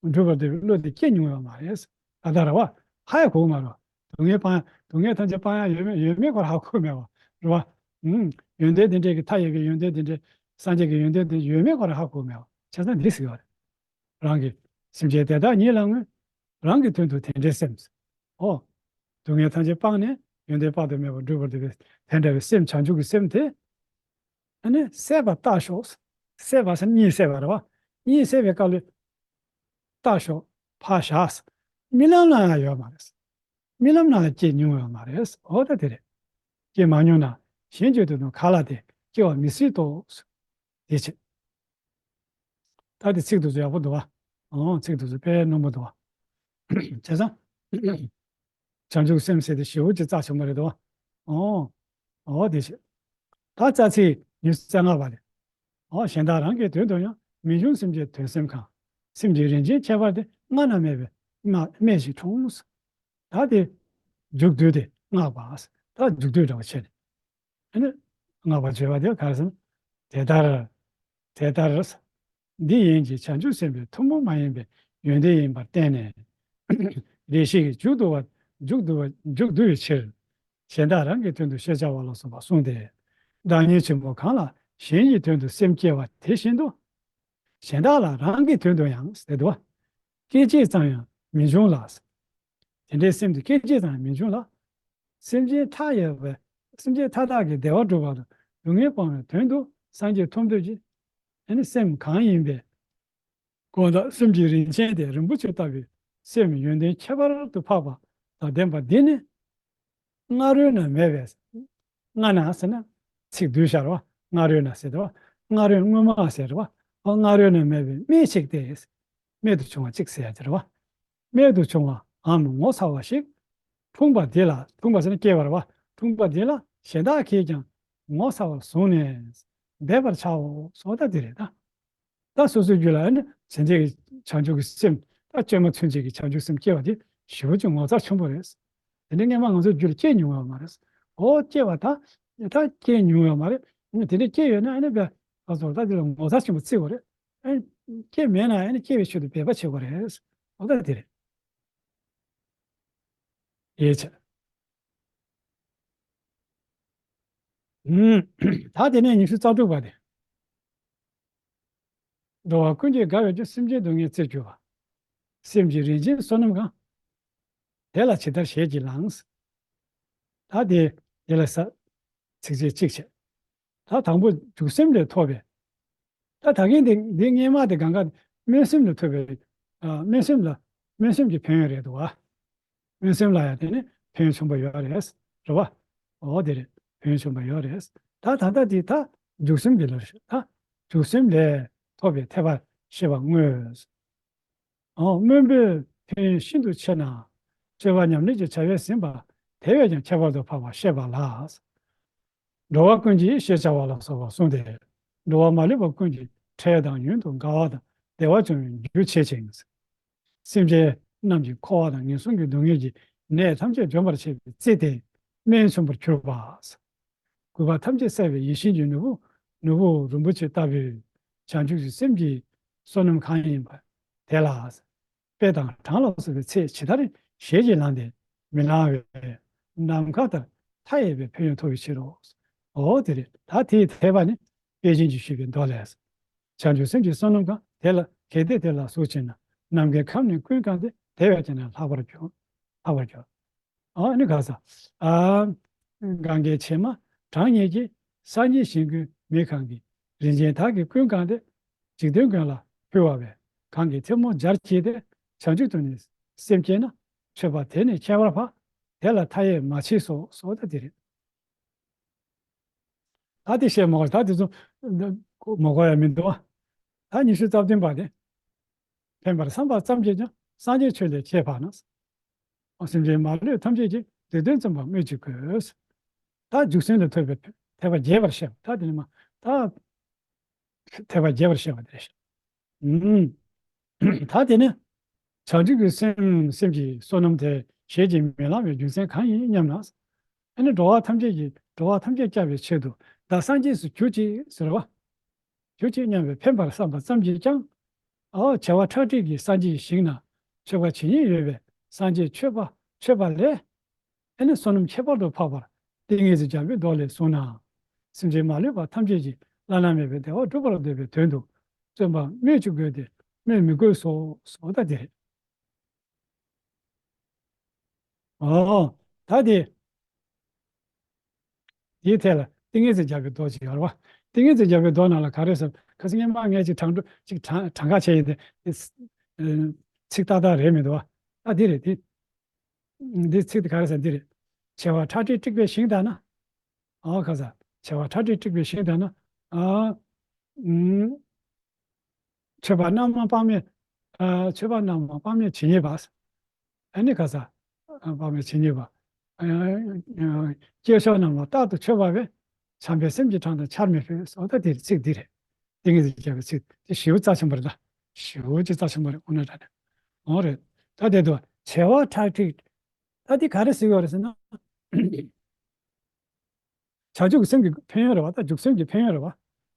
འགྲུབ་པར་འདོད་པའི་བློ་དེ་སྐྱེ་མྱོང་ཡོད་མ་རེད། ད་ལྟ་རེད་བ། ཧ་ཡང་གོ་གི་མ་རེད། སྡུག་བསྔལ་སྤང་ཡ། སྡུག་བསྔལ་ཐམས་ཅད་སྤང་ཡ་ཡོད་མེད་ཡོད་མེད་ཁོ་རང་ཧ་གོ་གི་མེད་བ། རེད་བ། ཨུམ། ཡོན་ཏན་དེ་འདྲས་ཀྱི་མཐའ་ཡས་པའི་ཡོན་ཏན་དེ་འདྲས། སངས་རྒྱས་ཀྱི་ཡོན་ཏན་དེ་ཡོད་མེད་ཁོ་རང་ཧ་གོ་གི་མེད་བ། བྱས་ཙང་འདི་ཟེར་བ་རེད། རང་གི་སེམས་ཅན་དེ་དག་ཉིད་ལའང་རང་གི་དོན་དུ་དེ་འདྲའི་སེམས། ཨོ། སྡུག་བསྔལ་ཐམས་ཅད་སྤངས་ནས་ཡོན་ཏན་དཔག་ཏུ་མེད་པ་འགྲུབ་པར་འདོད་པའི་དེ་འདྲ་བའི་སེམས། བྱང་ཆུབ་ཀྱི་སེམས་དེ། ཨ་ནི་སད་པ་ལྟ་ཞོག་སད་པ་ཟེར་གཉིད་སད་པ་རེད་བ། གཉིད་སད་པའི་སྐབས་ལ་ལྟ་ཞོག་ཕར་བཞག་རྨི་ལམ་ལ་ཡང་ཡོད་མ་རེད། རྨི་ལམ་ན་ལ་སྐྱེས་མྱོང་ཡོད་མ་རེད། འོ་ད་དེ་རེད། སྐྱེས་མ་མྱོང་ན་གཞན་གྱི་དོན་དུ་ག་ལ་དེ་སྐྱེ་བ་མི་སྲིད་དོ། དེ་བྱས། ད་དེ་ཚིག་དེ་ཚོ་ཡག་པོ་འདུག་བ། ཨོ་ཚིག་དེ་ཚོ་དཔེ་རྣོན་པོ་འདུག་བ། བྱས་ཙང་། བྱང་ཆུབ་སེམས་ཟེར་དེ་ཞེ་པོ་ཅིག་རྩ་ཆེན་པོ་རེད་དོ། ཨོ། ཨོ་དེ་བྱས། ད་རྩ་ཚིག་ཉི་ཤུ་རྩ་ལྔ་པ་རེད། ཨོ་གཞན་དག་རང་གི་དོན་དུ་ཡང་། མི་འབྱུང་སེམས་ཅན་དོན་སེམས་གང་། སེམས་ཀྱི་རིན་ཆེན་ཁྱད་པར་དེ། སྔ་ན་མེད་པའི་སྨྲ་སྨྲས་ཤིང་འཁྲུངས། ད་དེ་མཇུག་བསྡུ་དེ་བསྔགས་པ། ད་མཇུག་བསྡུ་འདྲ་བ་བྱས་ནས། ཨ་ནི་བསྔགས་པ་བརྗོད་པ་དེ་ག་རེ་ཟེར་ན། དེ་ལྟར། དེ་ལྟར། འདི་ཡིན་གྱི་བྱང་ཆུབ་སེམས་དཔའི་ཐུན་མོང་མ་ཡིན་པའི་ཡོན་ཏན་ཡིན་པར་བསྟན་ནས། བདེ་གཤེགས་ཀྱི་མཇུག་བསྡུ་བ། མཇུག་བསྡུ་བ། མཇུག་བསྡུ་བའི་ཕྱིར། གཞན་དག་རང་གི་དོན་དུ་ཞེས་བྱ་བ་ལ་སོགས་པ་གསུངས་ཏེ། བདག་ཉིད་ཆེན་པོ་གང་ལ་གཞན་གྱི་དོན་དུ་སེམས་བསྐྱེད་པ་དེ་བཞིན་དུ། གཞན་དག་ལ་རང་གི་དོན་དུ་ཡང་ཟེར་འདུག་བ། སྐད་ཅིག་ཙམ་ཡང་མི་འབྱུང་ལ། དེ་འདྲའི་སེམས་དེ་སྐད་ཅིག་ཙམ་ཡང་མི་འབྱུང་ལ། སེམས་ཅན་མཐའ་ཡས་པའི། སེམས་ཅན་མཐའ་དག་གི་བདེ་བ་སྒྲུབ་པ་དང་སྡུག་བསྔལ་སྤང་བའི་དོན་དུ་སངས་རྒྱས་ཐོབ་འདོད་ཀྱི། ཨ་ནི་སེམས་གང་ཡིན་པའི་གང་དག་སེམས་ཀྱི་རིན་ཆེན་དེ་རིན་པོ་ཆེ་ལྟ་བུའི་སེམས་ཡོན་ཏན་ཁྱད་པར་དུ་འཕགས་པ་དང་ལྡན་པ་འདི་ནི། སྔ་རོལ་ན་མེད་པའི། སྔ་ན་ཟེར་ན་ཚིག་བསྡུས་བཞག་རེད་བ། སྔ་རོལ་ན་ཟེར་རེད་བ། སྔ་རོལ་སྔོན་མ་ཟེར་རེད་བ། ཨོ་སྔ་རོལ་ན་མེད་པའི་རྨད་ཅིག་སྟེ། རྨད་དུ་བྱུང་བ་ཅིག་ཟེར་ཡ་དེ་རེད་བ། རྨད་དུ་བྱུང་བའམ་ངོ་མཚར་བ་ཞིག་འཁྲུངས་པ་འདི་ལ། འཁྲུངས་པ་ཟེར་ན་སྐྱེས་པ་རེད་བ། འཁྲུངས་པ་འདི་ལ་གཞན་དག་གིས་ཀྱང་ངོ་མཚར་བར་བཟུང་ནས་འབད་པར་བྱའོ། སོ་ད་འདི་རེད་ད། ད་སོ་སོའི་རྒྱུད་ལ་ཨ་ནི་ཟེར་འདྲའི་བྱང་ཆུབ་ཀྱི་སེམས། ད་བཅོས་མ་ཚུན་ཆད་ཀྱི་བྱང་ཆུབ་སེམས་སྐྱེ་བ་དེ་ཞེ་པོ་ཅིག་ངོ་མཚར་ཆེན་པོ་རེད། དེ་འདྲ་སྔས་མ་ང་ཚོའི་རྒྱུད་ལ་སྐྱེས་མྱོང་ཡོད་མ་རེད། འོ་སྐྱེས་པ་ད། ད་སྐྱེས་མྱོང་ཡོད་མ་རེད། ཨ་ནི་དེ་འདྲ་སྐྱེས་ཡོད་ན་ཨ་ནི་བས་ད་གཟོད་ད་དེ་ལ་ངོ་མཚར་ཆེན་པོ་བརྩི་དགོས་རེད། ཨ་ནི་སྐྱེས་མེད་ན་ཨ་ནི་སྐྱེ་བའི་ཆེད་དུ་འབད་པ་བྱེད་དགོས་རེད། འོ་ད་དེ་རེད། ཡིད་ཆེས། ད་དེ་ནས་ཉི་ཤུ་རྩ་དྲུག་པ་དེ། འགྲོ་བ་ཀུན་གྱིས་དགའ་བའི་རྒྱུ། སེམས་ཅན་སྡུག་བསྔལ་རྩིར་གྱུར་པ། སེམས་ཀྱི་རིན་ཆེན་བསོད་ནམས་གང་། དེ་ལ་ཇི་ལྟར་ཞེས་བགྱིས་བླངས། ད་དེ་དེ་ལ་ས། ཚིགས་བཅད་གཅིག་བྱས། ད་དང་པོ་འཇུག་སེམས་ལས་ཐོབ་པའི། ད་ད་གིན་དེ་འདི་སྔས་མ་དེ་གང་ག་སྨོན་སེམས་ལས་ཐོབ་པའི། ཨ་སྨོན་སེམས་ལ། སྨོན་སེམས་ཀྱི་ཕན་ཡོན་རེད་འདུག་བ། སྨོན་སེམས་ལ་ཡང་དེ་ནི་ཕན་ཡོན་ཆེན་པོ་ཡོད་རེད། རེད་བ། འོ་དེ་རེད། ཕན་ཡོན་ཆེན་པོ་ཡོད་རེད། ད་ད་ལྟ་དེ་ད་འཇུག་སེམས་ཀྱི་ལ་ཞུ་ད། འཇུག་སེམས་ལས་ཐོབ་པའི་ཐེག་པ་བཤད་པ་དངོས། ཨོ། སྨོན་པའི་ཕན་ཡོན་ཤིན་ཏུ་ཆེ་ན། སྤྱོད་པ་ཉམས་ལེན་གྱི་བྱ་བས་ཟིན་པ་ དེ་བས་ཀྱང་ཁྱད་པར་དུ་འཕགས་པ་བཤད་པ་ལ། འགྲོ་བ་ཀུན་གྱི་ཞེས་བྱ་བ་ལ་སོགས་པ་གསུངས་ཏེ། འགྲོ་བ་མ་ལུས་པ་ཀུན་གྱི་འཕྲལ་དང་ཡུན་དུ་དགའ་བ་དང་བདེ་བ་འབྱུང་བའི་རྒྱུ་བྱེད་ཅིང་། སེམས་ཅན་རྣམས་ཀྱི་འཁོར་བ་དང་ངན་སོང་གི་སྡུག་བསྔལ་གྱི་ནད་ཐམས་ཅད་འཇོམས་པར་བྱེད་པའི་རྩི་སྟེ་སྨན་མཚུངས་པར་གྱུར་པ། རྒུད་པ་ཐམས་ཅད་བསལ་བའི་ཡིད་བཞིན་གྱི་ནོར་བུ། ནོར་བུ་རིན་པོ་ཆེ་ལྟ་བུའི་བྱང་ཆུབ་ཀྱི་སེམས་ཀྱི་བསོད་ནམས་གང་ཡིན་པ་དེ་ལ། དཔེ་དང་གྲངས་ལ་སོགས་པའི་ཚེ་ཇི་ལྟར་ཞལ་གྱིས་བླངས་ཏེ་མི་ལང་བའི་ནམ་མཁའ་ལྟར་མཐའ་ཡས་པའི་ཕན་ཡོན་ཐོབ་པའི་ཕྱིར་རོ། འོ་དེ་རེད། ད་དེའི་འཐད་པ་ནི་དཔལ་ཆེན་གྱིས་ཞུས་པའི་མདོ་ལས། བྱང་ཆུབ་སེམས་ཀྱི་བསོད་ནམས་གང་། དེ་ལ་གལ་ཏེ་དེ་ལ་གཟུགས་ཅན་ན། ནམ་མཁའི་ཁམས་ནི་ཀུན་གང་སྟེ། དེ་བས་ཀྱང་ནི་ལྷག་པར་གྱུར། ལྷག་པར་གྱུར། ཨ་ནི་ག་ས། ཨ། གངྒཱའི་བྱེ་མ་གྲངས་སྙེད་ཀྱིས། སངས་རྒྱས་ཞིང་ཀུན་མི་གང་གི། རིན་ཆེན་དག་གིས་ཀུན་གང་སྟེ། འཇིག་རྟེན་ཀུན་ལ་ཕུལ་བ་བས། གང་གི་ཐལ་མོ་སྦྱར་བགྱིས་ཏེ། བྱང་ཆུབ་ཏུ་ནི་སེམས་བསྐྱེད་ན། མཆོད་པ་དེ་ནི་ཁྱད་པར་འཕགས། དེ་ལ་མཐའ་ཡས་མ་མཆིས་སོ། སོ་ད་དེ་རེད། ད་དེ་བཤད་མ་དགོས། ད་དེ་ཚོ་མ་གོ་ཡ་མི་འདུག་བ། ད་ཉི་ཤུ་རྩ་བདུན་པ་དེ། ཕན་པར་བསམ་པ་ཙམ་གྱིས་ཀྱང་། སངས་རྒྱས་ཆོས་ལས་ཁྱད་འཕགས་ན། སེམས་ཅན་མ་ལུས་ཐམས་ཅད་ཀྱི། བདེ་དོན་བརྩོན་པ་སྨོས་ཅི་དགོས། ད་འཇུག་སེམས་ལ་ཐོབ་པའི་ཐེག་པ་རྒྱས་པར་བཤད་པ། ད་དེ་ནི་མ་ད་ཐེག་པ་རྒྱས་པར་བཤད་པ་དེ་རེད། ཨུམ། ད་དེ་ནི་བྱང་ཆུབ་ཀྱི་སེམས། སེམས་ཀྱི་བསོད་ནམས་དེ་ཞལ་གྱིས་མི་ལང་བའི་རྒྱུ་མཚན་གང་ཡིན་སྙམ་ན། ཨ་ནི་འགྲོ་བ་ཐམས་ཅད་ཀྱི། འགྲོ་བ་ཐམས་ཅད་བསྐྱབ་པའི་ཆེད་དུ། བདག་སངས་རྒྱས་སུ་གྱུར་ཅིག་ཟེར་བ། གྱུར་ཅིག་སྙམ་པའི་ཕན་པར་བསམ་པ་ཙམ་གྱིས་ཀྱང་། ཨོ། བྱེ་བ་ཁྲག་ཁྲིག་གི་སངས་རྒྱས་ཞིང་ན་མཆོད་པ་བྱེད་སྙིང་ཡོད་པའི་སངས་རྒྱས་མཆོད་པ་མཆོད་པ་ལས། ཨ་ནི་བསོད་ནམས་ཁྱད་པར་དུ་འཕགས་པར་ཏིང་ངེ་འཛིན་རྒྱ་མཚོའི་མདོ་ལས་གསུངས་ན། སེམས་ཅན་མ་ལུས་པ་ཐམས་ཅད་ཀྱི་བླ་ན་མེད་པའི་བདེ་བ་སྒྲུབ་པར་འདོད་པའི་དོན་དུ་བརྩོན་པ་སྨོས་ཅི་དགོས་ཏེ། སྨོས་མི་དགོས་སོ། སོ་ད་དེ་རེད། ཨོ། ད་དེ། དེའི་ཐད་ལ་ཏིང་ངེ་འཛིན་རྒྱ་མཚོའི་མདོ་ཅིག་ཡོད་རེད་བ། ཏིང་ངེ་འཛིན་རྒྱ་མཚོའི་མདོ་ནང་ལ་ག་རེ་ཟེར། ཁ་སང་སྔོན་མ་ངས་ཅིག་དྲང་སྒྲོ་ཅིག་དྲང་དྲང་ག་བྱས་ཡིན་ཏེ། ཚིག་ཏག་ཏག་རེད་མི་འདུག་བ། ཨ་འདི་རེད་འདི། འདི་ཚིག་དེ་ག་རེ་ཟེར་འདི་རེད། བྱེ་བ་ཁྲག་ཁྲིག་དཀྲིགས་པའི་ཞིང་དག་ན། ཨོ་ཁ་ས། བྱེ་བ་ཁྲག་ཁྲིག་དཀྲིགས་པའི་ཞིང་དག་ན། ཨ། ཨུམ། མཆོད་པ་རྣམ་མང་དཔག་མེད། ཨ། མཆོད་པ་རྣམ་མང་དཔག་མེད་ཇི་སྙེད་པ། ཨ་ནི་ག་ས། ཨ། དཔག་མེད་ཇི་སྙེད་པ། ཨ། ཨ། སྐྱེས་མཆོག་རྣམས་ལ་རྟག་ཏུ་མཆོད་པ་བས། བྱམས་པའི་སེམས་ཀྱི་གྲངས་དང་ཆར་མི་ཕོད། སོ་ད་དེ་ཚིག་འདི་རེད། ཏིང་ངེ་འཛིན་རྒྱ་མཚོའི་ཚིག་དེ་ཞེ་པོ་རྩ་ཆེན་པོ་རེད་ད། ཞེ་པོ་ཅིག་རྩ་ཆེན་པོ་རེད། དངོས་གནས་དྲང་གནས། འོ་རེད། ད་དེ་དུ་བྱེ་བ་ཁྲག་ཁྲིག་ད་དེ་ག་རེ་ཟེར་གྱི་ཡོད་རེད་ཟེར་ན། བྱང་ཆུབ་ཀྱི་སེམས་ཀྱི་ཕན་ཡོན་རེད་བ། ད་འཇུག་སེམས་ཀྱི་ཕན་ཡོན་རེད་བ། བྱང་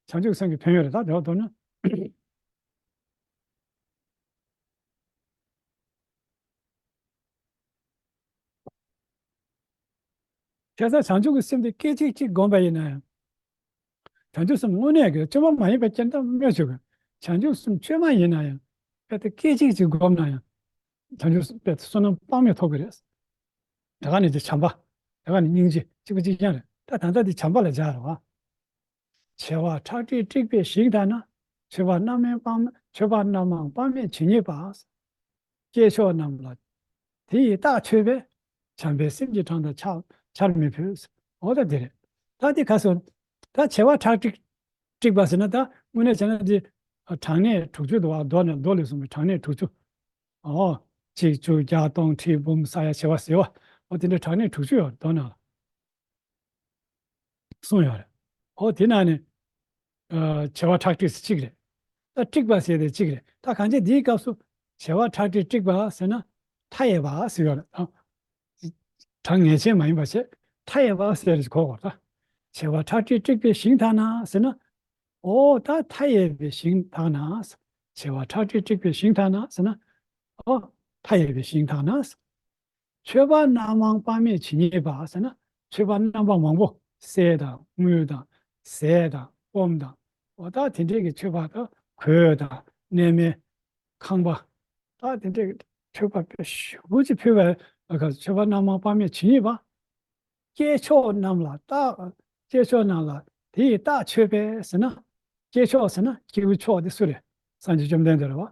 ཆུབ་ཀྱི་སེམས་ཀྱི་ཕན་ཡོན་རེད། ད་དེ་བ་མདོར་ན། བྱས་ཙང་བྱང་ཆུབ་ཀྱི་སེམས་དེ་སྐད་ཅིག་གཅིག་བསྒོམས་པ་ཡིན་ན་ཡང་། བྱང་ཆུབ་སེམས་དངོས་གནས་ཀྱི་བཅོས་མ་མ་ཡིན་པ་ཅན་དག་སྨོས་ཆོག་གི། བྱང་ཆུབ་སེམས་བཅོས་མ་ཡིན་ན་ཡང་། དཔེ་དེ་སྐད་ཅིག་གཅིག་བསྒོམས་ན་ཡང་། བྱང་ཆུབ་སེམས་དཔེ་བསོད་ནམས་དཔག་མེད་ཐོབ་ཀྱི་རེད། དེ་ག་ནི་དེ་བྱམས་པ། དེ་ག་ནི་སྙིང་རྗེ། གཅིག་པ་གཅིག་རྐྱང་རེད། ད་ད་ལྟ་དེ་བྱམས་པ་ལ་སྦྱར་རེད་བ། བྱེ་བ་ཁྲག་ཁྲིག་དཀྲིགས་པའི་ཞིང་དག་ན། མཆོད་པ་རྣམ་མང་དཔག་མེད། མཆོད་པ་རྣམ་མང་དཔག་མེད་ཇི་སྙེད་པ། སྐྱེས་མཆོག་རྣམས་ལ་དེ་ཡི་རྟགས་མཆོད་པས། བྱམས་པའི་སེམས་ཀྱི་གྲངས་དང་ཆར་ཆར་མི་ཕོད། འོ་ད་དེ་རེད། ད་དེ་ག་སོང་། ད་བྱེ་བ་ཁྲག་ཁྲིག་དཀྲིགས་པ་ཟེར་ན། ད་དངོས་གནས་བྱས་ན་དེ་གྲངས་གནས་དྲུག་ཅུ་འདུག་བ། མདོ་ནས་མདོ་ལས་གསུངས་པའི་གྲངས་གནས་དྲུག་ཅུ། ཨོ། གཅིག་བཅུ་བརྒྱ་སྟོང་ཁྲི་འབུམ་ས་ཡ་བྱེ་བ་ཟེར་བ། ཨོ་དེ་འདྲ་གྲངས་གནས་དྲུག་ཅུ་ཡོད་མདོ་ནང་ལ། གསུངས་ཡོད་རེད། ཨོ་དེ་ནང་ནས། ཨ། བྱེ་བ་ཁྲག་ཁྲིག་ཟེར་གཅིག་རེད། ད་དཀྲིགས་པ་ཟེར་དེ་གཅིག་རེད། ད་གང་ཅི་འདིའི་སྐབས་སུ་བྱེ་བ་ཁྲག་ཁྲིག་དཀྲིགས་པ་ཟེར་ན་མཐའ་ཡས་པ་ཟེར་ཡོད་རེད། ཨ། གྲངས་ངེས་ཅན་མ་ཡིན་པ་བྱས་མཐའ་ཡས་པ་ཟེར་གོ་དགོས་ད། བྱེ་བ་ཁྲག་ཁྲིག་དཀྲིགས་པའི་ཞིང་དག་ན་ཟེར་ན། ཨོ་ད་མཐའ་ཡས་པའི་ཞིང་དག་ན། བྱེ་བ་ཁྲག་ཁྲིག་དཀྲིགས་པའི་ཞིང་དག་ན་ཟེར་ན། ཨོ། མཐའ་ཡས་པའི་ཞིང་དག་ན། མཆོད་པ་རྣམ་མང་དཔག་མེད་ཇི་སྙེད་པ་ཟེར་ན། མཆོད་པ་རྣམ་པ་མང་པོ། གསེར་དང་དངུལ་དང་ཟས་དང་སྤོམ་དང་། འོ་ད་དེ་འདྲས་ཀྱི་མཆོད་པ་དང་། གོས་དང་གནས་མལ། ཁང་པ། ད་དེ་འདྲས་ཀྱི་མཆོད་པ་དཔེ་ཞེ་པོ་ཅིག་ཕུལ་བའི་ལ་ཁ། མཆོད་པ་རྣམ་མང་དཔག་མེད་ཇི་སྙེད་པ། སྐྱེས་མཆོག་རྣམས་ལ་རྟག་སྐྱེས་མཆོག་རྣམས་ལ་དེ་ཡི་རྟགས་མཆོད་པས་ཟེར་ན། སྐྱེས་མཆོག་ཟེར་ན་སྐྱེས་བུ་མཆོག་དེ་སུ་རེད། སངས་རྒྱས་བཅོམ་ལྡན་འདས་རེད་བ།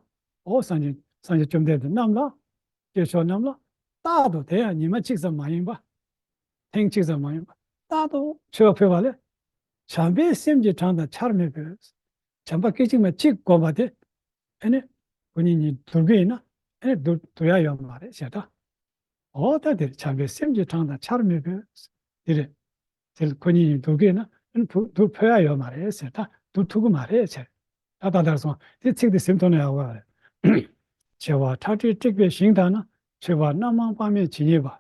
འོ་སངས་རྒྱས་སངས་རྒྱས་བཅོམ་ལྡན་འདས་རྣམས་ལ། སྐྱེས་མཆོག་རྣམས་ལ་རྟག་ཏུ། དེ་ཡང་ཉི་མ་གཅིག་ཙམ་མ་ཡིན་པ། ཐེངས་གཅིག་ཙམ་མ་ཡིན་པ། རྟག་ཏུ་མཆོད་པ་ཕུལ་བ་ལས། བྱམས་པའི་སེམས་ཀྱི་གྲངས་དང་ཆར་མི་ཕོད། བྱམས་པ་སྐད་ཅིག་མ་གཅིག་བསྒོམ་པ་དེ། ཨ་ནི་དགུ་ཉིས་ཉིས་བསྡུར་གྱི་ཡིན་ན། ཨ་ནི་བསྡུར་བསྡུར་ཡ་ཡོད་མ་རེད་ཟེར་ད། འོ་ད་དེ་རེད། བྱམས་པའི་སེམས་ཀྱི་འཕྲང་དང་ཆར་མི་ཕོད། དེ་རེད། དེ་ལ་ཁོ་གཉིས་གཉིས་སྡུག་གིས་ན་ཨ་ནི་ཕུ་སྡུག་ཕོད་ཡ་ཡོད་མ་རེད་ཟེར། ད་སྡུག་ཐུབ་ཀྱི་མ་རེད་ཟེར། ད་ད་ལྟར་སོང་དེ་ཚིག་དེ་ཟིན་ཐུབ་ན་ཡག་པོ་རེད། བྱེ་བ་ཁྲག་ཁྲིག་དཀྲིགས་པའི་ཞིང་དག་ན། མཆོད་པ་རྣམ་མང་དཔག་མེད་ཇི་སྙེད་པ།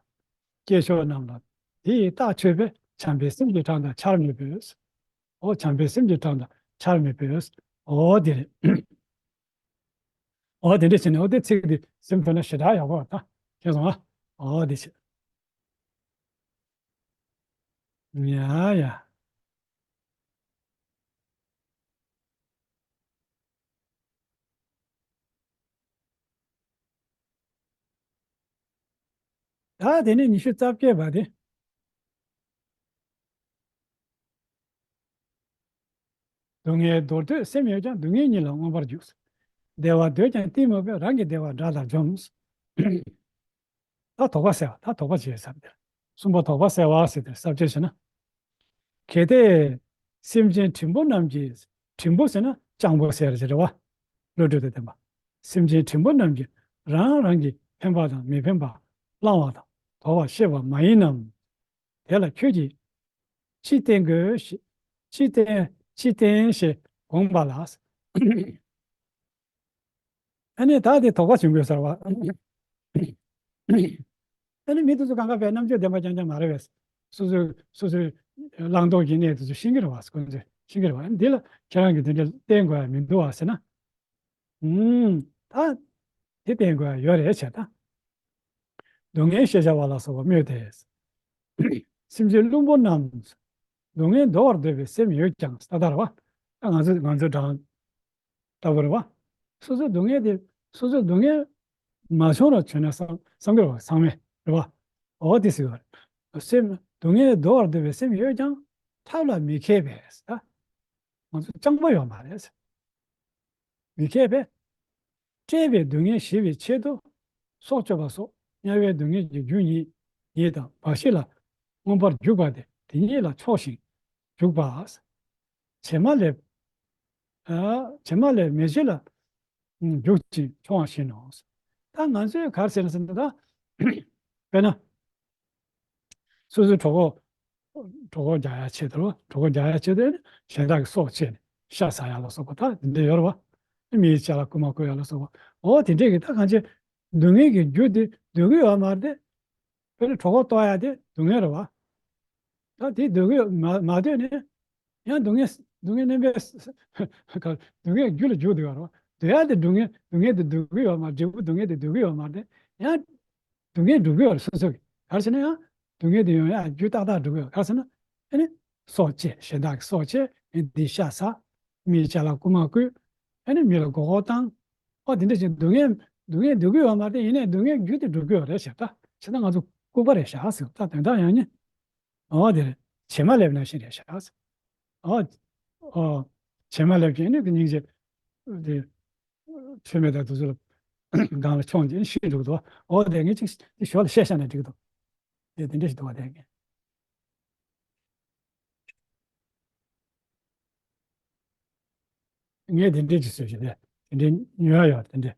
སྐྱེས་མཆོག་རྣམས་ལ་དེ་ཡི་རྟགས་མཆོད་པས། བྱམས་པའི་སེམས་ཀྱི་འཕྲང་དང་ཆར་མི་ཕོད། འོ་བྱམས་པའི་སེམས་ཀྱི་འཕྲང་དང་ཆར་མི་ཕོད། འོ་དེ་རེད། འོ་དེ་འདྲ་བྱས་ནས་འོ་དེ་ཚིག་དེ་ཟིན་ཐུབ་ན་ཞེ་དྲག་ཡག་པོ་ད་མཁྱེན་སོང་ཨ། འོ་དེ་བྱས། ཡ་ཡ། ད་དེ་ནས་ཉི་ཤུ་རྩ་བརྒྱད་པ་དེ། སྡུག་བསྔལ་འདོར་འདོད་སེམས་ཡོད་ཀྱང་། སྡུག་བསྔལ་ཉིད་ལ་མངོན་པར་རྒྱུག། བདེ་བ་འདོད་ཀྱང་གཏི་མུག་པས། རང་གི་བདེ་བ་དགྲ་ལྟར་འཇོམས། ད་དོགས་པ་སེལ་བ། ད་དོགས་པ་བྱེད་ས་དེ། གསུམ་པ་དོགས་པ་སེལ་བ་ཟེར་ཏེ་ས་བཅད་བྱས་ན། གལ་ཏེ་སེམས་ཅན་བྲིན་པོ་རྣམས་ཀྱིས། བྲིན་པོ་ཟེར་ན་སྤྱང་པོ་ཟེར་ཞིག་རེད་བ། བློ་གྲོས་དང་ལྡན་པ། སེམས་ཅན་བྲིན་པོ་རྣམས་ཀྱིས་རང་རང་གི་ཕན་པ་དང་མི་ཕན་པ་བླང་བ་དང་དོར་བར་ཤེས་པ་མ་ཡིན་ནམ། དེ་ལ་ཁྱོད་ཀྱིས་ཅི་བསྟན་དགོས་ཞེས། ཅི་བསྟན་ཅི་བསྟན་ཞེས་དགོངས་པ་ལ། ཨ་ནི་ད་དེ་དོགས་པ་བྱུང་དགོས་ཟེར་བ། ཨ་ནི་མི་དེ་ཚོ་གང་ག་བས་རྣམ་དཔྱོད་ལྡན་པ་རྐྱང་རྐྱང་མ་རེད་པས། སོ་སོའི་སོ་སོའི་བླང་དོར་གྱི་གནས་དེ་ཚོ་ཤེས་ཀྱི་རེད་བ། ཁོ་ཚོས་ཤེས་ཀྱི་རེད་བ། ཨ་ནི་འདི་ལ་ཁྱེད་རང་གིས་དེ་འདྲ་བསྟན་དགོས་ཡ་མི་འདུག་བ་ཟེར་ན། ཨུམ། ད་དེ་བསྟན་དགོས་ཡ་ཡོད་རེད་བྱས་ད། སྡུག་བསྔལ་ཤེས་བྱ་བ་ལ་སོགས་པ་སྨོས་ཏེ། སེམས་ཅན་བླུན་པོ་རྣམས། སྡུག་བསྔལ་འདོར་བར་འདོད་པའི་སེམས་ཡོད་ཀྱང་ད་ལྟར་བ། ད་ང་ཚོ་ང་ཚོའི་གྲངས་ལྟ་བུ་རེད་བ། སོ་སོའི་སྡུག་བསྔལ་དེ་སོ་སོའི་སྡུག་བསྔལ་མ་བྱུང་རོགས་བྱུང་ན་བསམ་བསམ་གྱི་རེད་བ། ཚང་མས་རེད་བ། འོ་དེ་ཟེར་བ་རེད། སེམས་སྡུག་བསྔལ་འདོར་བར་འདོད་པའི་སེམས་ཡོད་ཀྱང་ཐབས་ལ་མི་མཁས་པས་ད། ང་ཚོ་སྤྱང་པོ་ཡོད་མ་རེད། མི་མཁས་པས། བཀྲེས་པའི་སྡུག་བསྔལ་ཞི་བའི་ཆེད་དུ་སྲོག་གཅོད་པ་སོགས་དམྱལ་བའི་སྡུག་བསྔལ་གྱི་རྒྱུ་ཉིད་ཉིད་དང་བར་ཤི་ལ་མངོན་པར་རྒྱུག་པ་སྟེ་དེ་ཉིད་ལ་ཕྱོགས་ཤིང་རྒྱུག་པ། བྱེ་མ་ལེབ། ཨ། བྱེ་མ་ལེབ་མེ་ལྕེ་ལ་རྒྱུག་ཅིང་མཆོང་བ་བཞིན་ནོ། ད་ང་ཚོས་ག་རེ་ཟེར་ན་ཟེར་ན་ད། དཔེར་ན། སོ་སོའི་གྲོད་ཁོག་གྲོད་ཁོག་རྒྱག་ཡ་ཆེད་དུ་རོ། གྲོད་ཁོག་རྒྱག་ཡ་ཆེད་དུ་ནི་གཞན་དག་གི་སྲོག་བཅད་ནས་ཤ་ཟ་ཡ་ལ་སོགས་པ་ད་འདི་འདྲ་ཡོད་རེད་བ། མི་ཡི་ལྕགས་ལ་རྐུ་མ་རྐུ་ཡ་ལ་སོགས་པ། འོ་དེ་འདྲས་ཀྱི་ད་གང་ཅི་སྡུག་བསྔལ་གྱི་རྒྱུ་དེ་འདོད་ཀྱི་ཡོད་མ་རེད་དེ། དཔེར་ན་གྲོད་ཁོག་ལྟོགས་ཡ་དེ་སྡུག་བསྔལ་རེད་བ། ད་དེ་འདོད་ཀྱི་ཡོད་མ་མ་འདོད་ནས་ཡང་སྡུག་བསྔལ་སྡུག་བསྔལ་མནན་པའི་སྡུག་བསྔལ་གྱི་རྒྱུ་ལ་འཇུག་འདོད་ཡ་རེད་བ། འདོད་ཡ་དེ་སྡུག་བསྔལ་སྡུག་བསྔལ་དེ་འདོད་ཀྱི་ཡོད་མ་རེད། འབྲས་བུ་སྡུག་བསྔལ་དེ་འདོད་ཀྱི་ཡོད་མ་རེད་དེ། ཡང་སྡུག་བསྔལ་འགྲོ་གི་ཡོད་རེད། སོ་སོ་གི་ག་རེ་ཟེར་ན་ཡང་སྡུག་བསྔལ་དེ་ཡོང་ཡ་རྒྱུ་ཏག་ཏག་འགྲོ་གི་ཡོད། ག་རེ་ཟེར་ན་ཨ་ནི་སྲོག་བཅད། གཞན་དག་གི་སྲོག་བཅད། མི་འདི་ཤ་ཟ། མི་ལྕགས་ལ་རྐུ་མ་རྐུ། ཨ་ནི་མི་ལ་མགོ་སྐོར་བཏང་། ཨོ་དེ་འདྲ་ཞིག་སྡུག་བསྔལ་སྡུག་བསྔལ་འདོད་ཀྱི་ཡོད་མ་རེད། ཡིན་ནའི་སྡུག་བསྔལ་རྒྱུ་དེ་འགྲོ་གི་ཡོད་རེད་ཤག་ད་བྱས་ན་ང་ཚོ་ལྐུགས་པ་རེད་ཤག་ཟེར། ད་དོན་དག་ཡང་ནི་ཨོ་དེ་རེད། བྱེ་མ་ལེབ་ནང་བཞིན་རེད་ཤག་ཟེར། ཨོ་ཨོ་བྱེ་མ་ལེབ་ཀྱི་ནི་སྙིང་རྗེ་དེ། ཚོད་མེད་དང་དུ་ཚོད་སྒང་ལ་མཆོང་རྗེས་ཤི་འགྲོ་གི་འདུག་ཨོ་དེ་ངས་ཅིག་ཞོར་ལ་བཤད་བཞག་ན་འགྲིག་གི་འདུག་དེ་དེ་འདྲ་ཞིག་འདུག་བ། དེ་ངས་ངས་དེ་འདྲ་ཅིག་བཟོས་ཤིག་དེ་དེ་འདྲ་ཉོ་ཡ་ཡོད་དེ་འདྲ།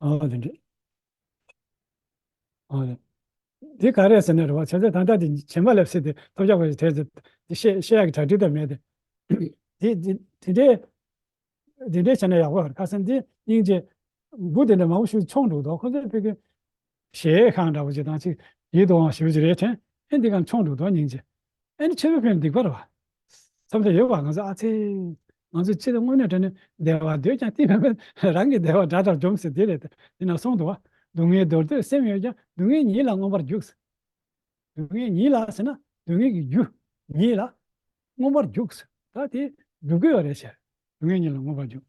ཨོ་དེ་འདྲ། ཨོ་དེ་ག་རེ་ཟེར་ན་རེད་བ། བྱས་ཙང་ད་ལྟ་དེ་བྱེ་མ་ལེབ་ཟེར་དེ་ཐོབ་རྒྱག་པ་ཞིག་དེ་དེ་བཤད་བཤད་ཡག་གི་གྲ་སྒྲིག་དང་མེད་དེ། དེ་དེ་དེ་འདྲའི། དེ་འདྲའི་བྱས་ན་ཡག་པོ་ཡོད་རེད། ཁ་སང་འདི་སྙིང་རྗེ་འབུ་དེ་འདྲ་མང་པོ་ཞིག་མཆོང་འགྲོ་འདུག་ཁོ་ཚོས་ཕ་གི་གཞས་ཁང་འདྲ་པོ་ཅིག་དང་ཅིག་ཡིད་དུ་འོང་བ་ཞེ་པོ་ཅིག་རེད་དྲན། ཨེ་འདི་ག་མཆོང་འགྲོ་འདུག་སྙིང་རྗེ། ཨེ་ནི་ཆོས་པའི་ཕན་སྡིག་པ་རེད་བ། བསམ་བློ་ཡོད་པ། ང་ཚོ་ཨ་ཙི། ང་ཚོ་སྤྱི་དང་དངོས་གནས་དྲང་གནས་བདེ་བ་འདོད་ཀྱང་གཏི་མེད་པས་རང་གི་བདེ་བ་དགྲ་ལྟར་འཇོམས་ཟེར་དེ་རེད། དེ་ན་གསུངས་འདུག་བ། སྡུག་བསྔལ་འདོར་འདོད་སེམས་ཡོད་ཀྱང་། སྡུག་བསྔལ་ཉིད་ལ་མངོན་པར་རྒྱུག་ཟེར། སྡུག་བསྔལ་ཉིད་ལ་ཟེར་ན་སྡུག་བསྔལ་གྱི་རྒྱུ་ཉིད་ལ་མངོན་པར་རྒྱུག་ཟེར། ད་དེ་འགྲུབ་ཀྱི་ཡོད་རེད་ཟེར། སྡུག་བསྔལ་ཉིད་ལ་མངོན་པར་རྒྱུག་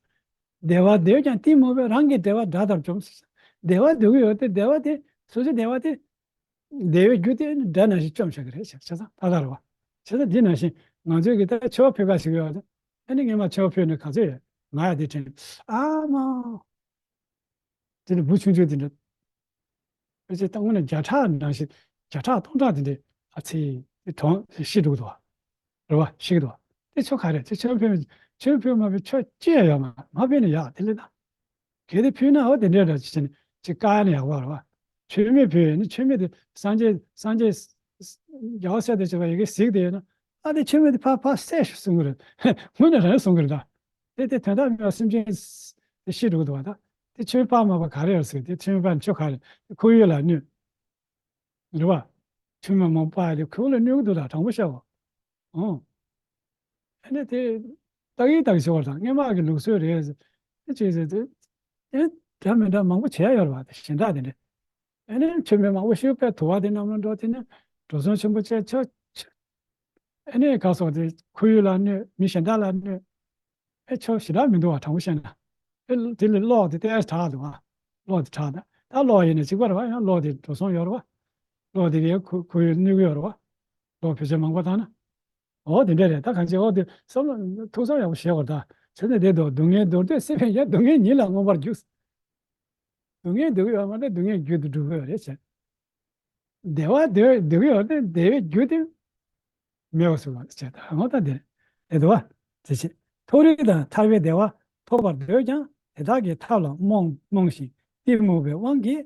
བདེ་བ་འདོད་ཀྱང་གཏི་མུག་པས། རང་གི་བདེ་བ་དགྲ་ལྟར་འཇོམས་ཟེར། བདེ་བ་འདོད་ཀྱི་ཡོད་དེ་བདེ་བ་དེ་སོ་སོའི་བདེ་བ་དེ་བདེ་བའི་རྒྱུ་དེ་ནི་དགྲ་ནང་བཞིན་བཅོམ་བཞག་གི་རེད་ཟེར། བྱས་ཙང་ད་ལྟ་རེད་བ། བྱས་ཙང་འདི་ནང་བཞིན་ང་ཚོའི་གི་ད་མཆོད་པ་ཕུལ་ག་ཞིག་ཡོད་དེ། ཨ་ནི་སྔས་མ་མཆོད་པ་ཕུལ་ནས་ག་ཚོད་ཡོད། ང་ཡ་དེ་དྲན། ཨ་མ། དེ་ནི་འབུ་ཆུང་ཆུང་དེ་འདྲ། ཕལ་ཆེར་ད་དངོས་གནས་བརྒྱ་ཕྲག་ནང་བཞིན་བརྒྱ་ཕྲག་སྟོང་ཕྲག་དེ་འདྲའི་ཨ་ཙི་དེ་གྲོངས་ཤི་འགྲོ་གི་འདུག་བ། རེད་བ། ཤི་གི་འདུག་བ། དེ་ཆོ་ག་རེད། དེ་ཆོས་ཕུལ་ཆོས་ཕུལ་མ་ཕུལ་ཆོ་ཅི་ཡང་ཡོད་མ་མ་ཕུལ་ན་ཡག་དེ་ལས་ད། གལ་ཏེ་ཕུལ་ན་འོ་དེ་འདྲའི་འདྲ་ཅི་བྱས་ནས་ཅི་དཀའ་ཡ་ན་ཡག་པ་རེད་བ། མཆོད་མེ་ཕུལ་ཡོད་ན་མཆོད་མེ་དེ་སངས་རྒྱས་སངས་རྒྱས་རྒྱལ་བ་སྲས་དང་བཅས་པ་ཡི་གེ་གཟིགས་བསྡད་ཡོད་ན། ཨ་དེ་མཆོད་མེ་དེ་ཕར་ཕར་བསད་ཤོག་གསུང་གི་རེད། དངོས་གནས་རང་གསུང་གི་རེད་ད། དེ་དེ་དོན་དག་མེད་པ་སེམས་ཅན་དེ་ཤི་འགྲོ་གི་འདུག་བ་ད། དེ་མཆོད་མེ་སྤར་མ་སྤར་ག་རེ་ཡོད་ཟེར། དེ་མཆོད་མེ་སྤར་ནས་ཆོ་ག་རེད། ཁོར་ཡུག་ལ་གནོད། རེད་བ། མཆོད་མེ་མང་པོ་སྤར་ཡ་དེ་ཁོར་ཡུག་ལ་གནོད་གི་འདུག་ད། དྲང་པོ་བཤད་བ། ཨོ། ཨ་ནི་དེ་ཏག་གི་ཏག་གི་ཟེར་བ་དང་སྔོན་མ་གི་ལུགས་སྲོལ་རེད་ཟེར། དེ་ཅིག་ཟེར་དེ། ཨེ། འདྲ་མི་འདྲ་མང་པོ་བྱས་ཡོད་རེད་བ། དེ་གཞན་དག་དེ་འདྲ། ཨ་ནི་མཆོད་མེ་མང་པོ་ཞིག་དཔེ་དུ་བ་དེ་གནམ་ལ་འགྲོ་དེ་ནི་འགྲོ་སོང་ཆེན་པོ་བྱས་ཆོག་ཆོག་ཨ་ནི་ག་སོགས་དེ་ཁོར་ཡུག་ལ་གནོད། མི་གཞན་དག་ལ་གནོད། ཨེ་ཆོག་ཞེ་དྲག་མི་འདུག་བ། དྲང་པོ་བཤད་ན། ཨེ་དེ་ལས་གློག་དེ་ཏོག་ཙམ་དྲག་འདུག་བ། གློག་དེ་དྲག་ད། ད་གློག་ཡིན་ན་གཅིག་པ་རེད་བ། ཡང་གློག་དེ་འགྲོ་སོང་ཡོད་རེད་བ། གློག་དེ་གས་ཁོར་ཁོར་ཡུག་གནོད་གི་ཡོད་རེད་བ། གློག་བེད་སྤྱོད་མང་པོ་བཏང་ན། འོ་དེ་འདྲ་རེད་ད། གང་ཅི་འོ་དེ་བསམ་བློ་ཐུགས་བསམ་ཡག་པོ་བཞེས་དགོས་ད། བྱས་ན་དེ་དུ་སྡུག་བསྔལ་མདོར་བསྡུས་སྲིད་པའི་ཡང་སྡུག་བསྔལ་ཉིད་ལ་མངོན་པར་རྒྱུག་སྡུག་བསྔལ་སྡུག་ཡོད་མ་རེད། སྡུག་བསྔལ་རྒྱུ་དེ་སྒྲུབ་དགོས་རེད་བྱས། བདེ་བ་འདོད་སྡུག་ཡོད་དེ་བདེ་བའི་རྒྱུ་དེ་མེད་པ་བཟོ་བ་བྱས་ད། འོ་ད་དེ་རེད། དེ་འདུག་བ། དེ་བྱས། མཐོ་རིས་དང་ཐར་པའི་བདེ་བ་ཐོབ་པར་འདོད་ཀྱང་དེ་དག་གི་ཐབས་ལ་རྨོངས་རྨོངས་ཤིང་གཏི་མུག་པའི་དབང་གིས་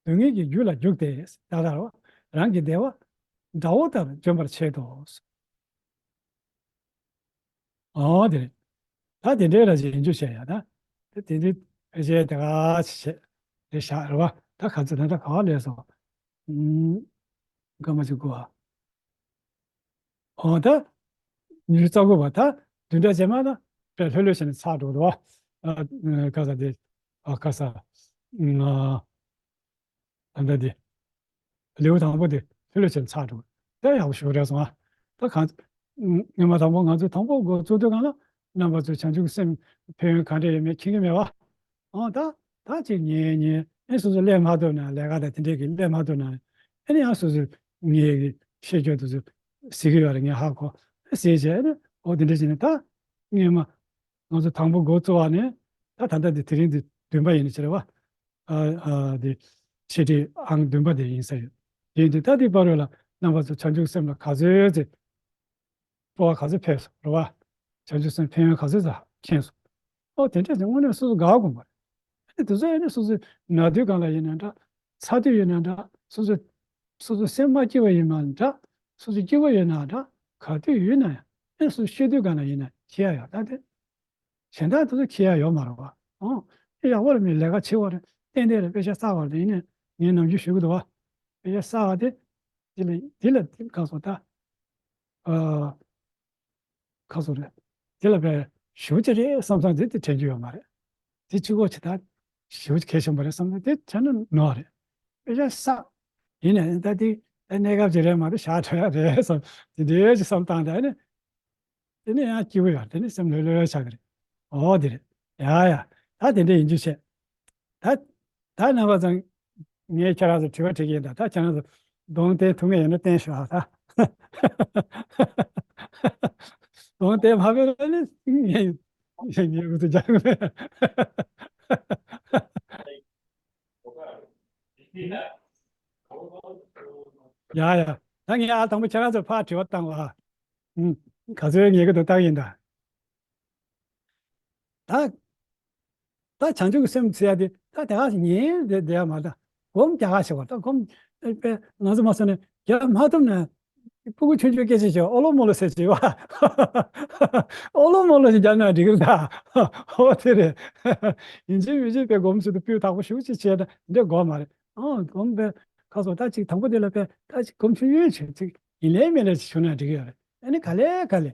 སྡུག་བསྔལ་གྱི་རྒྱུ་ལ་རྒྱུགས་ཏེ་ད་ལྟ་རང་གི་བདེ་བ་དགྲ་བོ་ལྟར་འཇོམས་པར་བྱེད་དོ། ཨོ་དེ་རེད། ད་དེ་འདྲའི་ར་ཞིག་ཡིན་རྒྱུ་བཤད་ཡ་ད། དེ་དེ་འདྲའི་ཕལ་ཆེར་དེ་ག་ཞིག་བཤད་དེ་བཞག་རེད་བ། ད་ག་ཚོད་ད་ད་ག་བ་ལས་སོ། ཨུམ། སྐར་མ་ཞིག་དགོས་ཨ། ཨོ་ད། ཉི་ཤུ་རྩ་དགུ་པ་ད། བདུན་ཕྲག་རྗེས་མ་ད། དཔེ་ལྷོད་ལྷོད་བྱས་ནས་ཚར་འགྲོ་འདུག་བ། ཨ། ག་ས་དེ། ཨ་ག་ས། ང་། ད་ལྟ་འདི། ལེའུ་དང་པོ་དེ་ལྷོད་ལྷོད་བྱས་ཚར་འགྲོ། དེ་ཡག་པོ་ཞེ་པོ་རེད་སོང་ཨ། ད་གང་། སྔོན་མ་དང་པོ་ང་ཚོ་དང་པོ་འགོ་བཙུགས་དུས་སྒང་ལ་རྣམ་པ་ཚོས་བྱང་ཆུབ་སེམས་ཕན་ཡོན་ག་འདྲ་ཡོད་མེད་མཁྱེན་གྱི་མེད་པ། ཨོ་ད། ད་ཅིག་ཉན་ཉན་ཨེ་སོ་སོ་སླེབས་མ་ཐུབ་ན་ལས་ཀ་དང་དེ་འདྲས་ཀྱི་སླེབས་མ་ཐུབ་ན། ཨེ་ནི་ཡང་སོ་སོས་ངའི་ཤེས་རྒྱུ་དེ་ཚོ་གཟིགས་ཀྱི་ཡོད་རེད། ངས་ཧ་གོ་ཨེ་ཟེར་བྱས་ཨེ་ནི་ཨོ་དེ་འདྲས་བྱས་ནས་ད་སྔོན་མ། ང་ཚོ་དང་པོ་འགོ་བཙུགས་པ་ནས་ད་ད་ལྟ་འདི་དེ་རིང་འདི་བདུན་པ་ཡིན་ནི་ཕྱིར་བ། ཨ་ཨ་འདི་ཆེད་སྒྲིག་ཨང་བདུན་པ་དེ་ཡིན་ས་ཡོད། ཡིན་དུས་ད་འདི་བར་རོ་ལ་རྣམ་པ་ཚོ་བྱང་ཆུབ་སེམས་ལ་ག་ཚོད་ཚེ་སྤྲོ་བ་ག་ཚོད་ཕེབས་སོང་རེད་བ། བྱང་ཆུབ་སེམས་ཕན་ཡོན་ག་ཚོད་ཙམ་མཁྱེན་སོང་། ཨོ་དེ་འདྲ་ཞིག་དངོས་གནས་སོ་སོ་དགའ་དགོངས་པ་རེད། ཨ་ནི་དེ་ཚོ་ཨ་ནི་སོ་སོའི་ན་དུས་སྒང་ལ་ཡིན་ན་འདྲ། ཚ་དུས་ཡིན་ན་འདྲ། སོ་སོ་སོ་སོ་སེམས་མ་སྐྱིད་པ་ཡིན་ན་འདྲ། སོ་སོ་སྐྱིད་པོ་ཡོད་ན་འདྲ། ག་དུས་ཡོད་ན་ཡང་ཨེ་སོ་སོ་ཤི་དུས་སྒང་ལ་ཡིན་ན་ཁྱེད་ཡ་ཡོད་ད་དེ། གཞན་དག་དེ་ཚོ་ཁྱེད་ཡ་ཡོད་མ་རེད་བ། ཨོ། ཨེ་ཡག་པོ་རེད། མི་ལས་ཀ་བྱེད་བ་རེད། ཏན་ཏན་རེད། དཔེ་ཆ་གསར་བ་རེད། ཡིན་ནའི་ངས་ནམ་རྒྱུན་ཞུ་གི་འདུག་བ། དཔེ་ཆ་གསར་བ་དེ། དེ་ལ་དེ་ལ་དེ་ག་སོ་ད། ཨ། ཁ་སོ་རེད། དེ་ལ་བས་ཞེ་པོ་ཅིག་རེད་བསམ་བསམ་དེ་དེ་དྲན་རྒྱུ་ཡོད་མ་རེད། དེ་གཅིག་པོ་ཅིག་ད་ཞེ་པོ་ཅིག་གལ་ཆེན་པོ་རེད་བསམ་ན་དེ་དྲན་ན་ནོར་རེད། དཔེ་ཆ་བསགས། ཡིན་ནའི་ད་དེ་ད་གནས་སྐབས་ཅིག་རེད་མ་གཏོགས་ཞག་གྲོལ་ཡ་རེད་བསམ་དེ་འདྲའི་ཅིག་བསམ་སྟངས་དེ་ཨ་ནི། དེ་ནས་ཡང་སྐྱིད་པོ་ཡོད་དེ་ནས་སེམས་ལྷོད་ལྷོད་ཆགས་ཀྱི་རེད། འོ་དེ་རེད། ཡ་ཡ། ད་དེ་འདྲ་ཡིན་རྒྱུ་བྱས། ད། ད་རྣམ་པ་ཚོ། ངས་ཁྱེད་རང་ཚོ་དྲི་བ་དྲི་གི་ཡིན་ད། ད་ཁྱེད་རང་ཚོ་གདོང་བསྟན་ཐུབ་ངེས་ཡོད་ན་བསྟན་ཤོག་ཨ་ད། གདོང་བསྟན་མ་ཕོད་ན་ནི་ངས་ངས་ངས་འུ་ཚོ་རྒྱག་གི་མེད། ཡ་ཡ། ད་ངས་ཨ་དང་པོ་ཁྱེད་རང་ཚོ་ཕར་དྲི་བ་བཏང་བ་ཨ། ཨུམ། ག་ཚོད་ངེས་ཀྱི་འདུག་བལྟ་གི་ཡིན་ད། ད། ད་བྱང་ཆུབ་ཀྱི་སེམས་ཟེར་ཡ་དེ་ད་དེ་ག་ཞིག་ཉན་བསྡད་བསྡད་ཡ་མ་རེད་ད། སྒོམ་རྒྱག་ག་ཞིག་བ་ད་སྒོམ། དཔེ་ང་ཚོ་མ་སོང་ནས་རྒྱག་མ་ཐུབ་ན། སྤུ་གུ་ཆུང་ཆུང་སྐད་ཆ་བཤད་ཨོ་ལོ་མོ་ལོ་ཟེར་བྱས་བ། ཨོ་ལོ་མོ་ལོ་ཞིག་རྒྱབ་ན་འགྲིག་གི་རེད་ད། ཨོ་དེ་རེད། ཡིན་གཅིག་མིན་གཅིག་དཔེ་སྒོམ་ཚུལ་དུ་སྤུས་དག་པོ་ཞེ་པོ་ཅིག་བྱས་ད་འདྲ་དགོས་མ་རེད། ཨོ་སྒོམ་དཔེ་ཁ་སོ་ད་ཅིག་དང་པོ་དེ་ལ་དཔེ་ད་ཅིག་སྒོམ་ཆུང་ཆུང་ཞིག་ཅིག་ཡིན་ལས་མིན་ལས་ཅིག་བྱུང་ན་འགྲིག་གི་ཡོད་རེད། ཨ་ནི་ག་ལེ་ག་ལེ།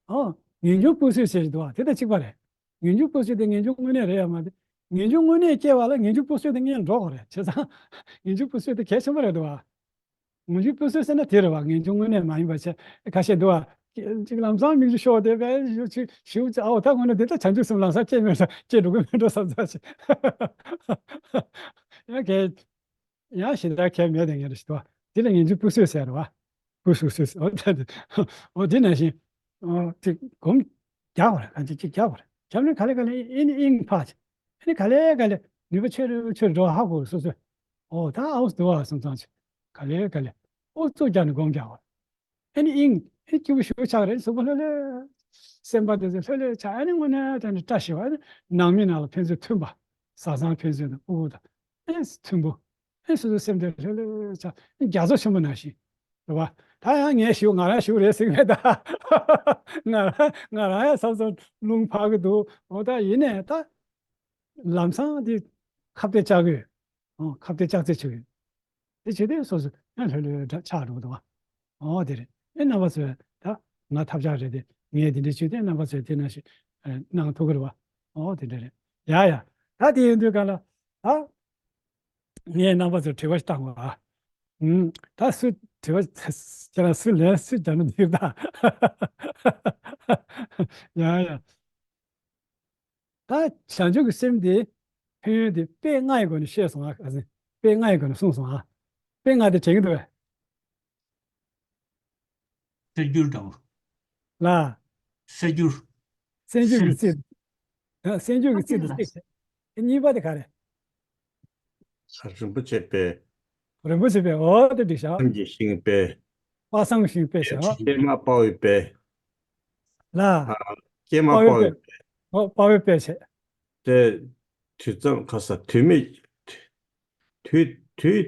ཨོ། ངེས་འབྱུང་སྤུ་སུས་ཟེར་གྱི་འདུག་བ། དེ་དང་གཅིག་པ་རེད། ངེས་འབྱུང་སྤུ་སུས་དེ་ངེས་འབྱུང་དངོས་གནས་རེད་ཡ་མ་རེད། ངེས་འབྱུང་དངོས་གནས་སྐྱེ་བ་ལ་ངེས་འབྱུང་སྤུ་སུས་དེ་སྔོན་འགྲོ་དགོས་རེད། བྱས་ཙང་། ངེས་འབྱུང་སྤུ་སུས་དེ་གལ་ཆེན་པོ་རེད་འདུག་བ། ངེས་འབྱུང་སྤུ་སུས་ཟེར་ན་དེ་རེད་བ། ངེས་འབྱུང་དངོས་གནས་མ་ཡིན་པ་བྱས་ཁ་ཤས་འདུག་བ། ཅིག་ལམ་སང་མིག་ཆུ་ཤོར་དེ་བས་ཞུ་ཅིག་ཞུ་ཅིག་ཨའོ་ད་དངོས་གནས་དེ་ད་བྱང་ཆུབ་སེམས་ལམ་སང་སྐྱེ་མེད་ལ་སྐྱེ་འགྲོ་གི་མེད་འགྲོ་བསམ་ཚར་ཅིག་ཡང་གལ། ཡང་ཞེ་དྲག་གལ་མེད་དེ་ངེས་རེད་ཞེས་དོ། དེ་ལ་ངེས་འབྱུང་སྤུ་སུས་ཟེར་བ། སྤུ་སུ་སུས་ཟེར། འོ་ད་དེ། འོ་དེ་ནང་བཞིན། འོ་དེ་སྒོམ། རྒྱག་དགོས་རེད། གང་ཅི་ཅིག་རྒྱག་དགོས་རེད། རྒྱབ་ནས་ག་ལེ་ག་ལེ་ཨེ་ནི་དབྱིངས་ཕར་ཅིག་ཨེ་ནི་ག་ལེ་ག་ལེ་ནུས་པ་ཆེ་རུ་ཆེ་རུ་འགྲོ་ཧ་གོ་སོ་སོས། འོ་ད་ཨའུ་སུ་འདུག་བ་སོང་ཙང་ཅིག་ག་ལེ་ག་ལེ། ཨོ་ཙོ་རྒྱག་ནས་སྒོམ་རྒྱག་དགོས་རེད། ཨེ་ནི་དབྱིངས། ཨེ་སྐྱིད་པོ་ཞེ་པོ་ཆགས་རེད། གཟུགས་པོ་ལྷོད་ལྷོད། སེམས་པ་དེ་ཚོ་ལྷོད་ལྷོད་ཆགས། ཨེ་ནི་དངོས་གནས་དྲན་ནས་བཀྲ་ཤིས་པ། ཨེ་ནི་ནང་མི་ནང་ལ་ཕན་ཚུན་མཐུན་པ། བཟའ་ཚང་ཕན་ཚུན་དང་ཕྲུ་གུ་དང་། ཨེ་མཐུན་པོ། ཨེ་སོ་སོའི་སེམས་དེ་ལྷོད་ལྷོད་ཆགས། རྒྱ་མཚོ་ཆེན་པོ་ནང་བཞིན། རེད་བ། ད་ཡང་ངས་ཞུ། ང་རང་ཞུ་རེད་ཟེར་གི་མེད་ད། ང་རང་ང་རང་ཡང་སོ་སོ་རླུང་འཕར་གི་འདུག། འོ་ད་ཡིན་ནའི་ད་ལམ་སང་དེ་ཁ་གཏད་བཅག་གི་ཡོད། ཨོ་ཁ་གཏད་བཅག་རྩིས་བྱེད་ཀྱི་ཡོད། དེ་བྱེད་དུས་སོ་སོ་ཡང་ལྷོད་ལྷོད་འདྲ་ཆགས་འགྲོ་གི་འདུག་བ། ཨོ་དེ་རེད། ཨེ་རྣམ་པ་ཚོས་ད་ང་ཐབས་ཆག་རེད་དེ། ངས་དེ་འདྲ་བྱས་ཏེ་རྣམ་པ་ཚོས་དེ་ནང་བཞིན་ཨེ་གནང་ཐུབ་ཀྱི་རེད་བ། ཨོ་དེ་འདྲ་རེད། ཡ་ཡ། ད་དེ་ཡིན་དུས་གང་ལ་ད་ངས་རྣམ་པ་ཚོར་དྲི་བ་ཞིག་བཏང་བ། ཨུམ། ད་སུ་དྲི་བ་ཁྱེད་རང་སུ་ལན་སུ་རྒྱག་ན་འདིར་ད། ཡ་ཡ། ད་བྱང་ཆུབ་ཀྱི་སེམས་དེ་ཕན་ཡོན་དེ་དཔེ་ལྔ་ཡི་སྒོ་ནས་བཤད་སོང་ཨ། ཨ་ཙི། དཔེ་ལྔ་ཡི་སྒོ་ནས་གསུངས་སོང་ཨ། དཔེ་ལྔ་དེ་དྲན་གྱི་འདུག་བས། གསེར་འགྱུར་དང་། ལ། གསེར་འགྱུར། གསེར་འགྱུར་གྱི་རྩི། ཨ། གསེར་འགྱུར་གྱི་རྩི་དེ་གཅིག་བྱས། གཉིས་པ་དེ་ག་རེ། རིན་པོ་ཆེ་དཔེ། རིན་པོ་ཆེ་དཔེ། འོ་དེ་འགྲིག་ཤག། སེམས་ཀྱི་ཤིང་དཔེ། དཔག་བསམ་ཤིང་དཔེ་ཟེར། ཨ། ཀྱེ་མ་དཔའ་བོའི་དཔེ། ལ། ཨ། ཀྱེ་མ་དཔའ་བོའི་དཔེ། དཔའ་བོའི་དཔེ། ཨོ་དཔའ་བོའི་དཔེ་བྱས། དེ་དུས་ཙམ་ཁ་ས་དུས་མེད། དུས་དུས། དུས་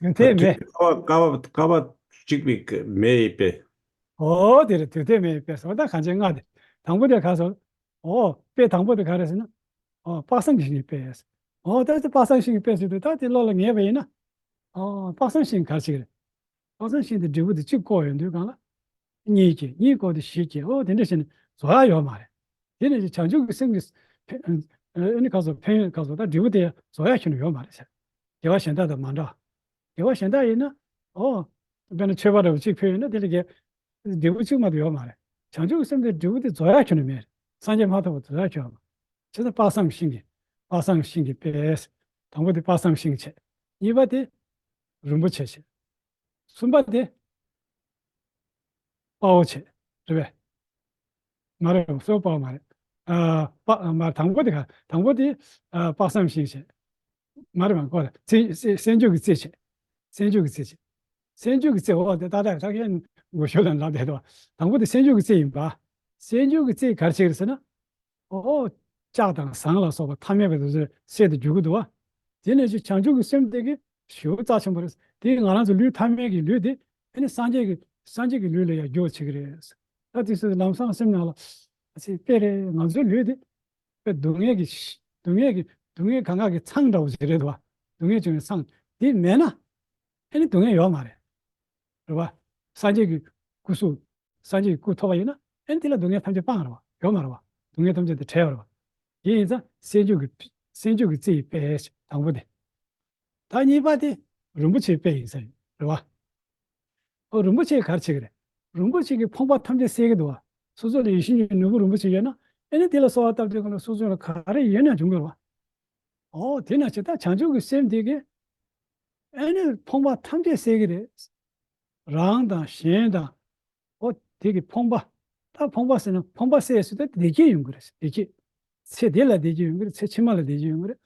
མཐའི་མེ། དུས་ཀ་བ་ཀ་བ་ཀ་བ་གཅིག་པའི་མེ་ཡི་དཔེ། ཨོ་དེ་རེད། དུས་མཐའི་མེ་ཡི་དཔེ་སོ། ད་གང་ཅི་ལྔ་དེ། དང་པོ་དེ་ག་སོ། ཨོ་དཔེ་དང་པོ་དེ་ག་རེ་ཟེར་ན། ཨོ་དཔག་བསམ་གྱི་ཤིང་གི་དཔེ་ཡོད། ཨོ་ད་དེ་དཔག་བསམ་ཤིང་གི་དཔེ་ཟེར་དུས་ད་དེ་བློ་ལ་ངེས་པ་ཡིན་ན། ཨོ་དཔག་བསམ་ཤིང་ག་རེ་ཞིག་རེད། དཔག་བསམ་ཤིང་དེ་འབྲས་བུ་དེ་གཅིག་བཀོག་ཡོང་དུས་གང་ལ། གཉིས་སྐྱེ། གཉིས་བཀོག་དེ་བཞི་སྐྱེ། ཨོ་དེ་འདྲ་བྱས་ནས་རྫོགས་ཡ་ཡོད་མ་རེད། དེ་ནས་བྱང་ཆུབ་ཀྱི་སེམས་ཀྱི་ཕན་ཨ་ནི་ག་སོ་ཕན་ཡོན་ག་སོ་ད་འབྲས་བུ་དེ་རྫོགས་ཡ་ཁྱོན་ནས་ཡོད་མ་རེད་ཟེར། དགེ་བ་གཞན་དག་དང་མ་འདྲ། དགེ་བ་གཞན་དག་ཡིན་ན། ཨོ། དཔེར་ན་མཆོད་པ་འདྲ་བོ་གཅིག་ཕུལ་ཡོད་ན་དེ་ལ་དགེ་འབྲས་བུ་གཅིག་མ་གཏོགས་ཡོད་མ་རེད། བྱང་ཆུབ་ཀྱི་སེམས་དེ་འབྲས་བུ་དེ་རྫོགས་ཡ་ཁྱོན་ནས་མེད། སངས་རྒྱས་མ་ཐོབ་པར་རྫོགས་ཡ་ཁྱོན་ནས་མེད། བྱས་ཙང་དཔག་བསམ་ཤིང་གི། དཔག་བསམ་ཤིང་གི་དཔེ། དང་པོ་དེ་དཔག་བསམ་ཤིང་བྱས། གཉིས་པ་དེ་རིན་པོ་ཆེ་བྱས། གསུམ་པ་དེ་དཔའ་བོ་བྱས། རེད་པས། མ་རེད། གསུམ་པ་དཔའ་བོ་མ་རེད། ཨ། དཔའ་མ་དང་པོ་དེ་ག་དང་པོ་དེ་ཨ་དཔག་བསམ་ཤིང་བྱས། མ་རེད་པ། གོ་ལ་སེམས་སེམས་སེམས་མཆོག་གི་རྩེ་བྱས། སེམས་མཆོག་གི་རྩེ་བྱས། སེམས་མཆོག་གི་རྩེ། འོ་དེ་ཏག་ཏག་ཏག་ཡན་ངོ་ཤོད་ལ་ལབ་བསྡད་དོ། དང་པོ་དེ་སེམས་མཆོག་གི་རྩེ་ཡིན་པ། སེམས་མཆོག་གི་རྩེ་ག་རེ་བྱེད་ཀྱི་རེད་ཟེར་ན། ཨོ། ལྕགས་དང་ཟངས་ལ་སོགས་པ་ཐ་མལ་པ་དེ་ཚོའི་སེལ་དུ་འཇུག་གི་འདུག་བ། དེ་ནས་ཅི་བྱང་ཆུབ་ཀྱི་སེམས་དེ་གི་ཞེ་པོ་རྩ་ཆེན་པོ་རེད། དེ་ང་རང་ཚོ་ལུས་ཐ་མལ་གྱི་ལུས་དེ་ཨ་ནི་སངས་རྒྱས་ཀྱི་སངས་རྒྱས་ཀྱི་ལུས་ལ་ཡང་འགྱུར་བ་བྱེད་ཀྱི་རེད། ད་དེ་ཚོ་ལམ་སང་སེམས་ནང་ལ་ཨ་ཙི་དཔེ་རེད། ང་ཚོའི་ལུས་དེ་དཔེ་སྡུག་བསྔལ་གྱི་སྡུག་བསྔལ་གྱི་སྡུག་བསྔལ་གང་ག་གི་ཚང་འདྲ་བོ་ཞིག་རེད་འདུག་བ། སྡུག་བསྔལ་བྱུང་བའི་ཚང་དེ་མེད་ན་ཨ་ནི་སྡུག་བསྔལ་ཡོད་མ་རེད། རེད་བ། སངས་རྒྱས་ཀྱི་སྐུ་གཟུགས། སངས་རྒྱས་ཀྱི་སྐུ་ཐོབ་པ་ཡིན་ན་ཨེ་དེ་ལ་སྡུག་བསྔལ་ཐམས་ཅད་སྤངས་རེད་བ། ཡོད་མ་རེད་བ། སྡུག་བསྔལ་ཐམས་ཅད་དེ་བྲལ་བ་རེད་བ། དེ་ཡིན་ཙང་སེམས་མཆོག་གི་སེམས་མཆོག་གི་རྩེ་ཡི་དཔེ་དང་པོ་དེ། ད་གཉིས་པ་དེ་རིན་པོ་ཆེའི་དཔེ་ཡིན་ས་ཡིན་རེད་བ། ཨོ་རིན་པོ་ཆེ་ག་རེ་བྱེད་ཀྱི་རེད། རིན་པོ་ཆེ་གིས་ཕོངས་པ་ཐམས་ཅད་སེལ་གྱི་འདུག་བ། སོ་སོ་ལ་ཡིད་བཞིན་གྱི་ནོར་བུ་རིན་པོ་ཆེ་ཡོད་ན་ཨེ་ནི་དེ་ལ་གསོལ་བ་བཏབ་དུས་སྒང་ལ་སོ་སོ་ལ་ག་རེ་ཡོད་ན་འབྱུང་གི་རེད་བ། ཨོ་དེ་ན་ཆེ་ད་བྱང་ཆུབ་ཀྱི་སེམས་དེ་གིས་ཨེ་ནི་ཕོངས་པ་ཐམས་ཅད་སེལ་གྱི་རེད། རང་དང་གཞན་དང་། ཨོ་དེ་གི་ཕོངས་པ། ད་ཕོངས་པ་ཟེར་ན་ཕོངས་པ་སེལ་ཟེར་ད་བདེ་སྐྱིད་ཡོང་གི་རེད། བདེ་སྐྱིད། ཚེ་འདི་ལ་བདེ་སྐྱིད་ཡོང་གི་རེད། ཚེ་ཕྱི་མ་ལ་བདེ་སྐྱིད་ཡོང་གི་རེད།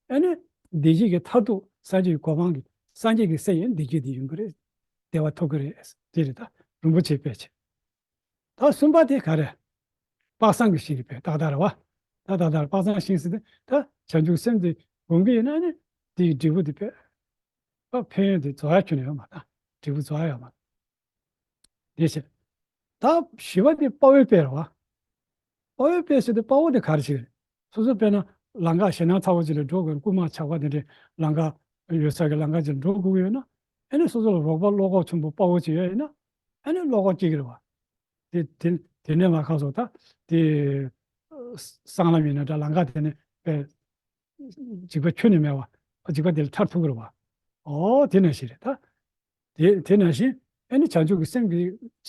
ཨ་ནི་བདེ་སྐྱིད་ཀྱི་མཐར་ཐུག་སངས་རྒྱས་ཀྱི་གོ་འཕང་གི་སངས་རྒྱས་ཀྱི་སྲས་ཡིན་བདེ་སྐྱིད་དེ་ཡོང་གི་རེད། བདེ་བ་ཐོབ་ཀྱི་རེད། དེ་རེད། ད་རིན་པོ་ཆེའི་དཔེ་བྱས། ད་གསུམ་པ་དེ་ག་རེ། དཔག་བསམ་གྱི་ཤིང་གི་དཔེ་ཏག་ཏག་རེད་བ། ད་ཏག་ཏག་དཔག་བསམ་ཤིང་ཟེར་ཏེ་ད་བྱང་ཆུབ་སེམས་དེ་སྒོམ་གྱི་ཡིན་ན་ནི་དེའི་འབྲས་བུ་དེ་དཔེ། ཨ་ཕན་ཡོན་དེ་རྫོགས་ཡ་ཁྱོན་ནས་ཡོད་མ་རེད། འབྲས་བུ་རྫོགས་ཡ་ཡོད་མ་རེད། དེ་བྱས། ད་བཞི་པ་དེ་དཔའ་བོའི་དཔེ་རེད་བ། དཔའ་བོའི་དཔེ་ཟེར་དུས་དཔའ་བོ་དེ་ག་རེ་ཞིག་རེད། སོ་སོ་དཔེར་ན་ལམ་ཁ་ཞེད་སྣང་ཚ་བོ་ཅིག་ལ་འགྲོ་དགོས། རྐུན་མ་ཇག་པ་དེ་འདྲས་ལམ་ཁ་ཡོད་ས་གི་ལམ་ཁ་ཅིག་ལ་འགྲོ་དགོས་ཀྱི་ཡོད་ན། ཨ་ནི་སོ་སོ་ལ་རོགས་པ་བློ་ཁོག་ཆེན་པོ་དཔའ་བོ་ཅིག་ཡོད་ཡིན་ན། ཨ་ནི་བློ་ཁོག་སྐྱེ་གི་རེད་བ། དེ་དེ་དེ་ནས་མར་ཁ་སོ་ད་དེ་སྲང་ལམ་ཡིན་ན་འདྲ་ལམ་ཁ་དེ་ནས་དཔེ་འཇིགས་པ་ཁྱོན་ནས་མེད་བ། འཇིགས་པ་དེ་ལས་ཐར་ཐུབ་ཀྱི་རེད་བ། ཨོ་དེ་ནང་བཞིན་རེད་ད། དེ་དེ་ནང་བཞིན་ཨ་ནི་བྱང་ཆུབ་ཀྱི་སེམས་ཀྱི་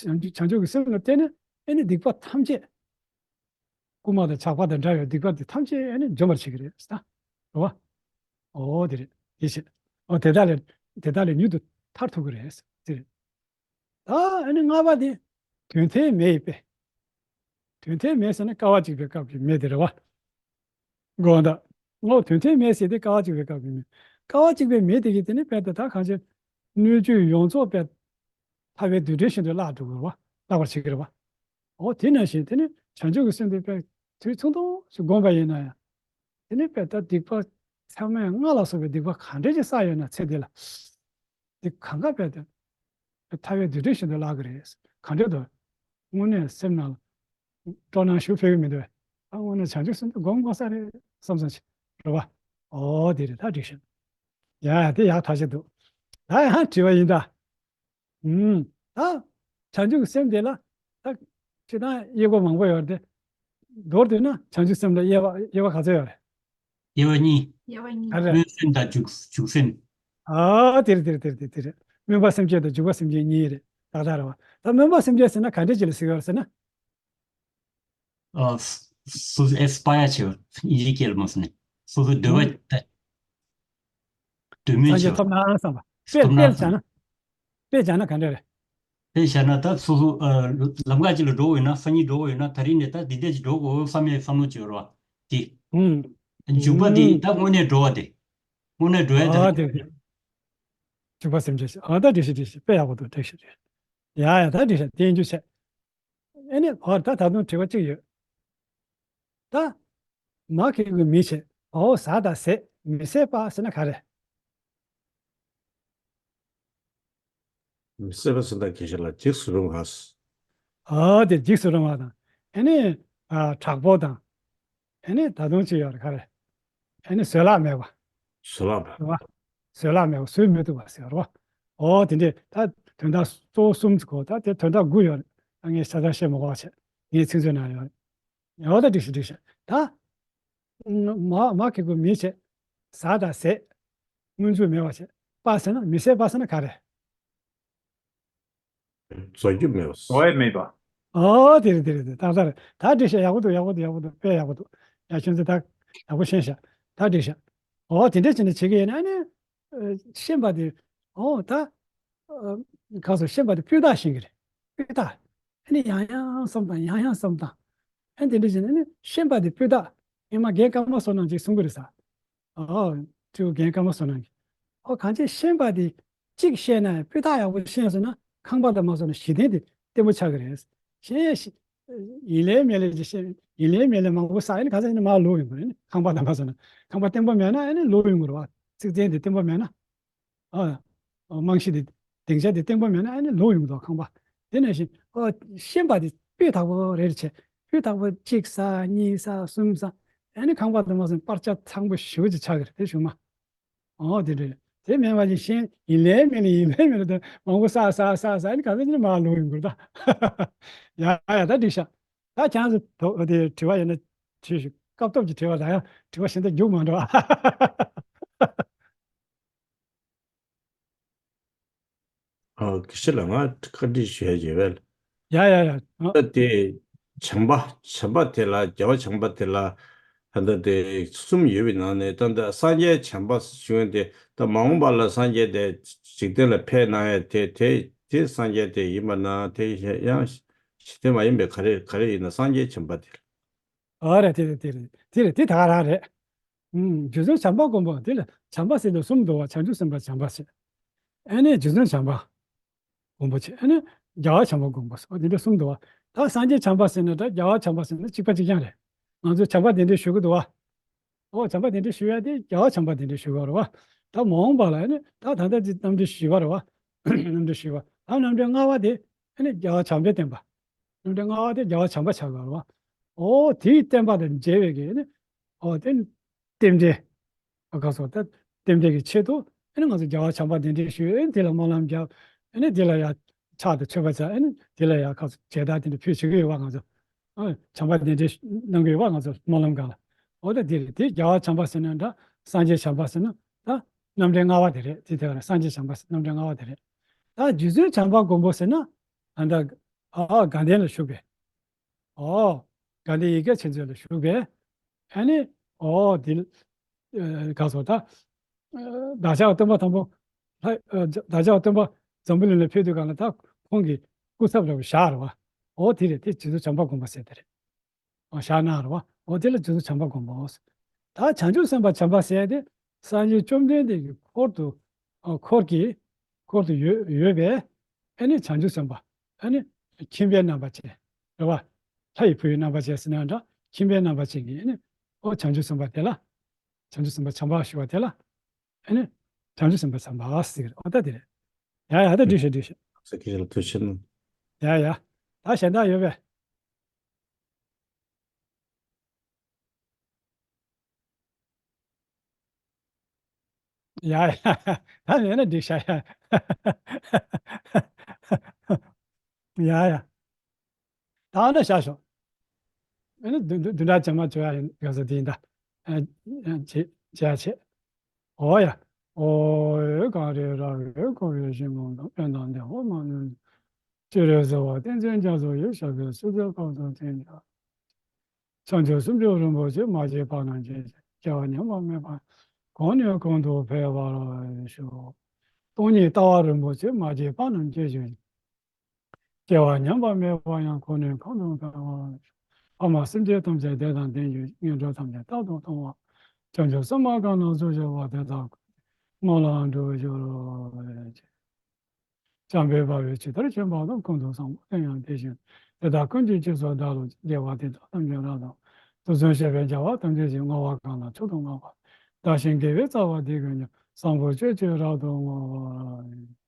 བྱང་ཆུབ་ཀྱི་སེམས་ལ་བརྟེན་ནས་ཨ་ནི་སྡིག་པ་ཐམས་ཅད། རྐུན་མ་དང་ཇག་པ་དང་འདྲ་བའི་སྡིག་པ་དེ་ཐམས་ཅད་ཨ་ནི་འཇོམས་པར་བྱེད་ཀྱི་རེད་ད། རེད་བ། ཨོ་དེ་རེད། དེ་བྱེད། ཨོ་དེ་དག་ལས་དེ་དག་ལས་མྱུར་དུ་ཐར་ཐུབ་ཀྱི་རེད། དེ་རེད། ད་ཨ་ནི་ལྔ་པ་དེ་དུས་མཐའི་མེ་ཡི་དཔེ། དུས་མཐའི་མེ་ཟེར་ན་དཀའ་བ་གཅིག་པའི་སྐབས་ཀྱི་མེ་དེ་རེད་བ། དགོངས་དག། ཨོ་དུས་མཐའི་མེ་ཟེར་དེ་དཀའ་བ་གཅིག་པའི་སྐབས་ཀྱི་མེ། དཀའ་བ་གཅིག་པའི་མེ་དེ་གིས་དེ་ནི་དཔེ་དེ་ད་གང་ཅི། སྣོད་བཅུད་ཡོངས་རྫོགས་དཔེ་ཐལ་བའི་རྡུལ་ཕྲན་བཞིན་དུ་བརླག་འགྲོ་གི་རེད་བ། བརླག་པར་བྱེད་ཀྱི་རེད་བ། ཨོ་དེ་ནང་བཞིན་དེ་ནི་བྱང་ཆུབ་ཀྱི་སེམས་དེ་དཔེ་དུས་ཚོད་ཐུང་ཐུང་ཞིག་བསྒོམས་པ་ཡིན་ན་ཡང་། དེ་ནི་དཔེ་ད་སྡིག་པ་ ཚད་མེད་ལྔ་ལ་སོགས་པའི་སྡིག་པ་ག་འདྲས་ཅིག་བསགས་ཡོད་ན་ཚེ་འདི་ལ། འདི་གང་ག་བས་ཏེ། ཐར་པའི་སྡིག་སྒྲིབ་ཤིན་ཏུ་བརླག་གི་རེད། ག་འདྲས་དོ། དངོས་གནས་སེམས་ནང་ལ་སྤྲོ་སྣང་ཞིག་འཕེལ་གི་མི་འདུག་བས། ཨ་དངོས་གནས་བྱང་ཆུབ་སེམས་དེ་སྒོམ་དགོས་ས་རེད་བསམ་བསམ་བྱས། རེད་བ། ཨོ་དེ་རེད། ད་འགྲིག་ཤག་ཡ་ཡ་དེ་ཡག་ཐག་ཆོད་འདུག་ད་ཡང་དྲི་བ་ཡིན་ད། ཨུམ། ད་བྱང་ཆུབ་ཀྱི་སེམས་དེ་ལ་ད་སྤྱིར་བཏང་དབྱེ་བ་མང་པོ་ཡོད་རེད་དེ། མདོར་བསྡུས་ན་བྱང་ཆུབ་སེམས་ལ་དབྱེ་བ་དབྱེ་བ་ག་ཚོད་ཡོད་རེད། དབྱེ་བ་གཉིས། དབྱེ་བ་གཉིས། ག་རེ། སྨོན་སེམས་དང་འཇུག་འཇུག་སེམས། ཨ་དེ་རེད་དེ་རེད་དེ་རེད་དེ་རེད། སྨོན་པ་སེམས་བསྐྱེད་དང་འཇུག་པ་སེམས་བསྐྱེད་གཉིས་རེད། ཏག་ཏག་རེད་བ། ད་སྨོན་པ་སེམས་བསྐྱེད་ཟེར་ན་ག་འདྲས་ཅིག་ལ་ཟེར་གི་ཡོད་རེད་ཟེར་ན། ཨ། སོ་སོ་ཨེ་སི་པ་ཡར་བྱེད་པ། ཨིན་ཇིའི་སྐད་ལ་མ་སོང་ནས། སོ་སོའི་འདོད་པ་ད། འདོད་མོས་བྱེད་པ། སངས་རྒྱས་ཐོབ་ན་བསམ་པ། དཔེ་ཐོབ་ན་དཔེ་བྱས་བསམ་ན། དཔེ་བྱས་ན་ག་འདྲ་རེད། དཔེ་བྱས་ན་ད་སོ་སོ་ཨ། ལམ་ཁ་ཅིག་ལ་འགྲོ་དགོས་ཡོད་ན། སང་ཉིན་འགྲོ་དགོས་ཡོད་ན། ད་རིང་ནས་ད་འདི་འདྲ་ཅིག་འགྲོ་དགོས་བསམ་ཡས་བསམ་བློ་ཅིག་ཡོད་རེད་བ། དེ། ཨུམ། འཇུག་པ་དེ་ཨུམ། ད་དངོས་གནས་འགྲོ་བ་དེ། དངོས་གནས་འགྲོ་ཡ་དེ་ཨ་རེད། དེ་དེ། འཇུག་པ་སེམས་བསྐྱེད་ཤིག་ཨ་ད་འགྲིག་ཤག་འགྲིག་ཤག་དཔེ་ཡག་པོ་འདུག་འགྲིག་ཤག་འགྲིག་ཤག་ཡ་ཡ་ད་འགྲིག་ཤག་དེ་ཡིན་རྒྱུ་བྱས། ཨ་ནི་འོ་ད་ད་དུང་དྲི་བ་གཅིག་ཡོད། ད། མ་གི་གུ་མི་བྱེད། འོ་ཟ་དང་ཟད། མི་ཟད་པ་ཟེར་ན་ག་རེ། མི་ཟད་པ་ཟེར་ན་དགེ་བཤེས་ལགས་འཇིགས་སུ་རུང་བ། ཨ་དེ་འཇིགས་སུ་རུང་བ་དང་། ཨ་ནི་ཨ་དྲག་པོ་དང་། ཨ་ནི་ད་དུང་ཅི་ཡོད་རེད་ག་རེ། ཨ་ནི་བཟོད་གླགས་མེད་པ། བཟོད་གླགས་མེད། རེད་བ། བཟོད་གླགས་མེད་པ། བཟོད་མི་ཐུབ་པ་ཟེར་རེད་བ། ཨོ་དེ་འདྲས་ད་དོན་དག་གཙོ་བོ་གསུམ་གོ། ད་དེ་དོན་དག་དགུ་ཡོད་རེད། ད་ངས་ཆ་ཚང་བཤད་མི་དགོས་པ་བྱས། ངའི་ཚིག་མཛོད་ནང་ཡོད་རེད། ཡོད་ད་འགྲིག་ཤག་འགྲིག་ཤག་ད། མ་མ་གི་གུ་མི་བྱེད། ཟ་དང་ཟད། སྔོན་འཇུག་མེད་པ་བྱེད། པ་ཟེར་ན་མི་ཟད་པ་ཟེར་ན་ག་རེ། རྫོགས་རྒྱུ་མེད་པ། རྫོགས་ཡས་མེད་པ། ཨོ་དེ་རེད་དེ་རེད་དེ་ཏག་ཏག་རེད། ད་འགྲིག་ཤག་ཡག་པོ་འདུག་ཡག་པོ་འདུག་ཡག་པོ་འདུག་དཔེ་ཡག་པོ་འདུག་ཡ་ཁྱོད་ཚོ་ད་ཡག་པོ་ཤེས་ཤག་ད་འགྲིག་ཤག་ཨོ་དེ་འདྲས་བྱས་ནས་བྱེད་ཀྱི་ཡིན་ན་ནི། ཨ་ཤེས་པ་དེ། ཨོ་ད། ཨ་ག་སོ་ཤེས་པ་དེ་སྤུས་དག་ཤེས་ཀྱི་རེད། སྤུས་དག་ཨ་ནི་ཡང་ཡང་བསམ་དང་ཡང་ཡང་བསམ་དང་། ཨ་ནི་དེ་འདྲ་བྱས་ནས་ནི་ཤེས་པ་དེ་སྤུས་དག་སྔོན་མ་རྒན་ཀརྨ་བསོད་ནམས་ཀྱིས་གསུང་གི་རེད་ཟེར། ཨོ། སྤྲེའུ་རྒན་ཀརྨ་བསོད་ནམས་ཀྱིས། ཨོ་གང་ཅི་ཤེས་པ་དེ་གཅིག་ཤེས་ན་ཡང་སྤུས་དག་ཡག་པོ་ཤེས་སོང་ན་ཁང་པ་དང་མ་སོང་ན་གཞི་རྟེན་དེ་བརྟན་པོ་ཆགས་ཀྱི་རེད། ཤེས་ཤེས། ཡིན་ལས་མིན་ལས་ཀྱི་ཤེས། ཡིན་ལས་མིན་ལས་མང་པོ་བསགས་ཡིན་ན་ག་ཚོད་ཡིན་ན་མར་ལུག་ཡོང་གི་རེད། ཁང་པ་དང་མ་སོང་ན། ཁང་པ་བརྟན་པོ་མེད་ན་ཨ་ནི་ལུག་ཡོང་གི་རེད་བ། ཚིག་བཙན་དེ་བརྟན་པོ་མེད་ན། ཨ། རྨང་གཞི་དེ། སྡིངས་ཆ་དེ་བརྟན་པོ་མེད་ན་ཨ་ནི་ལུག་ཡོང་གི་འདུག་ཁང་པ། དེ་ནང་བཞིན་ཨ་ཤེས་པ་དེ་སྤུས་དག་པོ་རེ་རེ་བྱས། སྤུས་དག་པོ་གཅིག་བསགས་གཉིས་བསགས་གསུམ་བསགས། ཨ་ནི་ཁང་པ་དང་མ་སོང་ན་པར་ཆ་ཚང་པོ་ཞེ་པོ་ཅིག་ཆགས་ཀྱི་རེད་དེ་གཞུག་མ། ཨོ་དེ་འདྲ་རེད། དེ་མེད་པ་ཅིག་ཤེས་ཡིན་ལས་མིན་ལས་ཡིན་ལས་མིན་ལས་དེ་མང་པོ་བསགས་བསགས་བསགས་བསགས་ཨ་ནི་ག་ཚོད་ཅིག་ནི་མར་ལུག་ཡོང་གི་རེད་ད། ཡ་ཡ་ད་འགྲིག་ཤག་ད་ཁྱེད་རང་ཚོ་དོ་དེ་དྲི་བ་ཡོད་ན་དྲིས་ཤིག་སྐབས་ཐོབ་ཀྱི་དྲི་བ་ད་ཡང་དྲི་བ་གཞན་དག་རྒྱུགས་མ་འགྲོ་ཨ། ཨ། དགེ་བཤེས་ལགས་ང་བཀའ་འདྲི་ཞུ་ཡ་ཡོད་པས། ཡ་ཡ་ཡ། ཨ། ད་དེ་བྱམས་པ་བྱམས་པ་དེ་ལ་རྒྱལ་བ་བྱམས་པ་དེ་ལ་ད་ལྟ་དེ་གསུམ་ཡོད་པའི་ནང་ནས་ད་ལྟ་སངས་རྒྱས་བྱམས་པ་ཞུ་མཁན་དེ་ད་མ་འོངས་པ་ལ་སངས་རྒྱས་དེ་འཇིག་རྟེན་ལ་ཕེབས་གནང་ཡ་དེ་དེ་དེ་སངས་རྒྱས་དེ་ཡིན་པ་ན་དེ་ཡང་ཞི་བདེ་མ་ཡིན་པའི་ག་རེ་ག་རེ་ཡིན་ན་སངས་རྒྱས་བྱམས་པ་དེ་ལ། ཨ་རེད་དེ་རེད་དེ་རེད་དེ་རེད་དེ་ད་ག་རང་རེད། ཨུམ། རྗེ་བཙུན་བྱམས་པ་མགོན་པོ་དེ་ལ་བྱམས་པ་ཟེར་དུས་གསུམ་འདུག་བ། བྱང་ཆུབ་སེམས་དཔའ་བྱམས་པ་ཟེར། ཨ་ནི་རྗེ་བཙུན་བྱམས་པ་མགོན་པོ་ཆེ། ཨ་ནི་རྒྱལ་བ་བྱམས་པ་མགོན་པོ་ཟེར། འོ་དེ་འདྲ་གསུམ་འདུག་བ། ད་སངས་རྒྱས་བྱམས་པ་ཟེར་ན་ད་རྒྱལ་བ་བྱམས་པ་ཟེར་ན་གཅིག་པ་གཅིག་རྐྱང་རེད། ང་ཚོས་བྱམས་པ་གདན་འདྲེན་ཞུ་གི་འདུག་བ། འོ་བྱམས་པ་གདན་འདྲེན་ཞུ་ཡ་དེ་རྒྱལ་བ་བྱམས་པ་གདན་འདྲེན་ཞུ་གི་རེད་བ། ད་མ་འོངས་པ་ལ་ཨ་ནི་ད་ད་ལྟ་དེ་རྣམ་འདྲེན་ཞུས་པ་རེད་བ། རྣམ་འདྲེན་ཞུས་པ། ད་རྣམ་འདྲེན་ལྔ་པ་དེ་ཨ་ནི་རྒྱལ་བ་བྱམས་པའི་བསྟན་པ། རྣམ་འདྲེན་ལྔ་པ་དེ་རྒྱལ་བ་བྱམས་པ་ཆགས་པ་རེད་བ། ཨོ་དེའི་བསྟན་པ་དང་མཇལ་བའི་གི་ཨ་ནི། ཨོ་དེ་རྟེན་འབྲེལ། ཨ་ག་སོ་ད་རྟེན་འབྲེལ་གྱི་ཆེད་དུ་ཨ་ནི་ང་ཚོ་རྒྱལ་བ་བྱམས་པ་གདན་འདྲེན་ཞུས། ཨ་ནི་དེ་ལ་སྨོན་ལམ་བརྒྱབ། ཨ་ནི་དེ་ལ་ཡ་ཕྱག་དང་མཆོད་པ་བྱས། ཨ་ནི་དེ་ལ་ཡ་ག་སོ་མཇལ་དར་དེ་འདྲ་ཕུལ་བྱེད་ཀྱི་ཡོད་བ་ང་ཚོ། ཨ་བྱམས་པ་གདན་འདྲེན་གནང་གི་ཡོད་བ་ང་ཚོ་སྨོན་ལམ་སྒང་ལ། ཨོ་ད་དེ་རེད། དེ་རྒྱལ་བ་བྱམས་པ་ཟེར་ན་འདྲ། སངས་རྒྱས་བྱམས་པ་ཟེར་ན་ད་རྣམ་འདྲེན་ལྔ་པ་དེ་རེད། དེ་དེ་བ་རེད། སངས་རྒྱས་བྱམས་པ་ཟེར་རྣམ་འདྲེན་ལྔ་པ་དེ་རེད། ད་རྗེ་བཙུན་བྱམས་པ་མགོན་པོ་ཟེར་ན་ད་ལྟ་ཨ་དགའ་ལྡན་ལ་བཞུགས་པའི། ཨོ། དགའ་ལྡན་ཡིད་བསྐྱེད་ཆོས་མཛོད་ལ་བཞུགས་པས། ཨ་ནི། ཨོ་དེ། ཨ་ག་སོ་ད། ཨ་བདག་ཅག་སྟོན་པ་དང་པོ། ལྷ། ཨ་བདག་ཅག་སྟོན་པ་འཛམ་བུ་གླིང་ལ་ཕེབས་དུས་སྒང་ལ་ད་ཁོང་གི་སྐུ་ཚབ་ལ་བཞག་རེད་བ། ཨོ་དེ་རེད། དེ་རྗེ་བཙུན་བྱམས་པ་མགོན་པོ་ཟེར་དེ་རེད། ཨོ་བཞག་གནང་རེད་བ། ཨོ་དེ་ལ་རྗེ་བཙུན་བྱམས་པ་མགོན་པོ་ཟེར། ད་བྱང་ཆུབ་སེམས་དཔའ་བྱམས་པ་ཟེར་དེ་སངས་རྒྱས་བཅོམ་ལྡན་འདས་ཀྱི་འཁོར་དུ། ཨ་འཁོར་གྱི། འཁོར་དུ་ཡོད་ཡོད་པས། ཨ་ནི་བྱང་ཆུབ་སེམས་དཔའ། ཨ་ནི་ཁྱིམ་པའི་རྣམ་པ་ཅན། རེད་བ། ལྷ་ཡི་བུའི་རྣམ་པ་ཅན་ཟེར་ན་འདྲ། ཁྱིམ་པའི་རྣམ་པ་ཅན་གྱི་ཨ་ནི། ཨོ་བྱང་ཆུབ་སེམས་དཔའ་དེ་ལ། བྱང་ཆུབ་སེམས་དཔའ་བྱམས་པ་ཞུ་བ་དེ་ལ། ཨ་ནི། བྱང་ཆུབ་སེམས་དཔའ་བྱམས་པ་ཟེར་གི་རེད། འོ་ད་དེ་རེད། ཡ་ཡ། ད་འགྲིག་ཤག་འགྲིག་ཤག་ས་ཁྱེད་ལ་ཐུགས་ཆེ་གནང་། ཡ་ཡ། ད་གཞན་དག་ཡོད་པས། ཡ་ཡ། ད་མེད་ན་འགྲིག་ཤག་ཡ། ཡ་ཡ། ད་ནི་བཞག་ཤོག་ཨ་ནི་བདུན་བདུན་བདུན་ཕྲག་རྗེས་མ་བྱོས་ཡ་ཡིན། ག་ས་དེ་ཡིན་ད། ཨ་ཨ་བྱེད་བྱེད་ཡ་བྱེད། འོ་ཡ། ཨོ་ཡ། གངས་རི་ར་བས་བསྐོར་བའི་ཞིང་ཁམས་དང་། ཕན་དང་བདེ་བ་མ་ལུས་པའི། སྤྱན་རས་གཟིགས་དབང་བསྟན་འཛིན་རྒྱ་མཚོ་ཡི། ཞབས་པད་སྲིད་མཐའི་བསྐལ་དུ་བརྟན་ཅིང་། བྱང་ཆུབ་སེམས་མཆོག་རིན་པོ་ཆེ། མ་སྐྱེས་པ་རྣམས་སྐྱེ་ཞིང་། སྐྱེ་བ་ཉམས་པ་མེད་པ་ཡང་། གོང་ནས་གོང་དུ་འཕེལ་བར་ཤོག་སྟོང་ཉིད་ལྟ་བ་རིན་པོ་ཆེ། མ་སྐྱེས་པ་རྣམས་སྐྱེ་ཞིང་། སྐྱེ་བ་ཉམས་པ་མེད་པ་ཡང་། གོང་ནས་གོང་དུ་འཕེལ་བར་ཤོག་ཕ་མ་སེམས་ཅན་ཐམས་ཅད་བདེ་དང་ལྡན་ཞིང་། ངན་འགྲོ་ཐམས་ཅད་རྟག་ཏུ་སྟོངས་པ། བྱང་ཆུབ་སེམས་དཔའ་གང་རྣམས་སུ་ཞུགས་པ། དེ་དག་ཀུན་གྱི་སྨོན་ལམ་འགྲུབ་གྱུར་ཅིག་བྱམས་པས་སྤེལ་བའི་ཇི་ལྟར་མཁྱེན་པ་དང་། ཀུན་ཏུ་བཟང་པོ་དེ་ཡང་དེ་བཞིན་ཏེ། དེ་དག་ཀུན་གྱི་རྗེས་སུ་བདག་སློབ་ཅིང་། དགེ་བ་འདི་དག་ཐམས་ཅད་རབ་ཏུ་བསྔོ། དུས་གསུམ་གཤེགས་པའི་རྒྱལ་བ་ཐམས་ཅད་ཀྱིས། བསྔོ་བ་གང་ལ་མཆོག་ཏུ་བསྔགས་པ། བདག་གཞན་དགེ་བའི་རྩ་བ་འདི་ཀུན་ཀྱང་། བཟང་པོ་སྤྱོད་ཕྱིར་རབ་ཏུ་བསྔོ་བར།